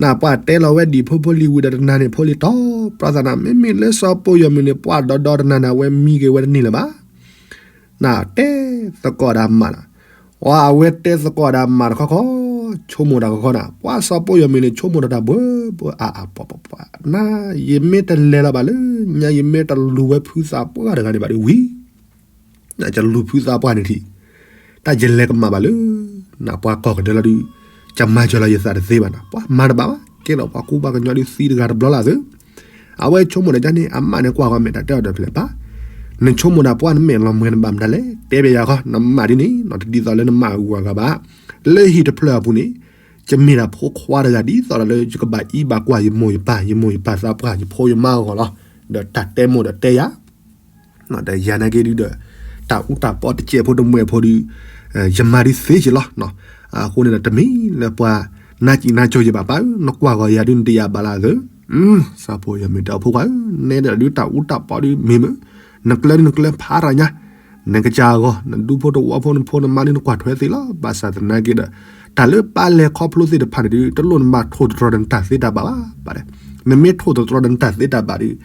နပှၤတဲလီၤဝဲဒံၣ်ဖိဖိလံၤဝံၤဒီးတနၤန့ၣ် ဖိလံၤတီပျီသးနၤ, မ့မ့ၢ်လၢစီၤပိာ်ယီၤမုၢ်န့ၣ် ပှၤဒီဒီတနၤန့ၣ် အဝဲမံဂ့ၤဝဲတန့ၢ်လၢၤဘၣ်. နတဲသကိးဒီးမးနၤ, အဝဲတဲသကိးဒီးမးတခီခီ, ဆိကမိၣ်တၢ်ခီခီနၤ, ပှၤစီၤပိာ်ယီၤမုၢ်န့ၣ် ဆိကမိၣ်ဒီးတၢ်ဘှီဘှီအါအါပှၤပှၤပှၤ, နၤ ယမ့ၢ်တလဲၤလီၤဘၣ်လၢညါ ယမ့ၢ်တလူၤဝဲဖုသးပှၢ်တဂၤန့ၣ်ဘၣ်ဒုးဝံၤ နကလူၤဖုသးပှၢ်န့ၣ်ထံၣ်, တၢ်ယလဲၤကမၣ်ဘၣ်လၢ နပှၤကီၢ်ကဒၢလီၤဒုး, ကမၤစၢၤလီၤယသးတသ့ဘၣ်နၤ, ပှၤမၤတဘၣ်ဘၣ်, ကဲလီၤပှၤကူပှၤကညီဒုးသံတဂၤတဘျီလၢအသိး, အဝဲဆိကမိၣ်ဒီးဒ်န့ၣ် အမါန့ၣ်ကွၢ်ဂီၤမဲာ်တၢ်တဲအီၤဒီးဖျဲၣ်ပၢ်, နဆိကမိၣ်ဒၣ်ပှၤနမဲာ်လီၤမှဲၤနဘၣ်မတၤလဲၣ်, တဲဘၣ်ယၤဃီ, နမါဒ်န့ၣ် တဒ်သိးလၢနမါအဂုၤအဂၤဘၣ်, လၢဟံၣ်တဖျၢၣ်အပူၤန့ၣ် ယမ့ၢ်ဒၣ်ဖိခွါတဂၤဒ်သိးဒီးလၢယကဘၣ်အံးဘၣ်ကွၢ်ယမိၢ်ယပၢ်, ယမိၢ်ယပၢ်သးပှၢ် ယဖိယမါအဂီၢ်လီၤ, ဒီးတၢ်တဲမိၢ်ဒီးတဲယၤ ဒီးယၤနာ်က့ဒုးဒီး တၢ်အူတၢ်ပီတစဲးဖိတမှဲးဖိဒုး ယမၤဒုးသ့က့ၤလီၤ. အဃိန့ၣ်ဒီး တမ့ၢ်လၢပှၤနါစံးနါစိၤယဘၣ်ပၢ်ဧၢ, နကွၢ်ဂီၤယၤဒုးနတယာ်ဘၣ်လၢအသိး, စီၤပိာ်ယီၤမုၢ်တဲအဖိခွါဧၢ, နဲဒၣ်ဒုးတၢ်အူတၢ်ပီဒုးမ့ၢ်မုာ်, နကျၢဒုးနကျၢဖးတၢ်ညါ, နကစၢ်အဂီၢ် နဒူဖိတဝီဖိနဖိနမါဒုးနကွၢ်ထွဲသ့လီၤ. ဘၣ်ဆၣ်သနာ်က့ဒီး တၢ်လၢပၢ်လဲၤခီဖျိသ့ၣ်တဖၣ်န့ၣ်ဒုး တလိၣ်နဘၣ်ထိၣ်သတြီၤဒီးနတၢ်သ့တၢ်ဘၣ်ဘၣ်, နမ့ၢ်ထိၣ်သတြီၤဒီးနတၢ်သ့တၢ်ဘၣ်ဒုး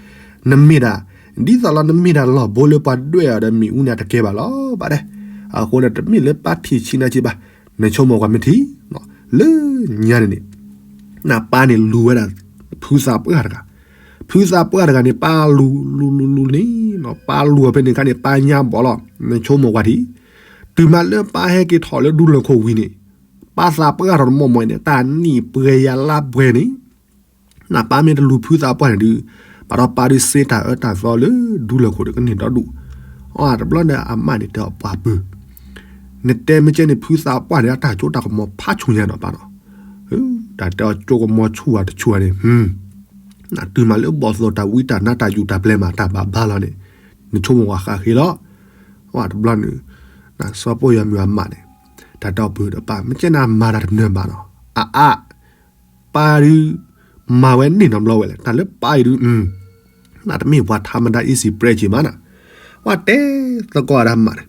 နမ့ၢ်ဒၣ် ဒ်သိးလီၤနမ့ၢ်ဒၣ်လီၢ်ဘိလၢပှၤဒွဲၣ်အီၤဒီးမ့ၣ်အူန့ၣ် အတကဲဘၣ်လီၤဘၣ်ဒဲး. အဃိန့ၣ် တမ့ၢ်လၢပၢ်ထံၣ်ဆံးနၤစ့ဘၣ်, နဆိကမိၣ်ကွၢ်မ့ၢ်ထံၣ်, လၢညါန့ၣ်န့ၣ် နပၢ်န့ၣ်လူၤဝဲဒၣ် ဖုသးပှၢ်တဂၤ, ဖုသးပှၢ်တဂၤန့ၣ် ပၢ်လူၤလူၤလူၤလူၤန့ၣ် ပၢ်လူၤအီၤဖဲန့ၣ်အခါန့ၣ် ပၢ်ညါဘီလီၤ. နဆိကမိၣ်ကွၢ်ထံၣ်, တုၤမးလၢပၢ်ဟဲက့ၤထီၣ်လၢဒူလၢၢ်ခိၣ်ဝံၤန့ၣ် ပၢ်သးပှၢ်ထီၣ်တမီၢ်မီၢ်န့ၣ် တၢ်နံၣ်ပှဲၤယၤလါပှဲၤန့ၣ် နပၢ်မ့ၢ်တလူၤဖုသးပှၢ်န့ၣ်ဒုး ဘၣ်ဒီးပၢ်ဒုးစ့တၢ်အၢတၢ်သီလၢဒူလၢၢ်ခိၣ်ဒီးကန့ၢ်ဒီဒူၣ်. အတဘျီဒီးအမါန့ၣ်တဲအီၤပှၤပုၢ်, နတဲမ့ၢ်ကဲန့ၣ် ဖုသးပှၢ်န့ၣ် အတၢ်ကၠိတၢ်ကမီၤဖးဆူၣ်ညါနီၤပၢ်နီၤ, တၢ်တဲအီၤကၠိကမီၤဆူၣ်ဝဲတဆူၣ်ဝဲန့ၣ် တုၤမးလၢဘီၣ်သိၣ်တၢ်ဝံတၢ်နါတၢ်ယူၢ်တၢ်ပျဲမး တၢ်ဘၣ်ဘါလီၤန့ၣ် နဆိကမိၣ်ဝဲဃးဃ့လီၤ. အတဘျီန့ၣ် စီၤပိၢ်ယီၤမုၢ်အမါန့ၣ် တၢ်တဲအီၤပုၢ်ဒီးပၢ် မ့ၢ်ကဲန့ၣ် မၤတၢ်တနၢၤဘၣ်နီၤ အါအါ ပၢ်ဒုး မၤဝဲန့ၢ်နီတဘျီဝဲလဲၣ် တၢ်လၢပၢ်အံၤဒုး နတမ့ၢ်ပှၤထါမတၤ easy pressure မးနီၤ. ပှၤတဲသကိးဒီးမးန့ၣ်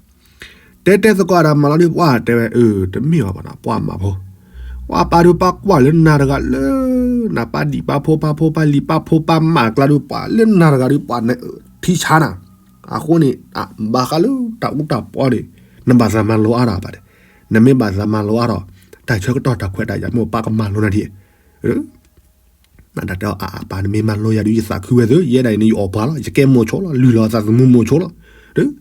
တဲတဲသကိးဒီးမးလီၤဒုး ပှၤတဲဝဲ အၢ တမ့ၢ်ဘၣ်ဘၣ်နီၤ ပှၤမၤဖိ ပှၤပၢ်ဒုးပၢ်ကွၢ်လၢနၤတဂၤလၢ နပၢ်ဒံၣ်ပၢ်ဖိပၢ်ဖိပၢ်လံၤပၢ်ဖိပၢ်မးအကျါဒုး ပှၤလၢနၤတဂၤဒုး ပှၤထံဆါနၤ. အဃိန့ၣ် ဘၣ်ဃးလၢတၢ်အူတၢ်ပီန့ၣ် နဘၣ်သးမၤလိအါထီၣ်ဘၣ်ဒီး နမ့ၢ်ဘၣ်သးမၤလိအါထီၣ် တၢ်ဆၢကတီၢ်တၢ်ခွဲးတၢ်ယာ်မ့ၢ်ပၢ်ကမၤလိနၤဒ် နတၢ်တဲအီၤ အၢ အၢ ပၢ် နမ့ၢ်မၤလိယၤဒုး ယသးခုဝဲသ့ ယဲဒၣ်အံၤန့ၣ် ယအီၣ်ပှၤလီၤ ယကဲမိၤဆိလီၤ လုၢ်လီၤသးသမူမိၤဆိလီၤ. ဒီး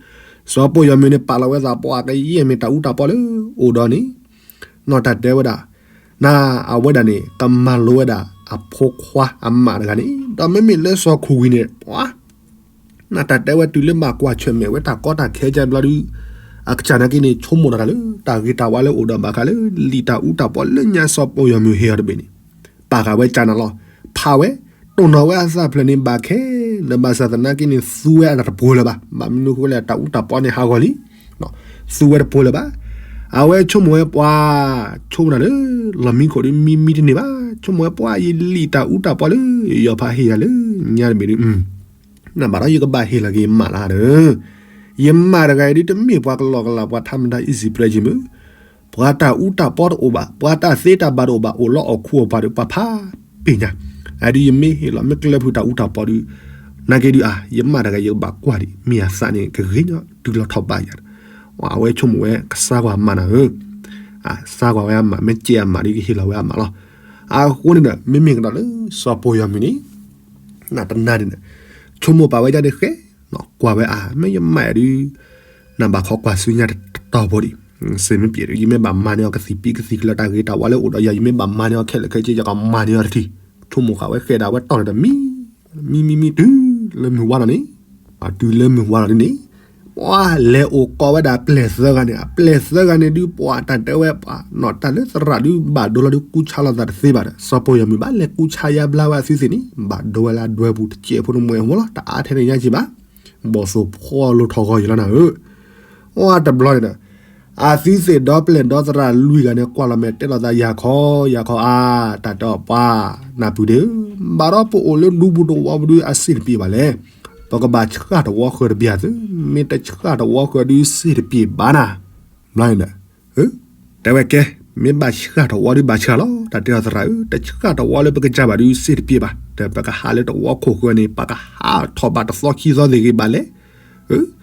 စီၤပိၢ်ယီၤမုၢ်န့ၣ် ပာ်လီၤဝဲသးပှၢ်ကယဲၢ်မ့ၢ်တၢ်အူတၢ်ပီလၢအိၣ်ဒီးန့ၣ် နီၢ်တၢ်တဲဝဲဒၣ် နအဝဲဒၣ်န့ၣ် ကမၤလိဝဲဒၣ်အဖိခွါအမါတဂၤန့ၣ် ဒီးမ့မ့ၢ်လၢစီၤခိၣ်ဝံၤန့ၣ် ပှၤ နတၢ်တဲဝဲတုၤလၢဘၣ်ကွၢ်ဆၢၣ်မဲာ်ဝဲ တၢ်ကီတၢ်ခဲကၢဘျီဒုး အကစၢ်နာ်က့န့ၣ် ဆိကမိၣ်တၢ်လၢ တၢ်ဂ့ၤတၢ်ဝါလၢအိၣ်ဒီးဘၣ်ဃးလၢ လံာ်တၢ်အူတၢ်ပီလၢညါစီၤပိၢ်ယီၤမုၢ်ဟ့ၣ်အီၤတဘ့ၣ်န့ၣ် ပာ်ဃာ်ဝဲကၢ်နၤလီၤ. ဖးဝဲ တိၢ်နီၣ်ဝဲအသးဖျၢၣ်န့ၣ် ဘၣ်ခဲလၢာ်ဘၣ်ဆၣ်သနာ်က့န့ၣ် သူဝဲအတၢ်တပှဲၤလၢၤဘၣ်. ဘၣ်မနုၤအဃိလဲၣ် တၢ်အူတၢ်ပီန့ၣ်ဟးဂီၤလံ သူဝဲတပှဲၤလၢၤဘၣ်. အဝဲဆိကမိၣ်ဝဲပှၤ ဆိကမိၣ်တၢ်လၢ လီၢ်မံခိၣ်ဒုးမံမံတန့ၢ်ဘၣ်. ဆိကမိၣ်ဝဲပှၤ ယလံာ်တၢ်အူတၢ်ပီလၢ ယီၤဖးဟ့ၣ်ယၤလၢညါတဘ့ၣ်ဒုး နဘၣ်ဒီးယကဘၣ်ဟ့ၣ်လီၤက့ၤယမၢ်လၢဒီး ယမၢ်တဂၤအံၤဒုး တမ့ၢ်ပှၤကလီကလီ ပှၤထါမတၤ easy pressure မုၢ် ပှၤတၢ်အူတၢ်ပီတအိၣ်ဘၣ် ပှၤတၢ်သ့တၢ်ဘၣ်တအိၣ်ဘၣ် အိၣ်လီအီၣ်ခူအီၣ်ပှၤဒီး ပှၤဖးပ့ၢ်ညါ အဒုးယမ့ၢ်ဟ့ၣ်လီၤ မ့ၢ်ကျၢၤဖုးတၢ်အူတၢ်ပီဒုး နာ်က့ဒုး အါ ယမၢ်တဂၤ ယကဘၣ်ကွၢ်ဒံး မ့ၢ်အသးန့ၣ် ကဂ့ၤညီ တုၤလီၤထီၣ်ဘးယၤ အဝဲဆိကမိၣ်ဝဲ ကစၢ်ကွၢ်မၢ်နၤဧၢ စၢ်ကွၢ်ဝဲအမၢ် မ့ၢ်ကဲအမၢ်ဒုး ကဟ့ၣ်လီၤဝဲအမၢ်လီၤ. အဃိန့ၣ်ဒီး မ့မ့ၢ်ကဒီးလၢ စီၤပိၢ်ယီၤမုၢ်န့ၣ် နတနာ်န့ၣ် ဆိကမိၣ်ပာ်ဝဲဒ်န့ၣ်ဃဲ ကွၢ်ဝဲအါ မ့ၢ်ယမၢ်ဒုး နဘၣ်ခီကွၢ်ဆူညါတတီၤဖိဒံး စ့မ့ၢ်ပျဲဒုး ယမ့ၢ်ဘၣ်မၤန့ၢ်အီၤကသံၣ်ပံကသံၣ်ကျၢၤ တၢ်ဂ့ၤတၢ်ဝါလၢအိၣ်ဒီးယၤ ယမ့ၢ်ဘၣ်မၤန့ၢ်အီၤခဲလၢာ်ခဲဆ့ ယကမၤန့ၢ်အီၤတထံၣ် ဆိကမိၣ်ဃာ်ဝဲဃဲဒၣ်ဝဲတီၢ်န့ၣ်တမံၤ မံမံမံတုၤလၢမုၢ်ဝါလီၤန့ၣ်, တုၤလၢမုၢ်ဝါလီၤဒ်န့ၣ်, ပှၤလဲၤအိၣ်ကိးဝဲဒၣ်အပျဲၢ်သၢဂၤန့ၣ်, အပျဲၢ်သၢဂၤန့ၣ်ဒုး ပှၤတၢ်တဲဝဲပှၤနီၤ တၢ်လၢသရၣ်ဒုးဘၣ်ဒိလီၤဒုး ကူၣ်ဆါလိာ်သးတသ့ဘၣ်ဒီး စီၤပီၢ်ယီၤမုၢ်ဘၣ်လဲၤကူၣ်ဆါယါဘျါဝဲအသုသ့ၣ်န့ၣ် ဘၣ်ဒိဝဲလၢဒွဲပူၤတစဲးဖိတမှဲးဖိလီၤ. တအါထဲန့ၣ်ညါက့ၤဘၣ်, ဘီၣ်သိၣ်ဖီလိာ်ထီၣ်ဂီၤယံၤလီၤနၤဧၢ. အတဘျီန့ၣ်ဒီး အသုသ့ၣ်ဒီပျဲၢ်ဒီသရၣ်လွံၢ်ဂၤန့ၣ် ကွၢ်လီၤမဲာ်တဲလိာ်သး ယၤခီ ယၤခီအါ, တၢ်တဲအီၤပှၤ နၢ်ပၢၢ်ဒ့ဧၢ, ဘၣ်ဒီးပအိၣ်လၢဒူပူၤတဝီပူၤဒုးအစ့ၣ်တပျ့ၤဘၣ်လဲၣ်. ပကဘၣ်ဆှၣ်တဝီဃၢၤတဘျီသု, မ့ၢ်တဆှၣ်တဝီဃၢၤဒုးစ့ၣ်တပျ့ၤဘၣ်နၤ. ဘျီန့ၣ်ဒီး တဲဝဲကဲ, မ့ၢ်ဘၣ်ဆှၣ်တဝီဒုးဘၣ်ဆှၣ်လီၤ. တၢ်တဲအီၤသရၣ်ဧၢ, တဆှၣ်တဝီလၢပကစၢ်ဘၣ်ဒုးစ့ၣ်တပျ့ၤဘၣ်, ဒီးပကဟးလၢတဝီခိၣ်ဃၢၤန့ၣ် ပကဟးထီၣ်ဘၣ်တသီခံသီသ့ၣ်ဂ့ၤဘၣ်လဲၣ်.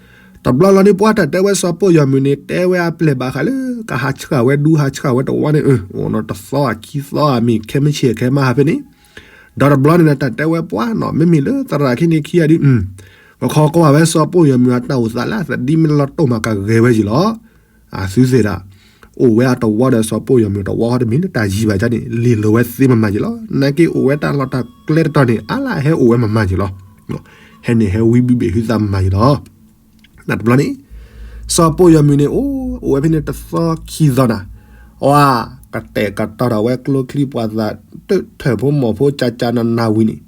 တဘျီလီၤန့ၣ် ပှၤတၢ်တဲဝဲစီၤပီၢ်ယီၤမုၢ်န့ၣ် တဲဝဲအပျဲၢ်ဘၣ်ဃးလၢ ကဟးဆှၣ်ဝဲဒူဟးဆှၣ်ဝဲတဝီန့ၣ်, အိၣ်နီၤတသီအခံသီအမ့ၢ်ခဲမုၢ်ဆ့ၣ်ခဲမုၢ်ဟါဖဲန့ၣ်, ဒီးတဘျီန့ၣ်ဒီး တၢ်တဲဝဲပှၤနီၤ မ့မ့ၢ်လၢသရၣ်ခံန့ၣ်ခံဂၤဒုး, ကခီကီၢ်ဘၣ်ဝဲစီၤပီၢ်ယီၤမုၢ်အတၢ်အိၣ်သးလၢအသဒံမ့ၢ်လီၤတိၢ်မးကဂဲၤဝဲယံၤလီၤ. အသုသ့ၣ်ဒၣ် အိၣ်ဝဲအတဝီဒီးစီၤပီၢ်ယီၤမုၢ်တဝီဃီတမံၤလၢတၢ်ယံၤဘၣ်ကန့ၣ် လ့ၢ်လိာ်ဝဲသ့မမၤယံၤလီၤ. နာ်က့အိၣ်ဝဲတၢ်လီၢ်တၢ်ကျဲတတီၤန့ၣ် အါလၢအဟဲအိၣ်ဝဲမမၤယံၤလီၤ. ဟဲန့ၣ်ဟဲဝံဘုဘ့ၣ်ဟုသးမမၤယံၤလီၤ. တဘျီန့ၣ် စီၤပီၢ်ယီၤမုၢ်န့ၣ် အိၣ်အိၣ်ဝဲဖဲန့ၣ်တသီခံသီနၤ, အကတဲာ်ကတီၤထီၣ်ဝဲကျိချံပှၤသး တၢၢ်ထၢၣ်ဖိမီၢ်ဖိကၢ်ကၢ်နးနးဝံၤန့ၣ်,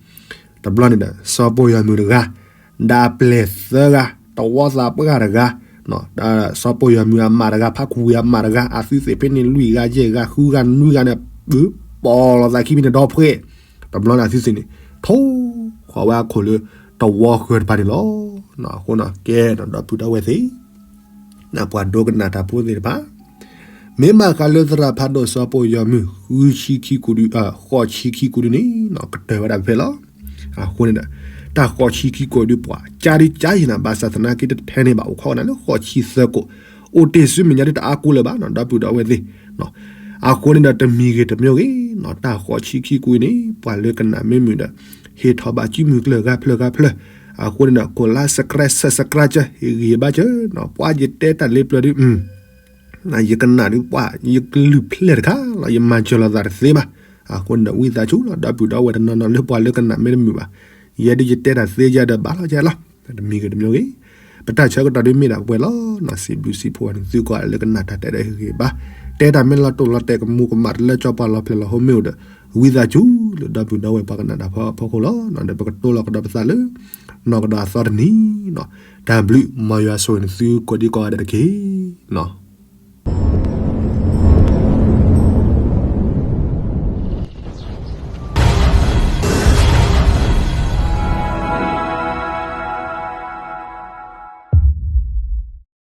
တဘျီန့ၣ်ဒီး စီၤပီၢ်ယီၤမုၢ်တဂၤ ဒီးအပျဲၢ်သၢဂၤ တဝီသးပှၢ်တဂၤ, စီၤပီၢ်ယီၤမုၢ်အမးတဂၤ ဖးခူဝံၤအမးတဂၤ အသုသ့ၣ်ဖဲန့ၣ်လွံၢ်ဂၤယဲၢ်ဂၤ ဃုဂၤနွံဂၤန့ၣ် ပၢၤပိာ်လိာ်သးခံဖဲန့ၣ်ဒီဖှဲ, တဘျီန့ၣ်အသုသ့ၣ်န့ၣ် ထိၣ်ဃီၤဝဲအခိၣ်လၢတဝီဃၢၤတဖၣ်န့ၣ်လီၤ. အဃိန့ၣ်ကဲဒီးဒီပုၢ်ဒီဝဲၢ်သ့ၣ် ပှၤဒိကနၣ်တၢ်ဖိသ့ၣ်တဖၣ်, မ့ၢ်ဘၣ်ဃးလၢသရၣ်ဖးဒိၣ်စီၤပီၢ်ယီၤမုၢ် ဃုဆံခံကိးဒု ဃိးဆံခံကိးဒုန့ၣ် ကတၢၢ်ဝဲဒၣ်ဖဲလီၤ. အဃိန့ၣ်ဒီး တၢ်ဃိးဆံခံကိးဒုပှၤ ကၢ်ဒုကၢ်ယံၤနၤ ဘၣ်ဆၣ်သနာ်က့တထဲန့ၣ်ဘၣ် အိၣ်ခိးနၤလၢဃိးဆံသၢကိး, အိၣ်တ့ၢ်ဆူမဲာ်ညါဒုတအါကိးလၢၤဘၣ်နီၤ ဒီပုၢ်ဒီဝဲၢ်သ့ၣ် အဃိန့ၣ်ဒီးတမံၤဂ့ၤတမံၤဂ့ၤနီၤ တၢ်ဃိးဆံခံကိးအံၤန့ၣ် ပှၤလၢကနၣ်မ့ၢ်မုာ်ဒီး ဟ့ၣ်ထီၣ်ဘၣ်စုမုၢ်ကျၢၢ်ဂၤဖျၢၣ်ဂၤဖျၢၣ်, အဃိန့ၣ်ဒီး ကိးလါ subscribe subscribe ကၢ ဟ့ၣ်ဂံၢ်ဟ့ၣ်ဘါကၢနီၤ ပှၤယတဲတၢ်လ့ပျၢၤဒု ယကနၣ်ဒုပှၤ ယကလုၢ်ဖျဲၣ်တခါလီၤ ယမၤစၢၤလိာ်သးတသ့ဘၣ်. အဃိန့ၣ်ဒီး ဝံသးစူၤလီၤ ဒီပုၢ်ဒီဝဲၢ်တနီၤနီၤလၢပှၤလၢကနၣ်မ့ၢ်တမုာ်ဘၣ်, ယဲဒုးယတဲတၢ်သ့ယဲဒီးဘၣ်လီၤယဲလီၤ. တမံၤဂ့ၤတမံၤဂ့ၤ, ပတၢ်ဆၢကတီၢ်ဒုမ့ၢ်ဒၣ်ပှဲၤလီၤနီၤ စံးဘျုးစံးဖှိၣ်န့ၣ် သုကိးဂၤလၢကနၣ်တၢ်တဲဒီးဟ့ၣ်ဂံၢ်ဟ့ၣ်ဘါ, တဲတၢ်မ့ၢ်လီၤတိၢ်လီၤတဲာ်ကမူၤကမၣ်တလၢကၠီပှၤလီၤဖျဲၣ်လီၤဟိမ့ၢ်အိၣ်ဒီး ဝံသးစူၤလၢဒီပုၢ်ဒီဝဲၢ်ပှၤကနၣ်တၢ်ဖီခိၣ်လီၤ. ဒီးပကတိၤလီၤကဒီးပသးလၢ နီၢ်ကဒီးအသီတနံၤနီၤ, တၢ်ဘျုး မ်ယွၤဆိၣ်ဂ့ၤန့ၣ် သုကိးဒံကိးဂၤဒဲးတက့ၢ်နီၤ.